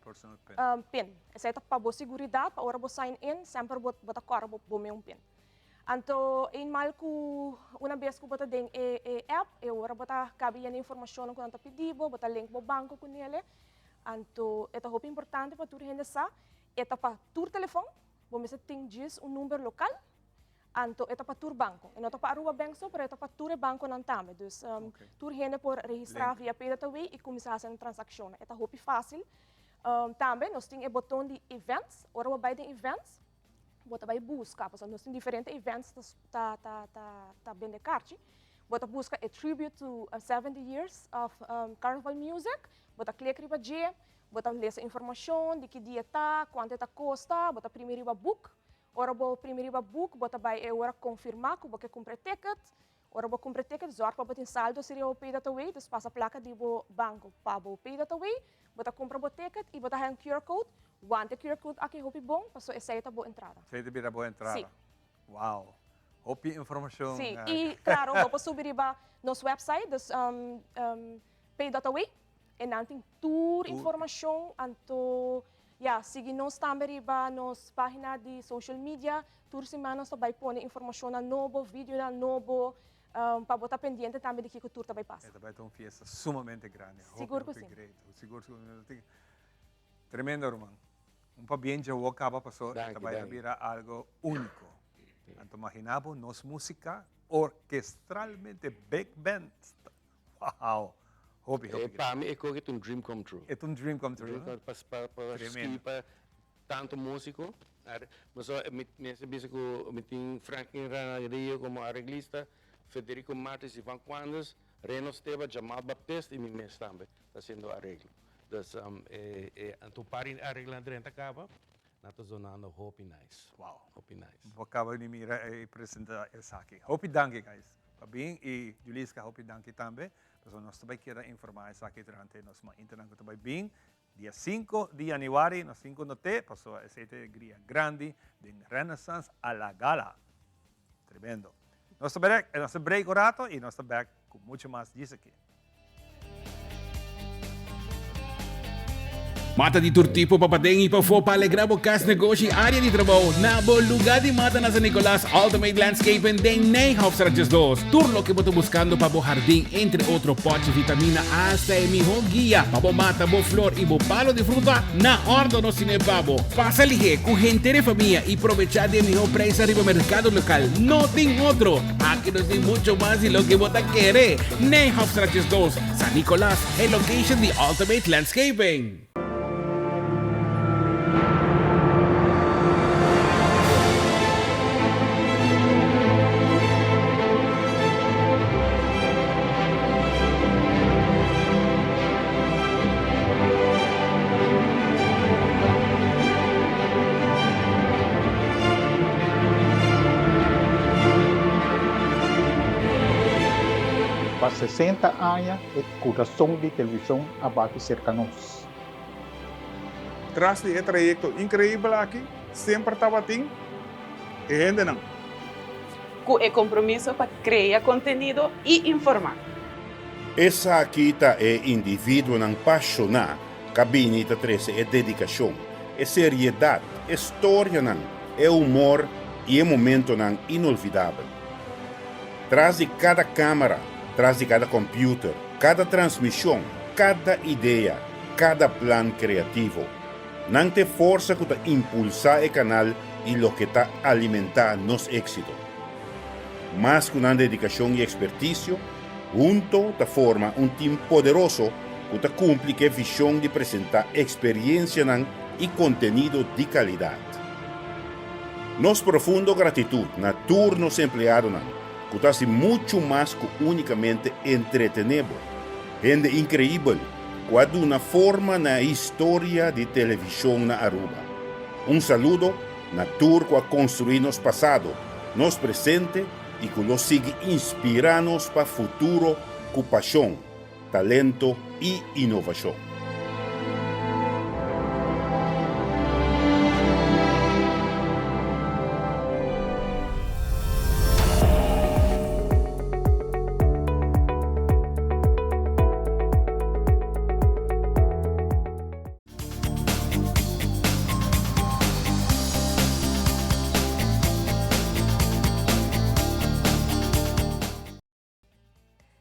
pin. Esei ta pa bo seguridad, pa ora bo sign in semper bo ta corda bo meun pin. Anto eenmaal cu una bes cu bo ta den e app, e ora bo ta caba yena informacionnan cu nan ta pidi bo, bo ta link bo banco cu nele. Anto e ta hopi importante pa tur hende sa, e ta pa tur telefon, bo mester tin djis un number local. Anto e ta pa tur banco. E no ta pa Aruba Bank so, pero e ta pa tur e banconan tambe. Dus tur hende por registra via Pay.away y cuminsa haci nan transaccionnan. E ta hopi facil. Tambe nos tin e boton di events. Ora bo bay den events, bo ta bay busca, pasobra nos tin diferente events ta ta ta ta bende karchi. Bo ta busca e tribute to 70 years of carnival music, bo ta click riba dje, bo ta lesa informacion di ki dia ta, cuanto e ta costa, bo ta primi riba book. Ora bo primi riba book, bo ta bai e ora konfirmá ku bo ke kumpra e ticket. Ora bo kumpra e ticket, zòrg pa bo tin saldo si riba bo Pay.away, dus pasa plaka di bo banko pa bo Pay.away. Bo ta kumpra bo ticket i bo ta haña un QR code. Wanta e QR code aki hopi bon, pasobra esei ta bo entrada. Esei ta bira bo entrada? Sí. Wow! Hopi informashon. Sí, i klaro, bo por subi riba nos website, dus Pay.away. E nan tin tur informashon, anto ya, sigui nos tambe riba nos pagina di social media. Tur siman nos ta bai pone informashonnan nobo, videonan nobo, pa bo ta pendiente tambe di kiko tur ta bai pasa. E ta bai ta un fiesta sumamente grandi. Sigur ku si. Hopi, hopi great. Sigur ku si. Tremendo ruman. Un pabien dje awor kaba paso e ta bai ta bira algo uniko. Anto magina bo nos musika orkestralmente big band. Wow! Hopi, hopi. E pa mi e koki ta un dream come true. E ta un dream come true, Dream come pa pa pa ski pa tanto musico. Pasobra mi mester bisa ku mi tin Franklin Ranadillo komo areglista, Federico Martis, Ivan Quandes, Reno Steba, Jamal Baptist i mi mes tambe ta hasiendo areglo. Dus e e anto un par di areglonan drenta kaba, nan ta zonando hopi nice. Wow. Hopi nice. Bo kaba di mira e presenta esaki. Hopi danki guys pa bin i Juliska hopi danki tambe pasobra nos ta bai keda informa esaki durante nos maintanan ku ta bai bin. Dia 5 di januari nos tin cu note pasobra esey ta e gria grandi den Renaissance a la Gala. Tremendo. Nos ta break, nos ta break un rato y nos ta back cu mucho mas djis aki. Mata di tur tipo pa paden y pafó pa alegra bo cas, negoshi y area di trabou. Na bo luga di mata na San Nicolas, Ultimate Landscaping den Nijhofstraat 12. Tur loke bo ta buscando pa bo hardin, entre otro potje, vitamina hasta e miho guia pa bo mata bo flor y bo palo di fruta, na ordo nos tine pa bo. Pasa lihe cu henter e famia y probecha di e miho prijsnan riba mercado local. No tin otro! Aki nos tin mucho mas di loke bo ta kere. Nijhofstraat 12, San Nicolas, e location di Ultimate Landscaping. Pa 60 aña e kurason di televishon a bati serka nos. Tras di e trayekto inkreibel aki semper tabatin e hendenan. Ku e kompromiso pa krea kontenido i informá. Esaki ta e individuonan pashoná ka bini ta trese e dedikashon, e seriedat, e storianan, e humor i e momentonan inolvidabel. Tras di kada kámara, tras di kada kòmpiuter, kada transmishon, kada idea, kada plan kreativo. Nan ta e forsa ku ta impulsá e kanal i loke ta alimentá nos éksito. Mas ku nan dedikashon i ekspertisio, hunto ta forma un tim poderoso ku ta kumpli ku e vishon di presentá eksperiensianan i kontenido di kalidat. Nos profundo gratitut na tur nos empleadonan ku ta hasi muchu mas ku únikamente entretené bo. Hende inkreibel ku a duna forma na e historia di televishon na Aruba. Un saludo na tur ku a konstruí nos pasado, nos presente i ku lo sigui inspirá nos pa futuro ku pashon, talento i inovashon.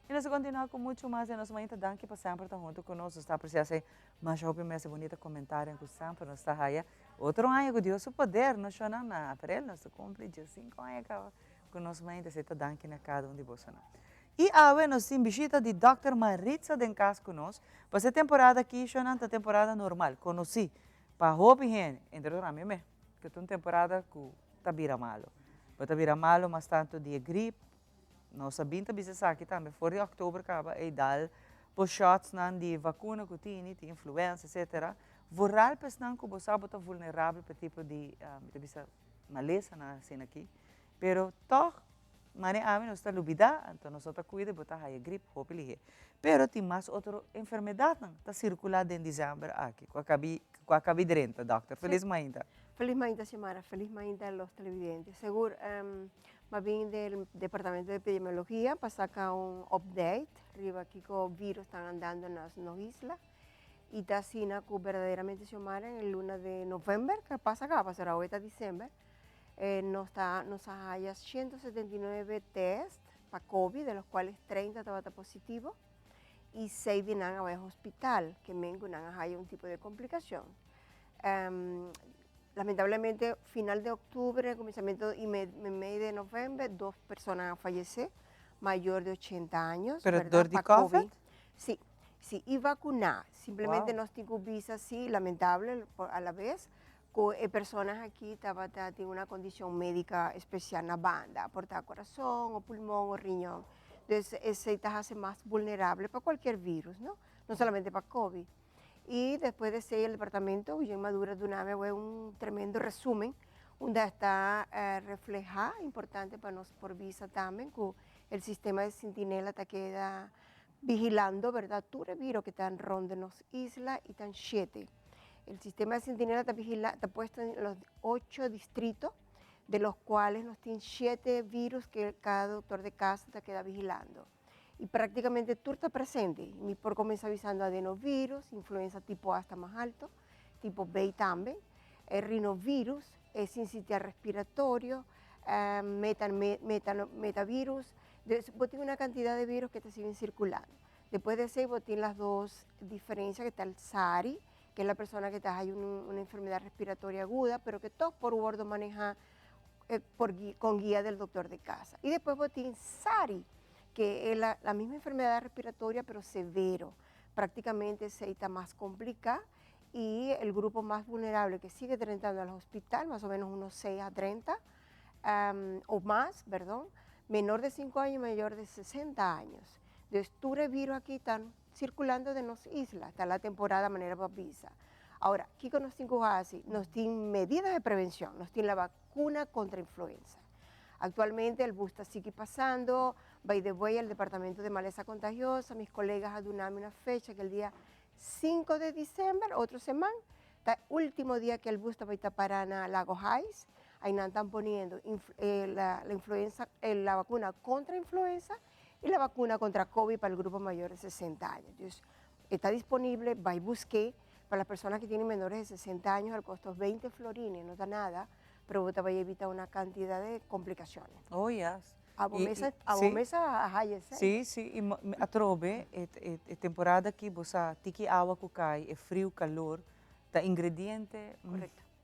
Y nos ta continua cu mucho mas den nos mainta. Danki pa semper ta hunto cu nos. Nos ta aprecia esey masha hopi mes e bunita comentarionan cu semper nos ta haya. Otro aña cu Dios su poder nos shownan na april nos ta cumpli diescinco aña caba cu nos mainta. Esey ta danki na cada un di bosonan. Y awe nos tin bishita di Dòkter Maritza den cas cu nos. Pas e temporada aki shownan ta temporada normal, conoci pa hopi hende, entre otro ami me, cu ta un temporada cu ta bira malo. Bo ta bira malo mas tanto di e grip, nos a bin ta bisa esaki tambe for di october caba ey dal bo shots nan di vacuna cu tini, di influenza etcetera. Vooral pa esnan cu bo sa bo ta vulnerabel pa e tipo di, mi ta bisa malesanan asina aki, pero tog Mane ami nos ta lubida, anto nos no ta cuida bo ta haya grip hopi lihe. Pero tin mas otro enfermedadnan ta circula den december aki cu a cabi cu a cabi drenta, dokter. Feliz mainta. Feliz mainta Xiomara, feliz mainta los televidentes. Segur m'a bin del departamento de epidemiologia pa saca un update riba kico virus tan andando na nos isla y ta asina cu berdaderamente Xiomara en el luna de november cu a pasa caba pasobra awe ta december Nos ta nos a haya 179 test pa covid, de los cuales 30 tabata positivo y 6 di nan a bai hospital, ke men ku nan a haya un tipo de complicacion. Lamentablemente final de octubre, kuminsamentu y mei de november, dos persona a fayece, mayor de 80 años, Pero verdad, dor di pa covid. covid? Sí, sí, y vacuna. Simplemente Wow. nos tin ku bisa sí, lamentable a la vez, Cu e personas aki tabata tin una condicion medica especial na banda, por ta corazon o pulmon o riñon. Dus esey ta haci mas vulnerable pa cualkier virus, no? No solamente pa covid. Y despues de esey el departamento Eugene Maduro a dunami awe un tremendo resumen unda esta refleha, importante pa nos por bisa tambe cu el sistema de Centinela ta keda. vigilando, berdad, tur e virus cu ta rond di nos isla y tan shete. El sistema de Centinela ta vigila, ta puesto en los ocho distritos, de los cuales nos tin shete virus cu cada doctor de cas ta keda vigilando. Y practicamente tur ta presente. Mi por cuminsa bisando adenovirus, influenza tipo A ta mas halto, tipo B tambe, e rinovirus, e sincitial respiratorio, metavirus. Dus bo tin una cantidad de virus cu ta sigui circulando. Despues di esey bo tin las dos diferencia cu ta el SARI, cu es la persona cu ta haya un enfermedad respiratoria aguda, pero cu toch por wordo maneha por con guia del doctor de casa. Y despues bo tin SARI, cu es la misma enfermedad respiratoria pero severo. Practicamente esey ta mas complica y el grupo mas vulnerable que sigue drentando al hospital, mas o menos unos 6 a 30, o mas, perdón, menor de 5 años y mayor de 60 años. Entonces, tur e virus aki tan circulando den nos isla, ta la temporada manera bo a bisa. Ahora, kico nos tin cu haci? Nos tin medidas de prevencion, nos tin la vacuna contra influenza. Actualmente el bus ta sigui pasando, by the way el departamento de maleza contagiosa, mis colegas a dunami una fecha que el dia 5 de december, otro seman, ta ultimo dia cu el bus ta bay ta para na Lago Heights, Ahí nan están poniendo la influenza, la vacuna contra influenza y la vacuna contra COVID para el grupo mayor de 60 años. Entonces, está disponible, bay busque, para las personas que tienen menores de 60 años al costo 20 florines, no da nada, pero bo ta bay evita una cantidad de complicaciones. Oh, yes. Abo mesa, abo mesa a haya esey. Sí, sí, y atrobe e temporada aki bo sa tiki awa cu cay, e friu, calor, ta ingrediente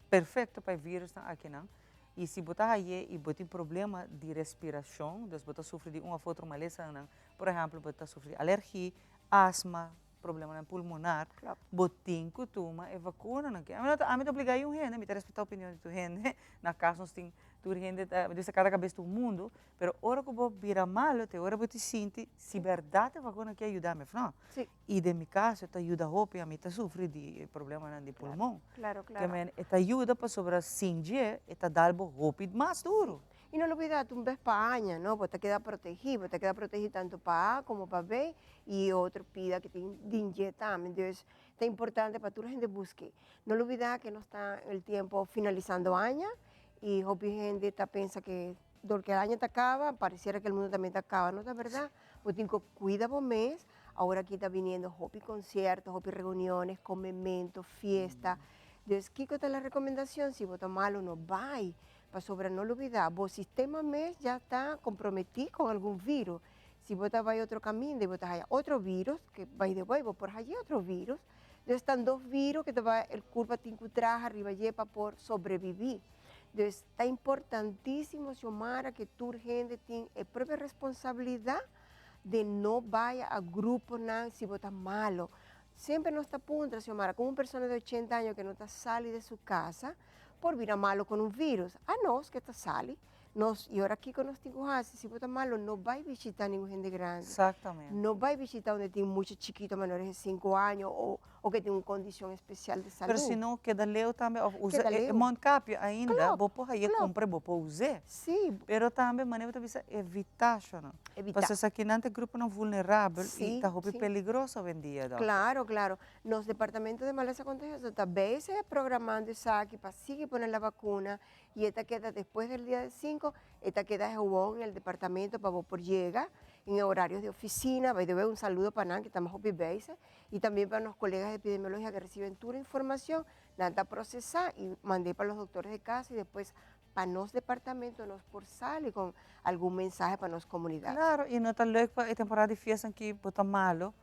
perfecto pa e virusnan akinan. Y si bo ta haye y bo tin problema di respiracion, dus bo ta sufri di un of otro malesanan, por ehempel bo ta sufri di alergie, asma, problemanan pulmonar, bo tin cu tuma e vacunanan. Ami no ta, ami ta obliga un hende, mi ta respeta opinion di tur hende, na cas nos tin tur hende ta, mi ta cada cabes ta un mundo, pero ora cu bo bira malo te ora bo ta sinti si berdad e vacuna aki a yuda mi of no. Y den mi caso e ta yuda hopi, ami ta sufri di problemanan di pulmon. Ke men e ta yuda pasobra sin dje e ta dal bo hopi mas duro. Y no lubida un bes pa aña, no? Bo ta keda protegi, bo ta keda protegi tanto pa A como pa B y otro pida que tin din dje tambe. Entonces, ta importante pa tur hende busque. No lubida que nos ta el tiempo finalizando aña y hopi hende ta pensa que dor que aña ta caba, pareciera que el mundo también ta caba. No ta verdad. Bo tin cu cuida bo mes. Awor aki ta viniendo hopi concierto, hopi reuniones, comemento, fiesta. Entonces, kico ta la recomendacion? Si bo ta malo, no bay. Pasobra no lubida, bo sistema mes ya ta comprometí con algun virus. Si bo ta bay otro caminda y bo ta haya otro virus, que by the way bo por haya otro virus, dus tan dos virus que ta bay el curpa tin cu traha riba dje pa por sobreviví. Dus ta importantísimo, Xiomara, que tur hende tin e propio responsabilidad di no baya a gruponan si bo ta malo. Semper nos ta puntra, Xiomara, con un persona di ochenta aña que no ta sali de su casa, por bira malo con un virus. Anos ke ta sali, nos y ora kico nos tin cu haci? Si bo ta malo, no bay bishita ningun hende grandi. No bay bishita unda tin mucha chikito menores de cinco año o o ke tin un condicion especial de salud. Pero si no, keda leu tambe of usa e mondkapje ainda, bo por haye cumpra y bo por us'e. Pero tambe manera bo ta bisa evita shonan. Evita. Pasobra esakinan ta gruponan vulnerabel y ta hopi peligroso awendia, doctor. Claro, claro. Nos departamento de maleza contagiosa ta bezig programando esaki pa sigui pone la vacuna y e ta keda despues del dia 5, e ta keda gewoon en el departamento pa bo por yega en horarios de oficina. By the way, un saludo pa nan que ta mas hopi bezig y también pa nos colegas de epidemiologia que reciben tur informacion, nan ta procesa y mand'e pa los doctores de casa y despues pa nos departamento nos por sali con algun mensahe pa nos comunidad. Claro, y no ta leuk pa e temporada di fiesta aki bo ta malo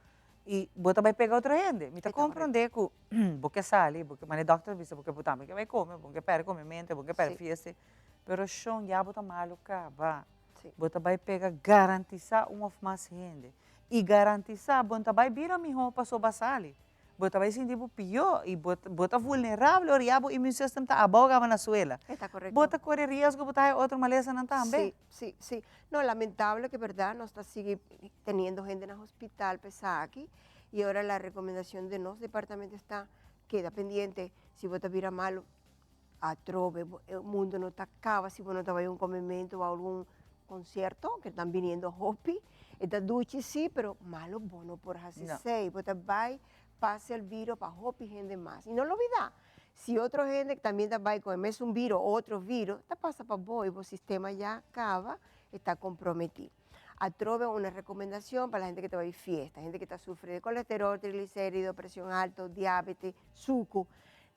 y bo ta bay pega otro hende. Mi ta comprende cu bo ke sali, bo ke, mane doctor a bisa bo ke bo tambe ke bay come, bo ke perde comemente, bo ke perde fiesta, pero shon ya bo ta malo caba. Bo ta bay pega garantisa un of mas hende. Y garantisa bo no ta bay bira miho pasobra bo a sali. Bo ta bai sinti bo pió i bo bo ta vulnerabel ora ya bo immune system ta abou gaba na suela. E ta korekto. Bo ta kore riesgo bo ta haya otro malesanan tambe. Sí, sí, sí. No, lamentable ke berdad nos ta sigui teniendo hende na hospital pa esaki i ora la rekomendacion de nos departamento esta keda pendiente si bo ta bira malo atrobe bo e mundo no ta kaba si bo no ta bai un komemento o algun. concierto, que están viniendo hopi, e ta duchi sí, pero malo bo no por haci esey, bo ta bay pasa el viro pa hopi hende mas. Y no lubida, si otro hende también ta bay con e mesun viro o otro viro, ta pasa pa bo y bo sistema ya caba e ta comprometi. Atrobe una recomendacion pa la hende que ta bay fiesta, hende que ta sufri de colesterol, triglicerido, presion alto, diabete, sucu,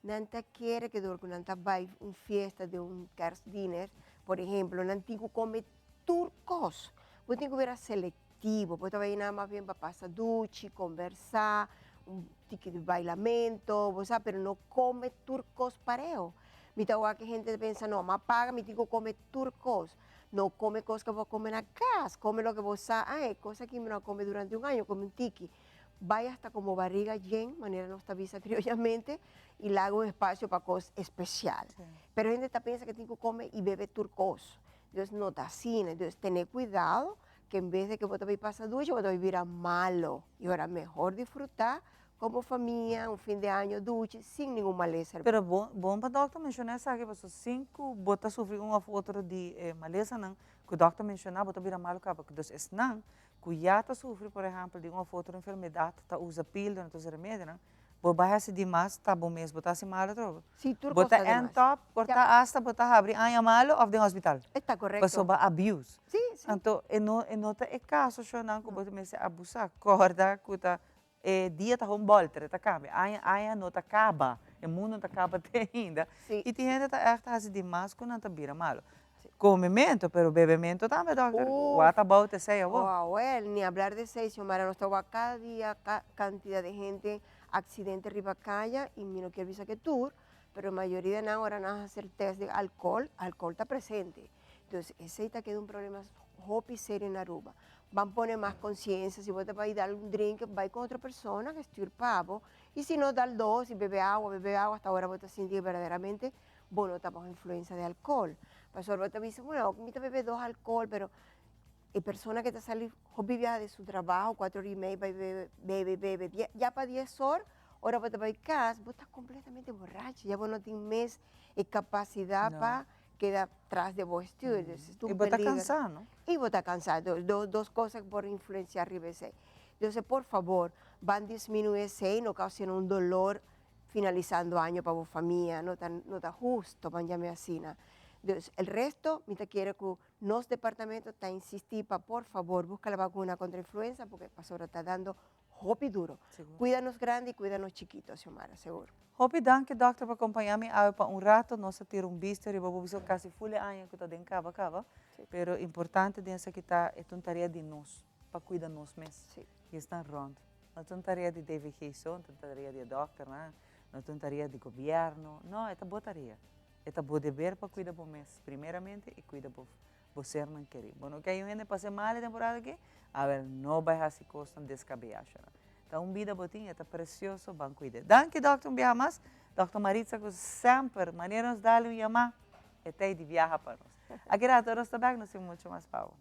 nan ta kere ke dor ku nan ta bai un fiesta di un kerstdiner, por ehemplo, nan tin ku kome tur kos. Bo tin ku bira selektivo, bo ta bai nan mas bien pa pasa duchi, kombersá, un tiki di bailamento, bo sa, pero no kome tur kos pareu. Mi ta wak e hende ta pensa, no, m'a paga, mi tin ku kome tur kos. No kome kos ku bo a kome na kas, kome loke bo sa, ah, e kos aki mi no a kome durante un año, kome un tiki. Bai hasta con bo barriga yen, manera nos ta bisa criollamente, y laga un espacio pa cos especial. Pero hende ta pensa que tin cu come y bebe tur cos. Dus no ta asina. Dus tene cuidado que en vez de que bo ta bay pasa dushi, bo ta bay bira malo. Y ora mehor disfruta con bo famia, un fin de año dushi, sin ningun malesa. Pero bon, bon pa dokter menciona esaki, pasobra sin cu bo ta sufri un of otro di e malesanan cu dokter menciona, bo ta bira malo caba. Dus esnan ku ya ta sufri por ehèmpel di un òf otro enfermedat ta usa píldora, ta usa remedionan, bo bai hasi di mas ta bo mes bo ta hasi malu atrobe. Sí, tur Bo kos ta ta di end mas. up por Ya. ta asta bo ta habri aña malu òf den hospital. E ta korekto. Pasobra abuse. Sí, sí. Anto e no e no ta e kaso shonnan ku bo ta mester abusá. Kòrda ku ta e dia ta hon bòlter, e ta kambia. Aña aña no ta kaba, e mundu no ta kaba te ainda. Sí. I tin hende ta ègt hasi di mas ku nan ta bira malu. Comemento, pero bebemento tambe dokter, what about esey awor? Wow, well, ni hablar de esey, Xiomara, nos ta wak cada dia cantidad de hende accidente riba caya y mi no kier bisa que tur, pero mayoria de nan ora nan hacer test de alcohol, alcohol ta presente. Entonces, esey ta keda un problema hopi serio na Aruba. Ban pone mas conciencia, si bo ta bay dal un drink, bay con otro persona que stuur pa bo, y si no dal dos y bebe awa, bebe awa hasta ora bo ta sinti que verdaderamente bo no ta baho influensia di alcohol. Pasobra bo ta bisa, bueno, mi ta bebe dos alcohol, pero e persona que ta sali hopi biaha di su trabaho, cuatro ora y media bai bebe, bebe, bebe, ya pa dies or, ora bo ta bai cas, bo ta completamente borracho, ya bo no tin mes e capacidad pa keda tras di bo stuur. Dus es un Y bo ta peligro. cansa, no? Y bo ta cansa, dos cosa por influencia riba esey. Entonces, por favor, ban disminui esey, no causa un dolor finalisando año pa bo famia, no ta no ta husto ban yam'e asina. Dus el resto mi ta kere ku nos departamento ta insisti pa por fabor buska la bakuna kontra influenza porque pasobra ta dando hopi duro. Kuida nos grandi y kuida nos chikito, Xiomara, segur. Hopi danki dokter pa kompaña mi awe pa un rato, nos a tira un bista riba bo biso kasi ful e aña ku ta den kaba kaba, pero importante den esaki ta e ta un tarea di nos pa kuida nos mes y esnan rond. No ta un tarea di DVG so, no ta un tarea di e dòkternan, no ta un tarea di gobièrnu, no, e ta bo tarea. E ta bo deber pa kuida bo mes primeramente i kuida bo bo sernan kerí. Bo no ke un hende pasa e mal e temporada aki? Awel, no bai hasi kosnan deskabeyá shona. Ta un bida bo tin, e ta presioso, ban kuid'é. Danki dòkter un biaha mas. Dòkter Maritza ku semper manera nos dal un yamá, e ta ei di biaha pa nos. Aki rato nos ta bèk, nos tin muchu mas pa bo.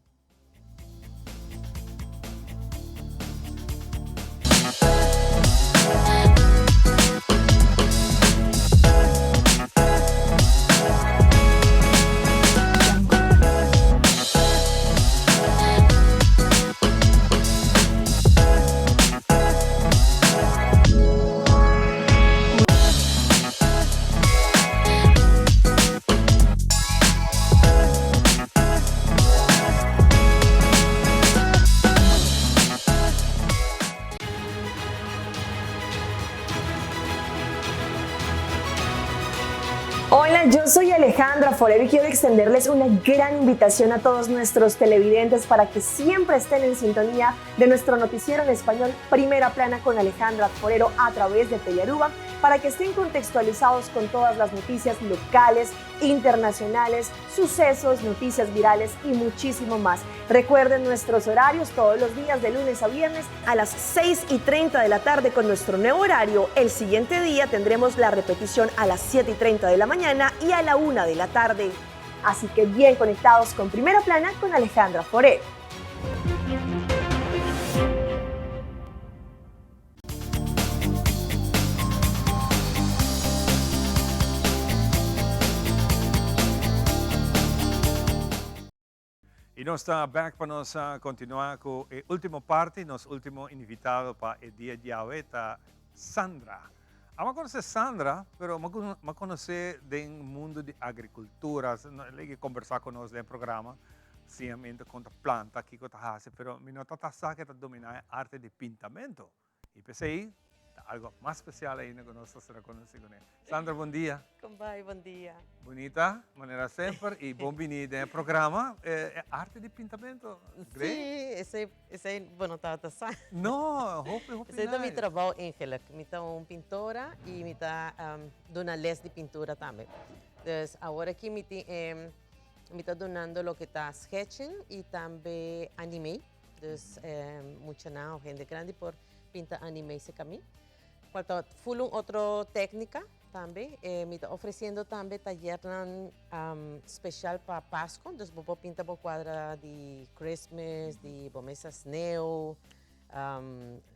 Hola, yo soy Alejandra Forero y quiero extenderles una gran invitación a todos nuestros televidentes para que siempre estén en sintonía de nuestro noticiero en español Primera Plana con Alejandra Forero a través de Telearuba para que estén contextualizados con todas las noticias locales, internacionales, sucesos, noticias virales y muchísimo más. Recuerden nuestros horarios todos los días de lunes a viernes a las 6 y 30 de la tarde con nuestro nuevo horario. El siguiente día tendremos la repetición a las 7 y 30 de la mañana y a la 1 de la tarde. Así que bien conectados con Primera Plana con Alejandra Forero. Y nos ta bek pa nos continua cu e ultimo parti, nos ultimo invitado pa e dia djawe ta Sandra. Amo a conoce Sandra, pero m'a conoce den mundo di agricultura, el a conversa cu nos den programa, siñamento con ta planta, kico ta haci, pero mi no ta sa cu e ta domina e arte di pintamento. Y p'esey ta algo mas special ainda cu nos ta sera conoci cu ne. Sandra, bon dia. Con bay, bon dia. Bunita, manera semper, y bon bini den e programa. E arte di pintamento, great. Sí, esey, esey bo no tabata sa. No, hopi, hopi Esey ta mi nice. trabou eigenlijk. Mi ta un pintora y mi ta duna les di pintura tambe. Dus awor aki mi tin e, mi ta dunando loke ta sketching y tambe anime. Dus muchanan of hende grandi por pinta anime cerca mi. Cual ta full un otro tecnica tambe. Mi ta ofreciendo tambe tayernan special pa Pasco. Dus bo por pinta bo cuadra di Christmas, di bo mesa sneeuw,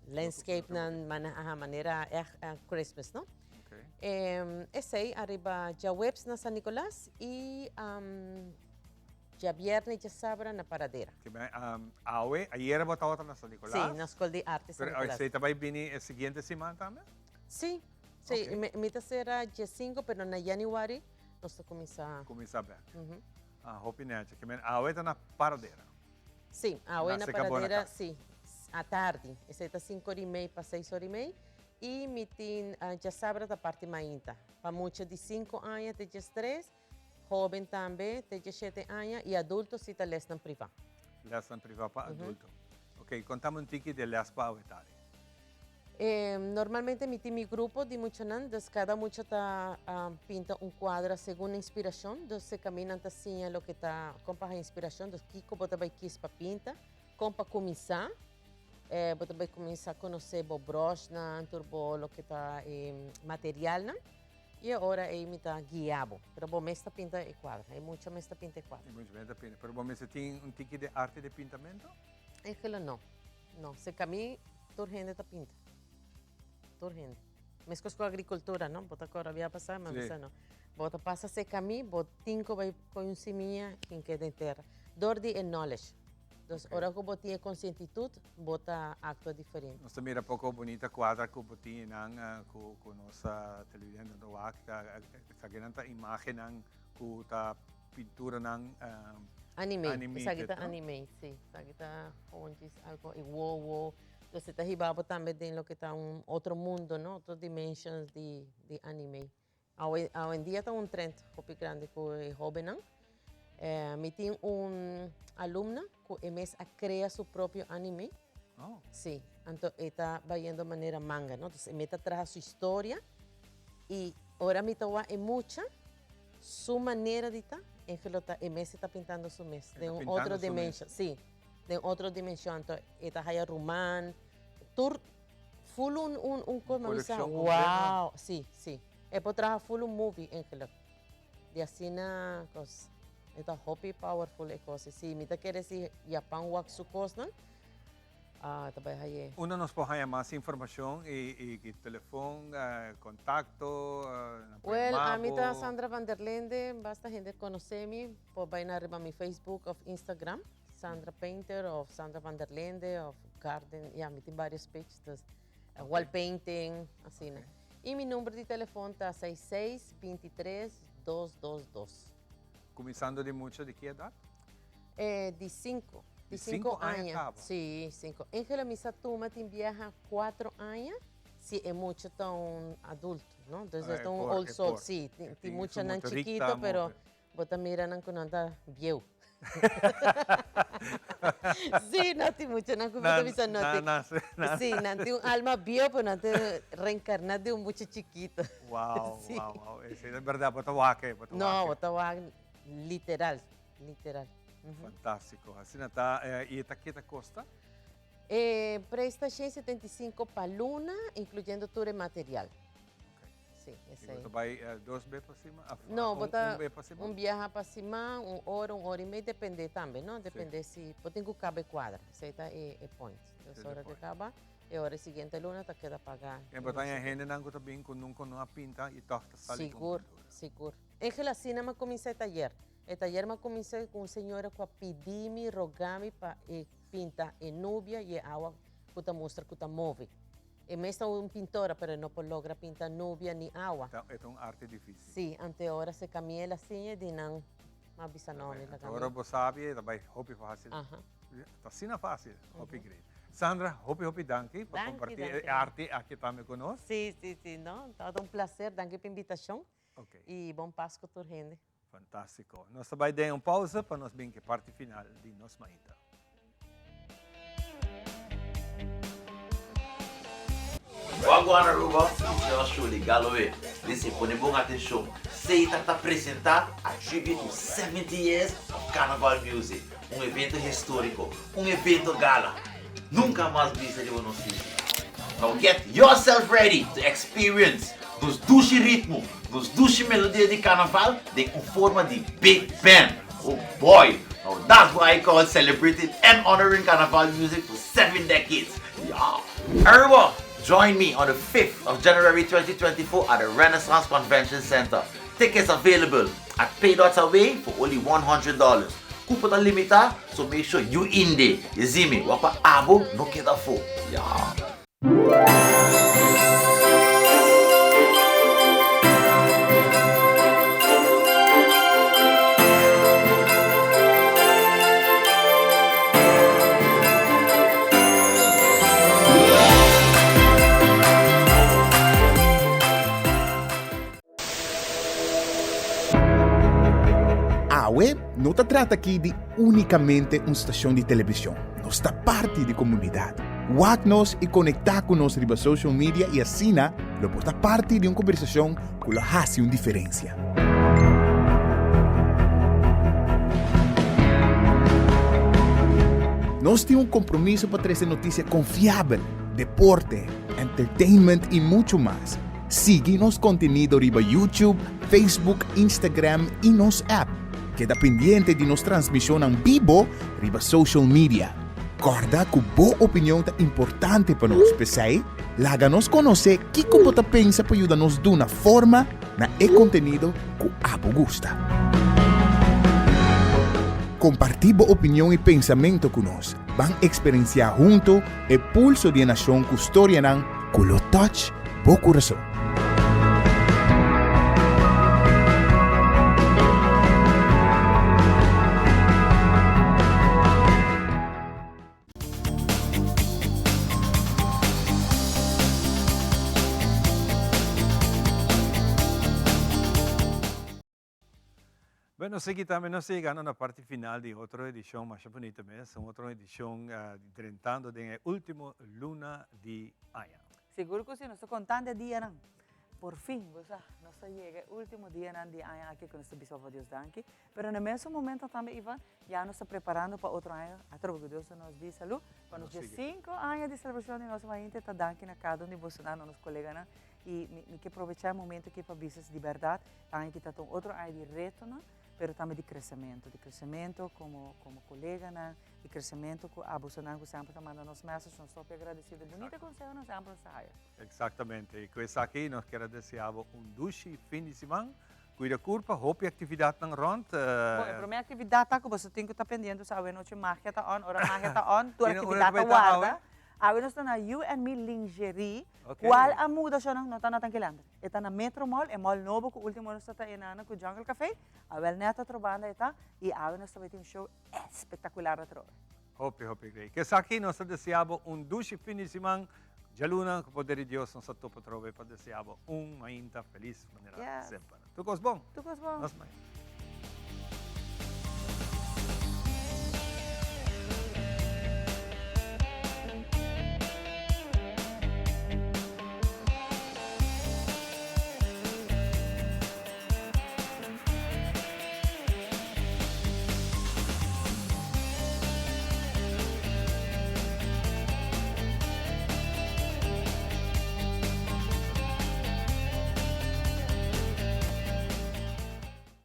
landscapenan, manera echt Christmas, no? Esey ariba djaweps na San Nicolas y Djabierne djasabra na Paradera. Ke ben, awe, ayera bo tabata na San Nicolas? Sí, na Skol di Arte San Nicolas. Pero esei ta bai bini e siguiente siman tambe? Sí, sí. Mi ta sera djesinko, pero na januari nos ta kuminsá. Kuminsá bèk. Ah, hopi nechi. Ke men, awe ta na Paradera? Sí, awe na Paradera, sí. Atardi. Esei ta sinku ora i mei pa seis ora i mei. I mi tin djasabra ta parti mainta. Pa mucha di sinku aña te djestres. Hoben tambe te diesshete aña y adulto si ta lesnan priva. Lesnan priva pa adulto. Ok, contame un tiki di e les pa awe tardi. Normalmente mi tin mi grupo di muchanan, dus cada mucha ta pinta un cuadra segun inspiracion, dus se caminan ta siña loke ta con pa haña inspiracion, dus kico bo ta bay kies pa pinta, con pa cuminsa, bo ta bay cuminsa conoce bo brushnan, tur bo loke ta e materialnan. I e ora ei mi ta guia bo. Pero bo mes ta pinta e kuadro. E mucha mes ta pinta e kuadro. E mucha mes ta pinta. Pero bo mester tin un tiki di arte di pintamento? Eigenlijk no. No. Serka mi tur hende ta pinta. Tur hende. Meskos ku agrikultura, no? Bo ta kòrda bia pasá, mi a bisa no. Bo ta pasa serka mi, bo tin ku bai kohe un simia hink'é den tera. Dor di e knowledge. Dus ora ku bo tin e konsientitut, bo ta aktua diferente. Nos ta mira poko bunita kuadra ku bo tin einan ku ku nos televidentenan ta wak. Esakinan ta imagennan ku ta pinturanan Anime. Esaki ta anime, si. Esaki ta hondjes algo e wowo. Dus e ta hiba bo tambe den loke ta un otro mundo, no? Otro dimensions di di anime. Awendia ta un trend hopi grandi ku e hobennan. Mi tin un alumna ku e mes a krea su propio anime. Sí, anto e ta bayendo manera manga, no? Entonces e mes ta traha su historia i ora mi ta wak e mucha, su manera di ta, Angelo ta e mes e ta pintando su mes den un otro dimension. Sí, den otro dimension. Anto e ta haya ruman, tur. Full un un un cos mami sa wow si si e por traha full un movie eigenlijk di asina cos e ta hopi powerful e cos si mi ta kere si Japan wak su cosnan ah ta bay haye. Unda nos por haya mas informacion y y telefon contacto nan por Well yama ami ta bo. Sandra van der Linde basta hende conoce mi por bay na riba mi Facebook of Instagram. Sandra Painter of Sandra van der Linde of Garden, ya, mi tin varios page, dus wall painting, asina. Y mi number di telefon ta seis seis, bintitres, dos dos dos. Cuminsando di mucha di ki edad? Eh, di cinco. Di Di cinco cinco aña aña. caba? Sí, cinco. Angela, mi sa tuma tin biaha cuatro aña, si e mucha ta un adulto, no? Dus Ah, e ta e un por, old e soul, por. sí. E Tin tin su muchanan motorita, chikito, pero motor. Bo ta mira nan ku nan ta bieu. Sí, no tin mucha nan ku mi ta bisa no tin. Sí, nan tin un alma bieu, pero nan ta reencarna den un mucha chikito. Wow, wow, wow. Esei ta berdad, bo ta wak e, bo ta wak e. No, bo ta wak literal, literal. Fantástico. Asina ta, i e ta ke ta kosta? E prijs ta 175 pa luna, incluyendo tur e material. Sí, esei. I bo ta bai dos be pa siman? No, bo ta Un be pa siman? un biaha pa siman, un ora, un ora i mei, depende tambe, no? Depende si bo tin ku kaba e kuadra. Esei ta e point. Dos ora ku kaba, e ora siguiente luna ta keda paga. E bo ta haña hendenan ku ta bin ku nunka no a pinta i tòg ta sali ku un Sigur, pintura. sigur. Angela, asina mi a kuminsá e tayer. E tayer mi a kuminsá ku un señora ku a pidi mi, roga mi pa e pinta e nubia i e awa ku ta mustra ku ta move. E mes ta un pintora pero e no por logra pinta nubia ni awa. E ta un arte difícil. Sí, ante ora se Camiel a siña di nan m'a bisa no mi laga mi. Ora bo sabi e ta bai hopi fácil. Ta asina fácil, hopi great. Sandra, hopi hopi danki pa comparti e arte aki tambe cu nos. Sí, sí, sí, no, tabata un placer, danki pa invitacion. Y bon Pasco tur hende. Fantástico. Nos ta bai den un pausa pa nos bin ke parti final di nos mainta. Wagwan Aruba, yours truly, Galloway. Listen, pone bon atencion. Satan ta presenta a tribute to 70 years of Carnival music. Un evento historico, un evento gala. Nunca mas bisa riba nos isla. Now get yourself ready to experience nos dushi ritmo, nos dushi melodia di Carnaval den un forma di big band. Oh boy! Now that's what I call celebrating and honoring Carnaval music for 7 decades. Yeah! Aruba, join me on the 5th of January 2024 at the Renaissance Convention Center. Tickets available at Pay Dots Away for only $100. Cupo ta limita, so make sure you in there. You see me? Wapa abo no keda fo. Yeah. Awe no ta trata aki di únikamente un stashon di televishon. Nos ta parti di komunidat. Wak nos i konektá ku nos riba social media i asina lo por ta parti di un kombersashon ku lo hasi un diferensia. Nos tin un kompromiso pa trese notisia konfiabel, deporte, entertainment i muchu mas. Sigui nos kontenido riba YouTube, Facebook, Instagram i nos app. Keda pendiente di nos transmishonnan bibo riba social media. Kòrda ku bo opinion ta importante pa nos, p'esei laga nos konosé kiko bo ta pensa pa yuda nos duna forma na e kontenido ku abo gusta. Kompartí bo opinion i pensamentu ku nos. Ban eksperensiá huntu e pulso di e nashon ku storianan ku lo touch bo kurason. Bueno, sigui tambe nos ta yegando na parti final di otro edicion masha bunita mes, un otro edicion drentando den e ultimo luna di aña. Sigur cu si, nos ta contando e dianan. Por fin, bo sa, nos ta yega e ultimo dianan di aña aki cu nos ta bisa Papa Dios danki. Pero na mesun momento tambe, Ivan, ya nos ta preparando pa otro aña, atrobe cu Dios ta nos di salud, pa nos diescinco aña di celebracion di nos Mainte ta danki na cada un di bosonan, na nos coleganan. Y mi ke probecha e momento aki pa bisa di berdad, aña aki ta ta un otro aña di retonan, pero tambe di crecemento, di crecemento como como coleganan, di crecemento cu abosonan cu semper ta manda nos message, nos ta hopi agradecido. Bunita consehonan semper nos ta haya. Exactamente, y cu esaki nos kier a desea bo un dushi fin di siman. Cuida curpa, hopi actividadnan rond. Bon, e prome actividad ta cu boso tin cu ta pendiente, so awenochi magia ta on, ora magia ta on, tur actividad ta warda. Awe nos ta na You and Me Lingerie, cual a muda shownan no ta na Tanki Lander. E ta na Metro Mall, e mall nobo cu ultimo nos ta ta enana cu Jungle Cafe. Awel net otro banda e ta y awe nos ta bay tin un show espectacular atrobe. Hopi hopi great. Cu esaki nos ta desea bo un dushi fin di siman. Djaluna cu poder di Dios nos ta topa atrobe pa desea bo un mainta feliz manera semper. Tur cos bon. Tur cos bon. Nos mainta.